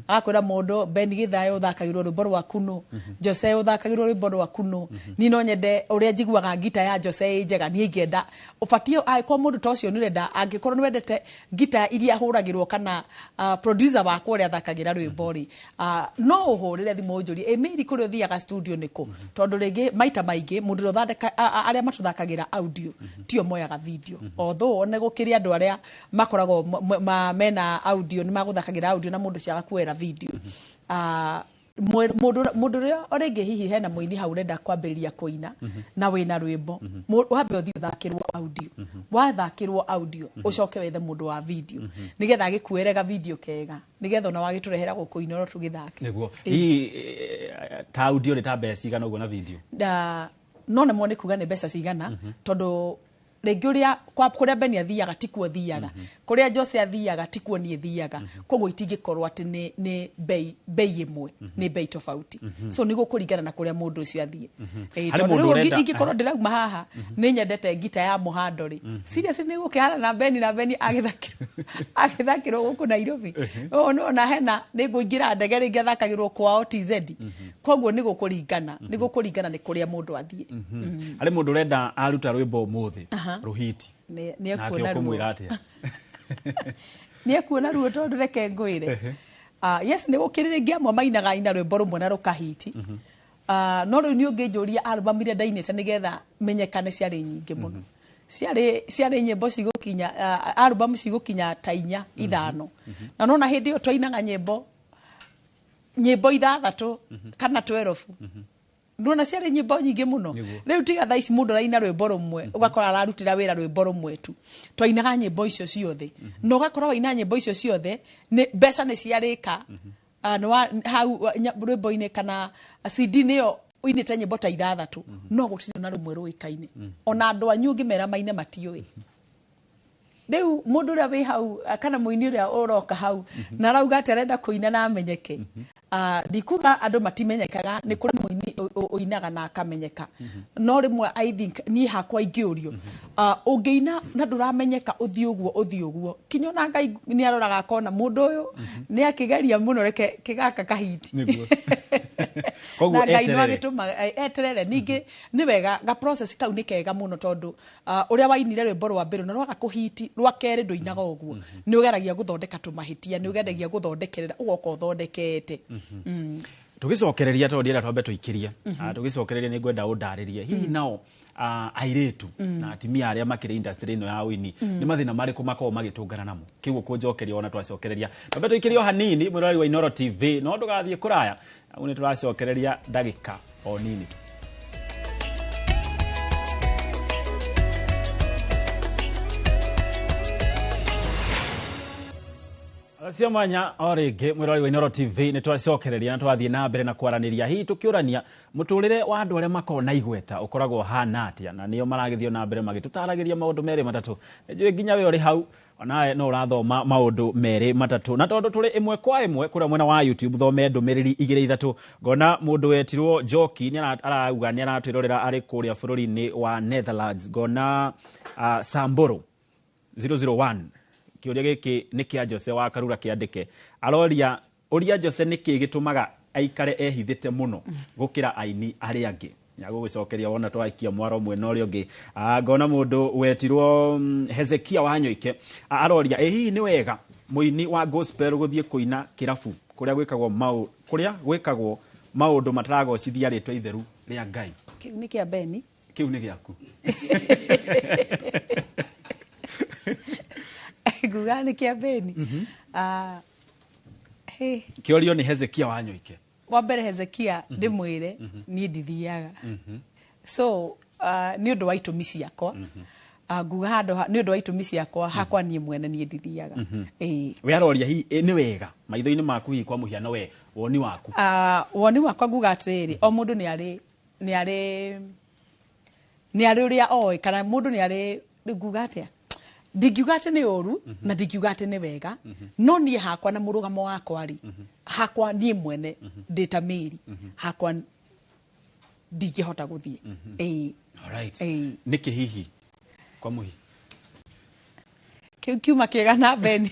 agakwĩra mũndũ Ben Githayo ũthakagĩrwo rwĩmbo rwaku nũ, Jose ũthakagĩrwo rwĩmbo rwaku nũ, niĩ no nyende ũrĩa njiguaga ngita ya Jose ĩ njega, niĩ ingĩenda ũbatiĩ angĩkorwo mũndũ ta ũcio nĩ ũrenda, angĩkorwo nĩ wendete ngita iria hũragĩrwo kana producer wakwa ũrĩa athakagĩra rwĩmbo rĩ, no ũhũrĩre thimũ ũnjũrie ĩ Mary kũrĩa ũthiaga studio nĩ kũ, tondũ rĩngĩ maita maingĩ mũndũ ũrĩa ũthondeka arĩa matũthakagĩra audio tio moyaga video, although one gũkĩrĩ andũ arĩa makoragwo mena audio nĩ magũthakagĩra audio na mũndũ ũcio agakuoera video. Mũndũ ũrĩa rĩngĩ hihi hena mũini hau ũrenda kwambĩrĩria kũina na wĩna rwĩmbo, wambe ũthiĩ ũthakĩrwo audio, wathakĩrwo audio ũcoke wethe mũndũ wa video nĩgetha agĩkuere ga video kega, nĩgetha ona wagĩtũrehera gũkũ Inooro tũgĩthake. Nĩguo. Hihi ta audio nĩ ta mbeca cigana ũguo na video? No nemwo nĩ kuga nĩ mbeca cigana, tondũ rĩngĩ ũrĩa kũrĩa Beni athiaga tikuo thiaga, kũrĩa Jose athiaga tikuo niĩ thiaga, koguo itingĩkorwo atĩ nĩ bei ĩmwe, nĩ bei tofauti. So nĩ gũkũringana na kũrĩa mũndũ ũcio athiĩ. Tondũ rĩu ingĩkorwo ndĩrauma haha nĩ nyendete ngita ya mũhando rĩ, seriously nĩ gũkĩhana na Beni na Beni agĩthakĩrwo gũkũ Nairobi, na hena nĩ ngũingĩra ndege rĩngĩ athakagĩrwo kwao TZ. Koguo nĩ gũkũringana, nĩ gũkũringana nĩ kũrĩa mũndũ athiĩ. Harĩ mũndũ ũrenda aruta rwĩmbo ũmũthĩ ruhiti, nĩ ekuona ruo. Nĩ ekuona ruo tondũ reke ngwĩre, Yes, nĩ gũkĩrĩ rĩngĩ amwe mainaga ina rwĩmbo rũmwe na rũkahiti. No rĩu nĩ ũngĩnjũria album iria ndainĩte nĩgetha menyekane ciarĩ nyingĩ mũno. Ciarĩ nyĩmbo cigũkinya album cigũkinya ta 4 5. Na nona hĩndĩ ĩyo twainaga nyĩmbo 6 kana 12. Ndona ciarĩ nyĩmbo nyingĩ mũno. Rĩu tiga thaa ici mũndũ araina rwĩmbo rũmwe ũgakora ararutĩra wĩra rwĩmbo rũmwe tu. Twainaga nyĩmbo icio ciothe. Na ũgakora waina nyĩmbo icio ciothe nĩ mbeca nĩ ciarĩka. Hau rwĩmbo-inĩ kana CD nĩyo ũinĩte nyĩmbo ta 6 no gũtirĩ na rũmwe rũĩkaine. Ona andũ anyu ũngĩmera maine matiũĩ. Rĩu mũndũ ũrĩa wĩ hau kana mũini ũrĩa ũroka hau na arauga atĩ arenda kũina na amenyeke. Ndikuga andũ matimenyekaga, nĩ kũrĩ mũini ũinaga na akamenyeka. No rĩmwe I think niĩ hakwa ingĩũrio, ũngĩina na ndũramenyeka ũthiĩ ũguo kinya ona Ngai nĩ aroraga akona mũndũ ũyũ nĩ akĩgeria mũno, reke kĩgaka kahiti. Na Ngai no agĩtũma eterere. Ningĩ nĩ wega ga process kau nĩ kega mũno tondũ ũrĩa wainire rwĩmbo rwa mbere na rwaga kũhiti, rwa kerĩ ndũinaga ũguo. Nĩ ũgeragia gũthondeka tũmahĩtia, nĩ ũgeragia gũthondekerera ũgoka ũthondekete. Tũgĩcokereria tondũ ndĩrenda twambe tũikĩrie. Tũgĩcokereria nĩ ngwenda ũndarĩrie hihi nao airĩtu na atumia arĩa makĩrĩ industry ĩno ya ũini nĩ mathĩna marĩkũ makoragwo magĩtũngana namo. Kĩguo kũnjokeria ona twacokereria. Twambe tũikĩrie o hanini mwĩroreri wa Inooro TV, no ndũgathiĩ kũraya, amu nĩ tũracokereria ndagĩka o nini tu. Cia mwanya o rĩngĩ mwĩroreri wa Inooro TV, nĩ twacokereria na twathiĩ na mbere na kwaranĩria hihi tũkĩũrania mũtũrĩre wa andũ arĩa makoragwo na igweta ũkoragwo ũhana atĩa, na nĩo maragĩthiĩ na mbere magĩtũtaragĩria maũndũ merĩ matatũ. Nĩnjũĩ nginya we ũrĩ hau onawe no ũrathoma maũndũ merĩ matatũ, na tondũ tũrĩ ĩmwe kwa ĩmwe kũrĩa mwena wa YouTube thome ndũmĩrĩri 2 3. Ngona mũndũ wetirwo Njoki nĩ arauga nĩ aratwĩrorera arĩ kũrĩa bũrũri-inĩ wa Netherlands. Ngona Samburu 001 kĩũria gĩkĩ nĩ kĩa Jose wa Karura kĩandĩke. Aroria ũria Jose nĩkĩ gĩtũmaga aikare ehithĩte mũno gũkĩra aini arĩa angĩ. Nĩagũgĩcokeria wona twaikia mwaro ũmwe na ũrĩa ũngĩ. Ngona mũndũ wetirwo Hezekia wa Nyoike aroria ĩ hihi nĩ wega mũini wa gospel gũthiĩ kũina kĩrabu kũrĩa gwĩkagwo maũndũ mataragocithia rĩtwa itheru rĩa Ngai. Kĩu nĩ kĩa Beni. Kĩu nĩ gĩaku. Nguga nĩ kĩa Beni. Kĩorio nĩ Hezekia wa Nyoike. Wa mbere Hezekia ndĩmwĩre niĩ ndithiaga. So nĩ ũndũ wa itũmi ciakwa. Nguga handũ nĩ ũndũ wa itũmi ciakwa hakwa niĩ mwene niĩ ndithiaga. We aroria hihi nĩ wega maitho-inĩ maku hihi kwa mũhiano we woni waku. Woni wakwa nguga atĩrĩrĩ, o mũndũ nĩ arĩ ũrĩa oĩ kana mũndũ nĩ arĩ nguga atĩa. Ndingiuga atĩ nĩ ũru na ndingiuga atĩ nĩ wega, no niĩ hakwa na mũrũgamo wakwa rĩ, hakwa niĩ mwene ndĩ ta Mary, hakwa ndingĩhota gũthiĩ. Alright. Nĩkĩ hihi kwa mũhi? Kĩu kiuma kĩega na Beni.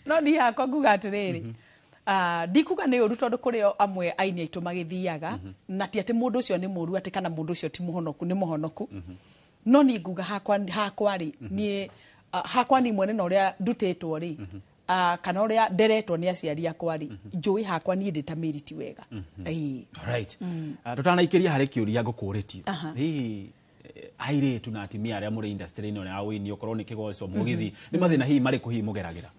No niĩ hakwa nguga atĩrĩrĩ, ndikuga nĩ ũru tondũ kũrĩ o amwe aini aitũ magĩthiaga, na ti atĩ mũndũ ũcio nĩ mũru atĩ kana mũndũ ũcio ti mũhonoku, nĩ mũhonoku. No niĩ nguga hakwa rĩ, niĩ hakwa niĩ mwene na ũrĩa ndutĩtwo rĩ, kana ũrĩa nderetwo nĩ aciari akwa rĩ, njũĩ hakwa niĩ ndĩ ta Mary ti wega. Alright. Tũtanaikĩria harĩ kĩũria ngũkũrĩtie. Hihi airĩtu na atumia arĩa mũrĩ industry ĩno ya ũini okorwo nĩ kĩgoco mũgithi, nĩ mathĩna hihi marĩkũ hihi mũgeragĩra?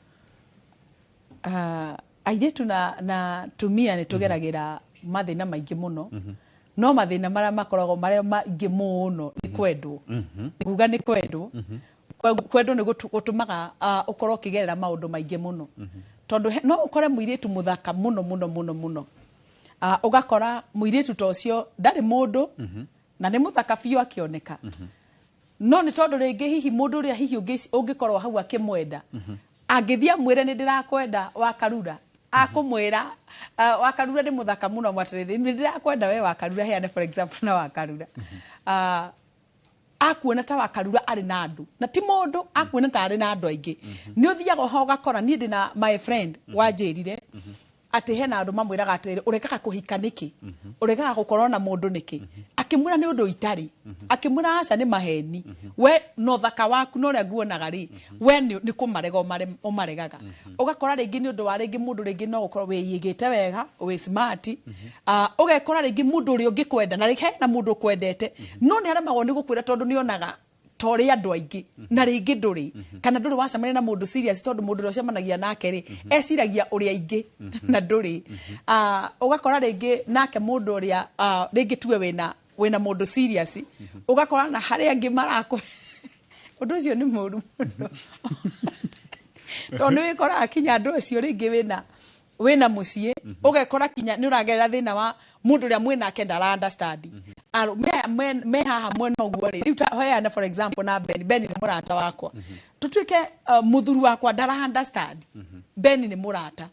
Airĩtu na tumia nĩ tũgeragĩra mathĩna maingĩ mũno. No mathĩna marĩa makoragwo marĩa maingĩ mũno nĩ kwendwo. Nguga nĩ kwendwo. Kwendwo nĩ gũtũmaga ũkorwo ũkĩgerera maũndũ maingĩ mũno. Tondũ no ũkore mũirĩtu mũthaka mũno mũno mũno mũno. Ũgakora mũirĩtu ta ũcio ndarĩ mũndũ na nĩ mũthaka biũ akĩoneka. No nĩ tondũ rĩngĩ hihi mũndũ ũrĩa hihi ũngĩkorwo hau akĩmwenda, angĩthiĩ amwĩre nĩ ndĩrakwenda wa Karura, akumwira Wakarura ni muthaka muno mwatiriri ni ndirakwenda we Wakarura heane for example na Wakarura akuona ta Wakarura ari na andu na ti mundu akuona ta ari na andu aingi ni uthiaga ho ugakora ni ndina my friend wanjirire ati hena andu mamwiraga atiriri urekaga kuhika niki urekaga gukorwo na mundu niki. Akĩmwĩra nĩ ũndũ itarĩ. Akĩmwĩra aca nĩ maheni. We no thaka waku na ũrĩa nguonaga rĩ, we nĩ kũmarega ũmaregaga. Ũgakora rĩngĩ nĩ ũndũ wa rĩngĩ mũndũ rĩngĩ no ũkorwo wĩigĩte wega, wĩ smart. Ũgekora rĩngĩ mũndũ ũrĩa ũngĩkwenda na hena mũndũ ũkwendete, no nĩ aremagwo nĩ gũkwĩra tondũ nĩ onaga ta ũrĩ andũ aingĩ na rĩngĩ ndũrĩ, kana ndũrĩ wacemania na mũndũ serious tondũ mũndũ ũrĩa ũcemanagia nake rĩ, eciragia ũrĩ aingĩ na ndũrĩ. Ũgakora rĩngĩ nake mũndũ ũrĩa rĩngĩ tuge wĩna mũndũ serious, ũgakora na harĩa angĩ marakũ ũndũ ũcio nĩ mũũru mũno. Tondũ nĩ wĩkoraga kinya andũ acio rĩngĩ wĩna mũciĩ, ũgekora kinya nĩ ũragerera thĩna wa mũndũ ũrĩa mwĩnake ndara understand. Me haha mwena ũguo rĩ, rĩu ta heana for example na Ben, Ben nĩ mũrata wakwa. Tũtuĩke mũthuri wakwa ndara understand. Ben nĩ mũrata.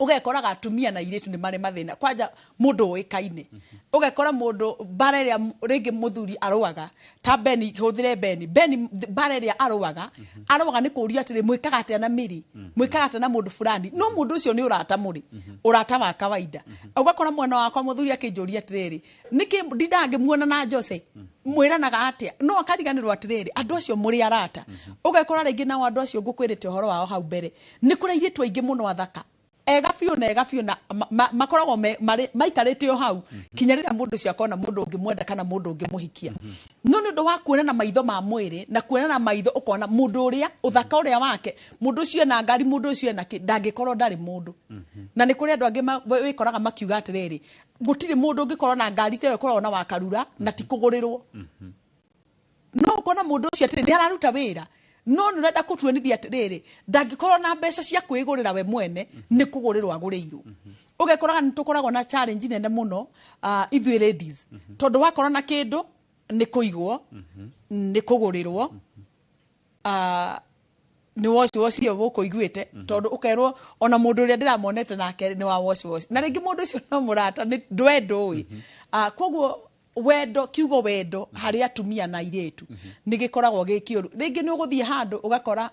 Ũgekoraga atumia na airĩtu nĩ marĩ mathĩna kwanja mũndũ ũĩkaine. Ũgekora mũndũ bara ĩrĩa rĩngĩ mũthuri arũaga ta Ben, hũthĩre Ben, Ben bara ĩrĩa arũaga arũaga nĩ kũũria atĩrĩ, mwĩkaga atĩa na mĩri, mwĩkaga atĩa na mũndũ fulani, no mũndũ ũcio nĩ ũrata mũrĩ ũrata wa kawaida. Ũgakora mwena wakwa mũthuri akĩnjũria atĩrĩrĩ, nĩkĩ ndindaga ngĩmuona na Jose, mwĩranaga atĩa, no akariganĩrwo atĩrĩrĩ, andũ acio mũrĩ arata. Ũgekora rĩngĩ nao andũ acio ngũkwĩrĩte ũhoro wao hau mbere, nĩ kũrĩ airĩtu aingĩ mũno athaka, ega biũ na ega biũ na makoragwo maikarĩte o hau kinya rĩrĩa mũndũ ũcio akona mũndũ ũngĩmwenda kana mũndũ ũngĩmũhikia. No nĩ ũndũ wa kuona na maitho ma mwĩrĩ na kuona na maitho ũkona mũndũ ũrĩa ũthaka ũrĩa wake, mũndũ ũcio ena ngari, mũndũ ũcio ena kĩ, ndangĩkorwo ndarĩ mũndũ. Na nĩ kũrĩ andũ angĩ wĩkoraga makiuga atĩrĩrĩ, gũtirĩ mũndũ ũngĩkorwo na ngari ta ĩyo ĩkoragwo na wakarura na ti kũgũrĩrwo. No ũkona mũndũ ũcio atĩrĩ nĩ araruta wĩra, no nĩ ũrenda kũtuonithia atĩrĩrĩ, ndangĩkorwo na mbeca cia kwĩgũrĩra we mwene, nĩ kũgũrĩrwo agũrĩirwo. Ũgekoraga nĩ tũkoragwo na challenge nene mũno ithuĩ ladies, tondũ wakorwo na kĩndũ nĩ kũigwo, nĩ kũgũrĩrwo, nĩ wash wash ĩyo gũkũ iguĩte, tondũ ũkerwo ona mũndũ ũrĩa ndĩramonete nake nĩ wa wash wash, na rĩngĩ mũndũ ũcio no mũrata, nĩ ndwe ndũĩ. Koguo wendo, kiugo wendo harĩ atumia na airĩtu nĩ gĩkoragwo gĩ kĩũru. Rĩngĩ nĩ ũgũthiĩ handũ ũgakora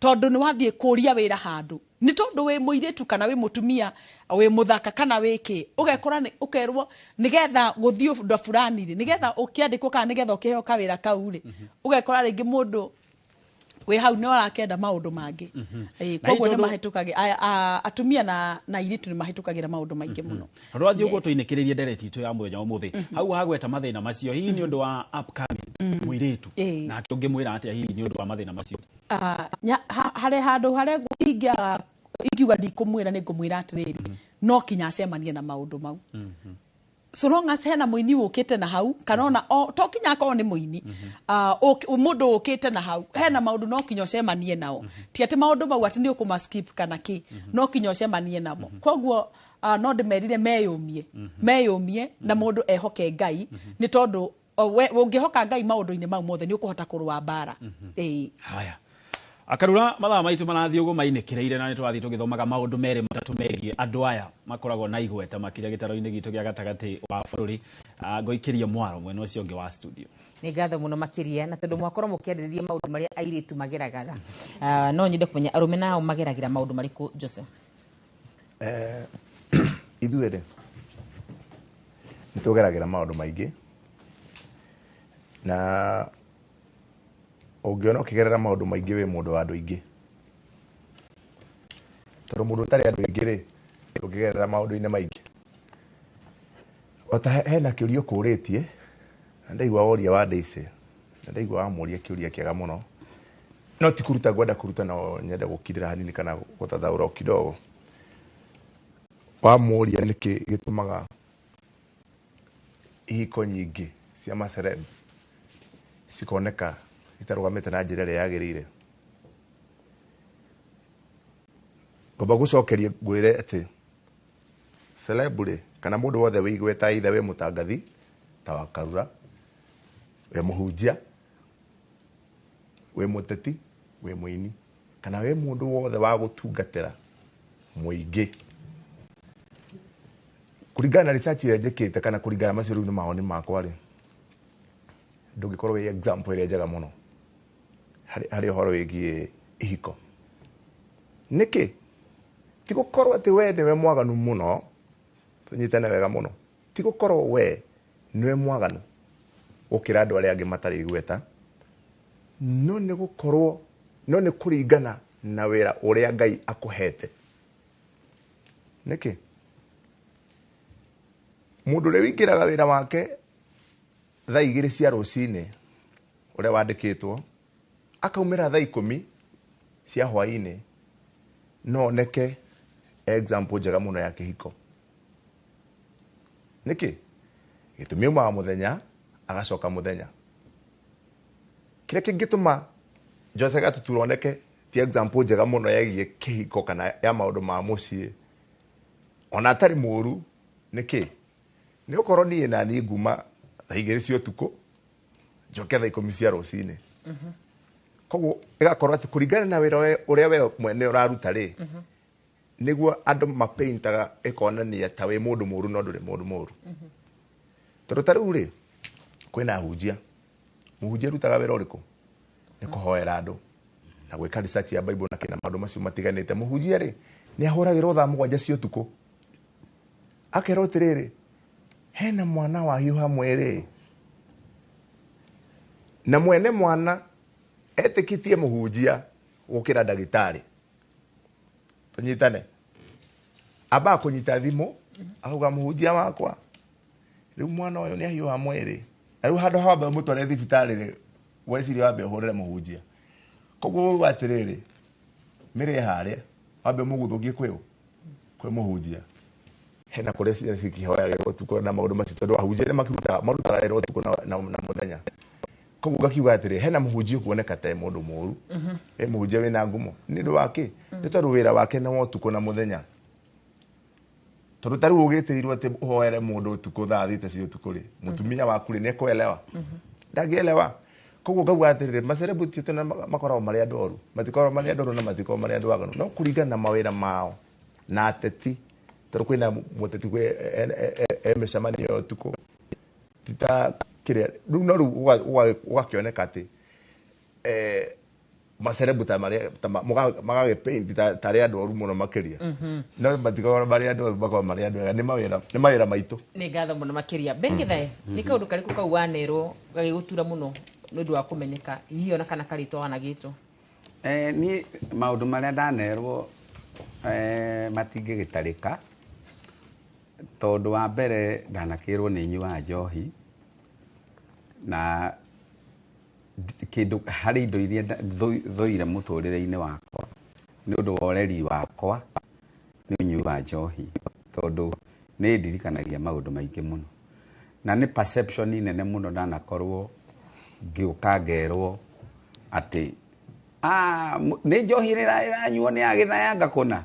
tondũ nĩ wathiĩ kũria wĩra handũ, nĩ tondũ wĩ mũirĩtu kana wĩ mũtumia, wĩ mũthaka kana wĩ kĩ, ũgekora ũkerwo nĩgetha gũthiĩ ũndũ fulani rĩ, nĩgetha ũkĩandĩkwo kana nĩgetha ũkĩheo kawĩra kau rĩ, ũgekora rĩngĩ mũndũ wĩ hau nĩ arakenda maũndũ mangĩ. Koguo nĩ mahĩtũkagĩra atumia na airĩtu nĩ mahĩtũkagĩra maũndũ maingĩ mũno. Rwathiĩ ũguo tũinĩkĩrĩrie ndereti itũ ya mũthenya ũmũthĩ. Hau hagweta mathĩna macio, hihi nĩ ũndũ wa upcoming mũirĩtu, nake ũngĩmwĩra atĩa hihi nĩ ũndũ wa mathĩna macio? Harĩ handũ harĩa ingiuga ndikũmwĩra, nĩ ngũmwĩra atĩrĩrĩ, no kinya acemanie na maũndũ mau. So long as hena mũini wũkĩte na hau, kana ona to kinya akorwo nĩ mũini, mũndũ ũkĩte na hau, hena maũndũ no kinya ũcemanie nao. Ti atĩ maũndũ mau atĩ nĩ ũkũma skip kana kĩ, no kinya ũcemanie namo. Koguo no ndĩmerire meyũmie na mũndũ ehoke Ngai, nĩ tondũ ũngĩhoka Ngai maũndũ-inĩ mau mothe nĩ ũkũhota kũrũa mbara. Haya. Akarura mathaa maitũ marathiĩ ũguo mainĩkĩrĩire, na nĩ tũrathiĩ tũgĩthomaga maũndũ merĩ matatũ megiĩ andũ aya makoragwo na igweta makĩria gĩtaro-inĩ gitũ gĩa gatagatĩ wa bũrũri. Ngoikĩrie mwaro mwena ũcio ũngĩ wa studio. Nĩ ngatho mũno makĩria, na tondũ mwakorwo mũkĩarĩrĩria maũndũ marĩa airĩtu mageragĩra, no nyende kũmenya arũme nao mageragĩra maũndũ marĩkũ, Joseph? Ithuĩ rĩ nĩ tũgeragĩra maũndũ maingĩ, na ũngĩona ũkĩgerera maũndũ maingĩ wĩ mũndũ wa andũ aingĩ, tondũ mũndũ ũtarĩ andũ aingĩ rĩ, ũngĩgerera maũndũ-inĩ maingĩ. Ota hena kĩũria ũkũrĩtie, na ndaigua woria wa Daisy, na ndaigua wamũria kĩũria kĩega mũno, no ti kũruta ngwenda kũruta, no nyende gũkirĩra hanini kana gũtathaũra o kidogo. Wamũria nĩkĩ gĩtũmaga ihiko nyingĩ cia maceleb cikoneka itarũgamĩte na njĩra ĩrĩa yagĩrĩire. Ngomba gũcokeria ngwĩre atĩ celeb rĩ, kana mũndũ wothe wĩ igweta, either wĩ mũtangathi ta wa Karura, wĩ mũhunjia, wĩ mũteti, wĩ mũini, kana wĩ mũndũ wothe wa gũtungatĩra mũingĩ, kũringana na research ĩrĩa njĩkĩte kana kũringana macio rĩu nĩ mawoni makwa rĩ, ndũngĩkorwo wĩ example ĩrĩa njega mũno harĩ ũhoro wĩgiĩ ihiko. Nĩkĩ? Ti gũkorwo atĩ we nĩwe mwaganu mũno, tũnyitane wega mũno, ti gũkorwo we Nĩwe mwaganu gũkĩra andũ arĩa angĩ matarĩ igweta, no nĩ gũkorwo no nĩ kũringana na wĩra ũrĩa Ngai akũhete. Nĩkĩ? Mũndũ ũrĩa wĩingĩraga wĩra wake thaa 2 cia rũcinĩ ũrĩa wandĩkĩtwo akaumĩra thaa 10 cia hwaĩ-inĩ, no oneke example njega mũno ya kĩhiko. Nĩkĩ? Gĩtũmi aumaga mũthenya agacoka mũthenya. Kĩrĩa kĩngĩtũma Jose Gatutura oneke ti example njega mũno yegiĩ kĩhiko kana ya maũndũ ma mũciĩ, ona atarĩ mũru, nĩkĩ? Nĩ gũkorwo niĩ na niĩ nguma thaa 2 cia ũtukũ njoke thaa 10 cia rũcinĩ. Koguo ĩgakorwo atĩ kũringana na wĩra ũrĩa we mwene ũraruta rĩ, nĩguo andũ mapaintaga ĩkonania ta wĩ mũndũ mũru no ndũrĩ mũndũ mũru. Tondũ ta rĩu rĩ, kwĩna ahunjia. Mũhunjia arutaga wĩra ũrĩkũ? Nĩ kũhoera andũ na gwĩka research ya Bible na kĩna maũndũ macio matiganĩte. Mũhunjia rĩ, nĩ ahũragĩrwo thaa 7 cia ũtukũ akerwo atĩrĩrĩ, hena mwana wahiũha mwĩrĩ, na mwene mwana etĩkĩtie mũhunjia gũkĩra ndagĩtarĩ. Tũnyitane. Ambaga kũnyita thimũ akauga, mũhunjia wakwa, rĩu mwana ũyũ nĩ ahiũha mwĩrĩ, na rĩu handũ ha wambe ũmũtware thibitarĩ rĩ, weciria wambe ũhũrĩre mũhunjia. Koguo uga atĩrĩrĩ, mĩrĩ harĩa wambe ũmũguthũkie kwĩ mũhunjia. Hena kũrĩa ciana cikĩhoyagĩrwo ũtukũ na maũndũ macio, tondũ ahunjia nĩ makĩrutaga marutaga wĩra ũtukũ na mũthenya. Koguo ngakiuga atĩrĩ, hena mũhunjia ũkuoneka ta mũndũ mũru, e mũhunjia wĩna ngumo. Nĩ ũndũ wa kĩ? Nĩ tondũ wĩra wake nĩ wa ũtukũ na mũthenya. Tondũ ta rĩu ũgĩtĩirwo atĩ ũhoere mũndũ ũtukũ thaa 6 cia ũtukũ rĩ, mũtumia waku rĩ, nĩekũelewa? Ndangĩelewa. Koguo ngauga atĩrĩrĩ, macelebrity tena makoragwo marĩ andũ oru, matikoragwo marĩ andũ oru na matikoragwo marĩ andũ aganu, no kũringana na mawĩra mao na ateti. Tondũ kwĩna mũteti kwĩ e mĩcemanio ya ũtukũ, ti ta kĩrĩa rĩu, no rĩu ũgakĩoneka atĩ macerebu ta marĩa magagĩpaint tarĩ andũ oru mũno makĩria, no matikoragwo marĩ andũ oru, makoragwo marĩ andũ ega. Nĩ mawĩra maitũ. Nĩ ngatho mũno makĩria. Ben Githae, nĩ kaũndũ karĩkũ kau wanerwo gagĩgũtura mũno nĩ ũndũ wa kũmenyeka, hihi ona kana karĩtwa wanagĩtwo? Niĩ maũndũ marĩa ndanerwo matingĩgĩtarĩka, tondũ wa mbere ndanakĩrwo nĩ nyuaga njohi, na kĩndũ harĩ indo iria thũire mũtũrĩre-inĩ wakwa nĩ ũndũ wa ũreri wakwa nĩ ũnyui wa njohi, tondũ nĩ ndirikanagia maũndũ maingĩ mũno, na nĩ perception nene mũno ndanakorwo ngĩũka ngerwo atĩ nĩ njohi ĩranyuo nĩ ya Gĩthayanga kũna.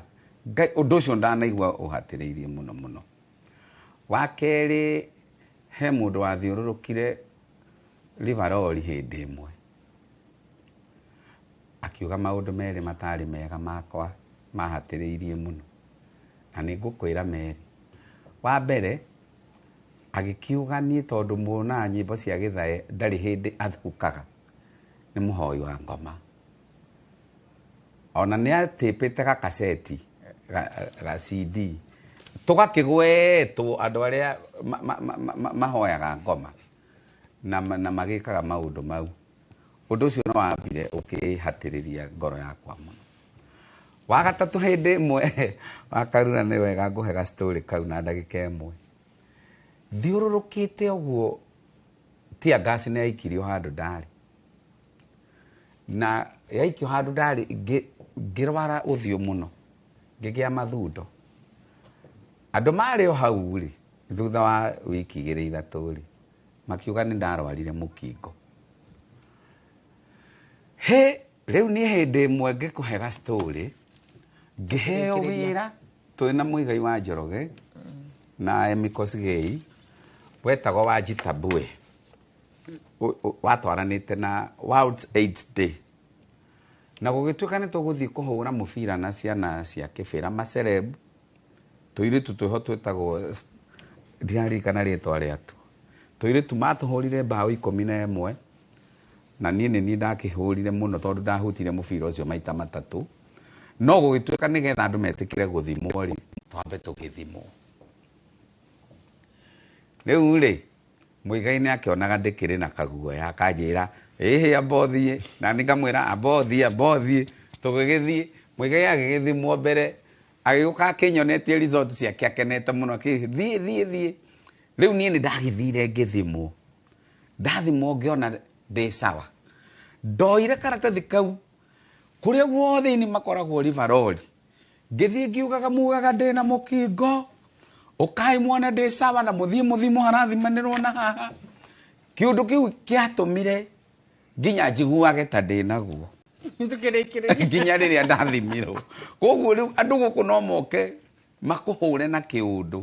Ũndũ ũcio ndanaigua ũhatĩrĩirie mũno mũno. Wa kerĩ, he mũndũ wathiũrũrũkire Liverpool hĩndĩ ĩmwe akiuga maũndũ merĩ matarĩ mega makwa mahatĩrĩirie mũno, na nĩ ngũkwĩra merĩ. Wa mbere agĩkiuga niĩ tondũ muonaga nyĩmbo cia Gĩthae ndarĩ hĩndĩ athukaga, nĩ mũhoi wa ngoma. Ona nĩ atĩpĩte gakaseti ga CD tũgakĩgwetwo andũ arĩa mahoyaga ngoma na magĩkaga maũndũ mau. Ũndũ ũcio no wambire ũkĩhatĩrĩria ngoro yakwa mũno. Wa gatatũ, hĩndĩ ĩmwe wakarura nĩ wega ngũhe ga story kau na ndagĩka ĩmwe. Thiũrũrũkĩte ũguo tear gas nĩ yaikirio handũ ndarĩ, na yaikio handũ ndarĩ ngĩrwara ũthiũ mũno, ngĩgĩa mathundo. Andũ marĩ o hau rĩ, thutha wa wiki 2 3 rĩ, makiuga nĩ ndarwarire mũkingo. He rĩu niĩ hĩndĩ ĩmwe ngĩkũhe ga story, ngĩheo wĩra twĩna Mũigai wa Njoroge na Emmy Kosgei wetagwo wa Jitabue, watwaranĩte na World AIDS Day, na gũgĩtuĩka nĩ tũgũthiĩ kũhũra mũbira na ciana cia kĩbĩra maceleb, tũirĩtu twĩho twĩtagwo, ndiraririkana rĩtwa rĩatuo, tũirĩtu matũhũrire mbaũ 11, na niĩ nĩ niĩ ndakĩhũrire mũno tondũ ndahutire mũbira ũcio maita 3. No gũgĩtuĩka nĩgetha andũ metĩkĩre gũthimwo rĩ, twambe tũgĩthimwo. Rĩu rĩ, Muigai nĩ akĩonaga ndĩkĩrĩ na kaguoya, akanjĩra ĩhĩ amba ũthiĩ, na niĩ ngamwĩra amba ũthiĩ, amba ũthiĩ. Tũgĩgĩthiĩ, Muigai agĩgĩthimwo mbere, agĩũka akĩnyonetie result ciake akenete mũno, akĩ thiĩ thiĩ thiĩ. Rĩu niĩ nĩ ndagĩthire ngĩthimwo, ndathimwo ngĩona ndĩ sawa. Ndoire karatathi kau kũrĩa guothe ini makoragwo Rivaroli, ngĩthiĩ ngiugaga mugaga ndĩna mũkingo, ũkai muone ndĩ sawa, na mũthiĩ mũthimwo harathimanĩrwo na haha. Kĩũndũ kĩu kĩatũmire nginya njiguage ta ndĩ naguo Tũkĩrĩkĩrĩria. nginya rĩrĩa ndathimirwo. Koguo rĩu andũ gũkũ no moke makũhũre na kĩũndũ,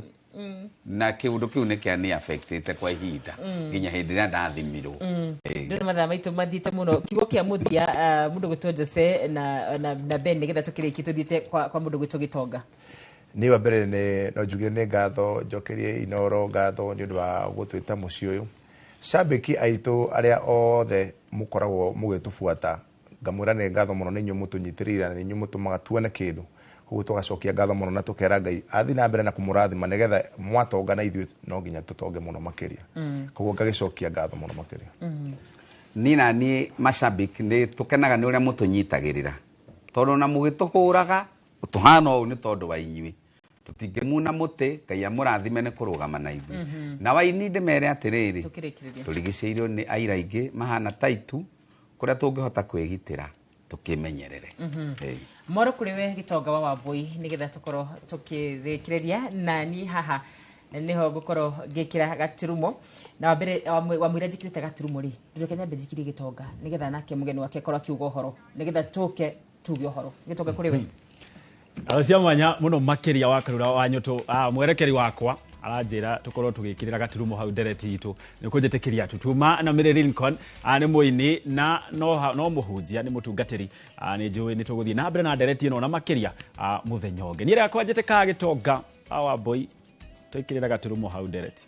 na kĩũndũ kĩu nĩ kĩa nĩ affectĩte kwa ihinda nginya hĩndĩ ĩrĩa ndathimirwo. Ndĩrona mathaa maitũ mathiĩte mũno. Kiugo kĩa mũthia, mũndũ gwĩtwo Jose na Ben, nĩgetha tũkĩrĩkie tũthiĩte kwa mũndũ gwĩtwo Gĩtonga. Niĩ wa mbere nĩ no njugire nĩ ngatho, njokerie Inoro ngatho nĩ ũndũ wa gũtwĩta mũciĩ ũyũ. Cambĩki aitũ arĩa othe mũkoragwo mũgĩtũbuata, ngamwĩra nĩ ngatho mũno, nĩ inyuĩ mũtũnyitĩrĩire na nĩ inyuĩ mũtũmaga tuone kĩndũ. Koguo tũgacokia ngatho mũno na tũkera Ngai athiĩ na mbere na kũmũrathima, nĩgetha mwatonga na ithuĩ no nginya tũtonge mũno makĩria. Koguo ngagĩcokia ngatho mũno makĩria. Niĩ na niĩ macambĩki nĩ tũkenaga nĩ ũrĩa mũtũnyitagĩrĩra, tondũ ona mũgĩtũhũraga tũhana ũũ nĩ tondũ wa inyuĩ. Tũtingĩmuna mũtĩ, Ngai amũrathime nĩ kũrũgama na ithuĩ. Na waini ndĩmere atĩrĩrĩ, Tũkĩrĩkĩrĩria. tũrigicĩirio nĩ aira aingĩ mahana ta itu, kũrĩa tũngĩhota kwĩgitĩra tũkĩmenyerere. Moro kũrĩ we Gĩtonga wa Wambui, nĩgetha tũkorwo tũkĩrĩkĩrĩria, na niĩ haha nĩho ngũkorwo ngĩkĩra gaturumo. Na wa mbere wamwĩra njĩkĩrĩte gaturumo rĩ, ndũreke nyambe njikirie Gĩtonga, nĩgetha nake mũgeni wake akorwo akiuga ũhoro, nĩgetha tũke tuge ũhoro. Gĩtonga, kũrĩ we. Cia mwanya mũno makĩria wa Karura wa Nyũtũ, mwerekeri wakwa aranjĩra tũkorwo tũgĩkĩrĩra gaturumo hau ndereti itũ. Nĩ kũnjĩtĩkĩria tutuma na Mary Lincoln, nĩ mũini na no mũhunjia, nĩ mũtungatĩri. Nĩ njũĩ nĩ tũgũthiĩ na mbere na ndereti ĩno na makĩria mũthenya ũngĩ. Niĩ rĩakwa njĩtĩkaga Gĩtonga wa Wambui, twĩkĩrĩra gaturumo hau ndereti.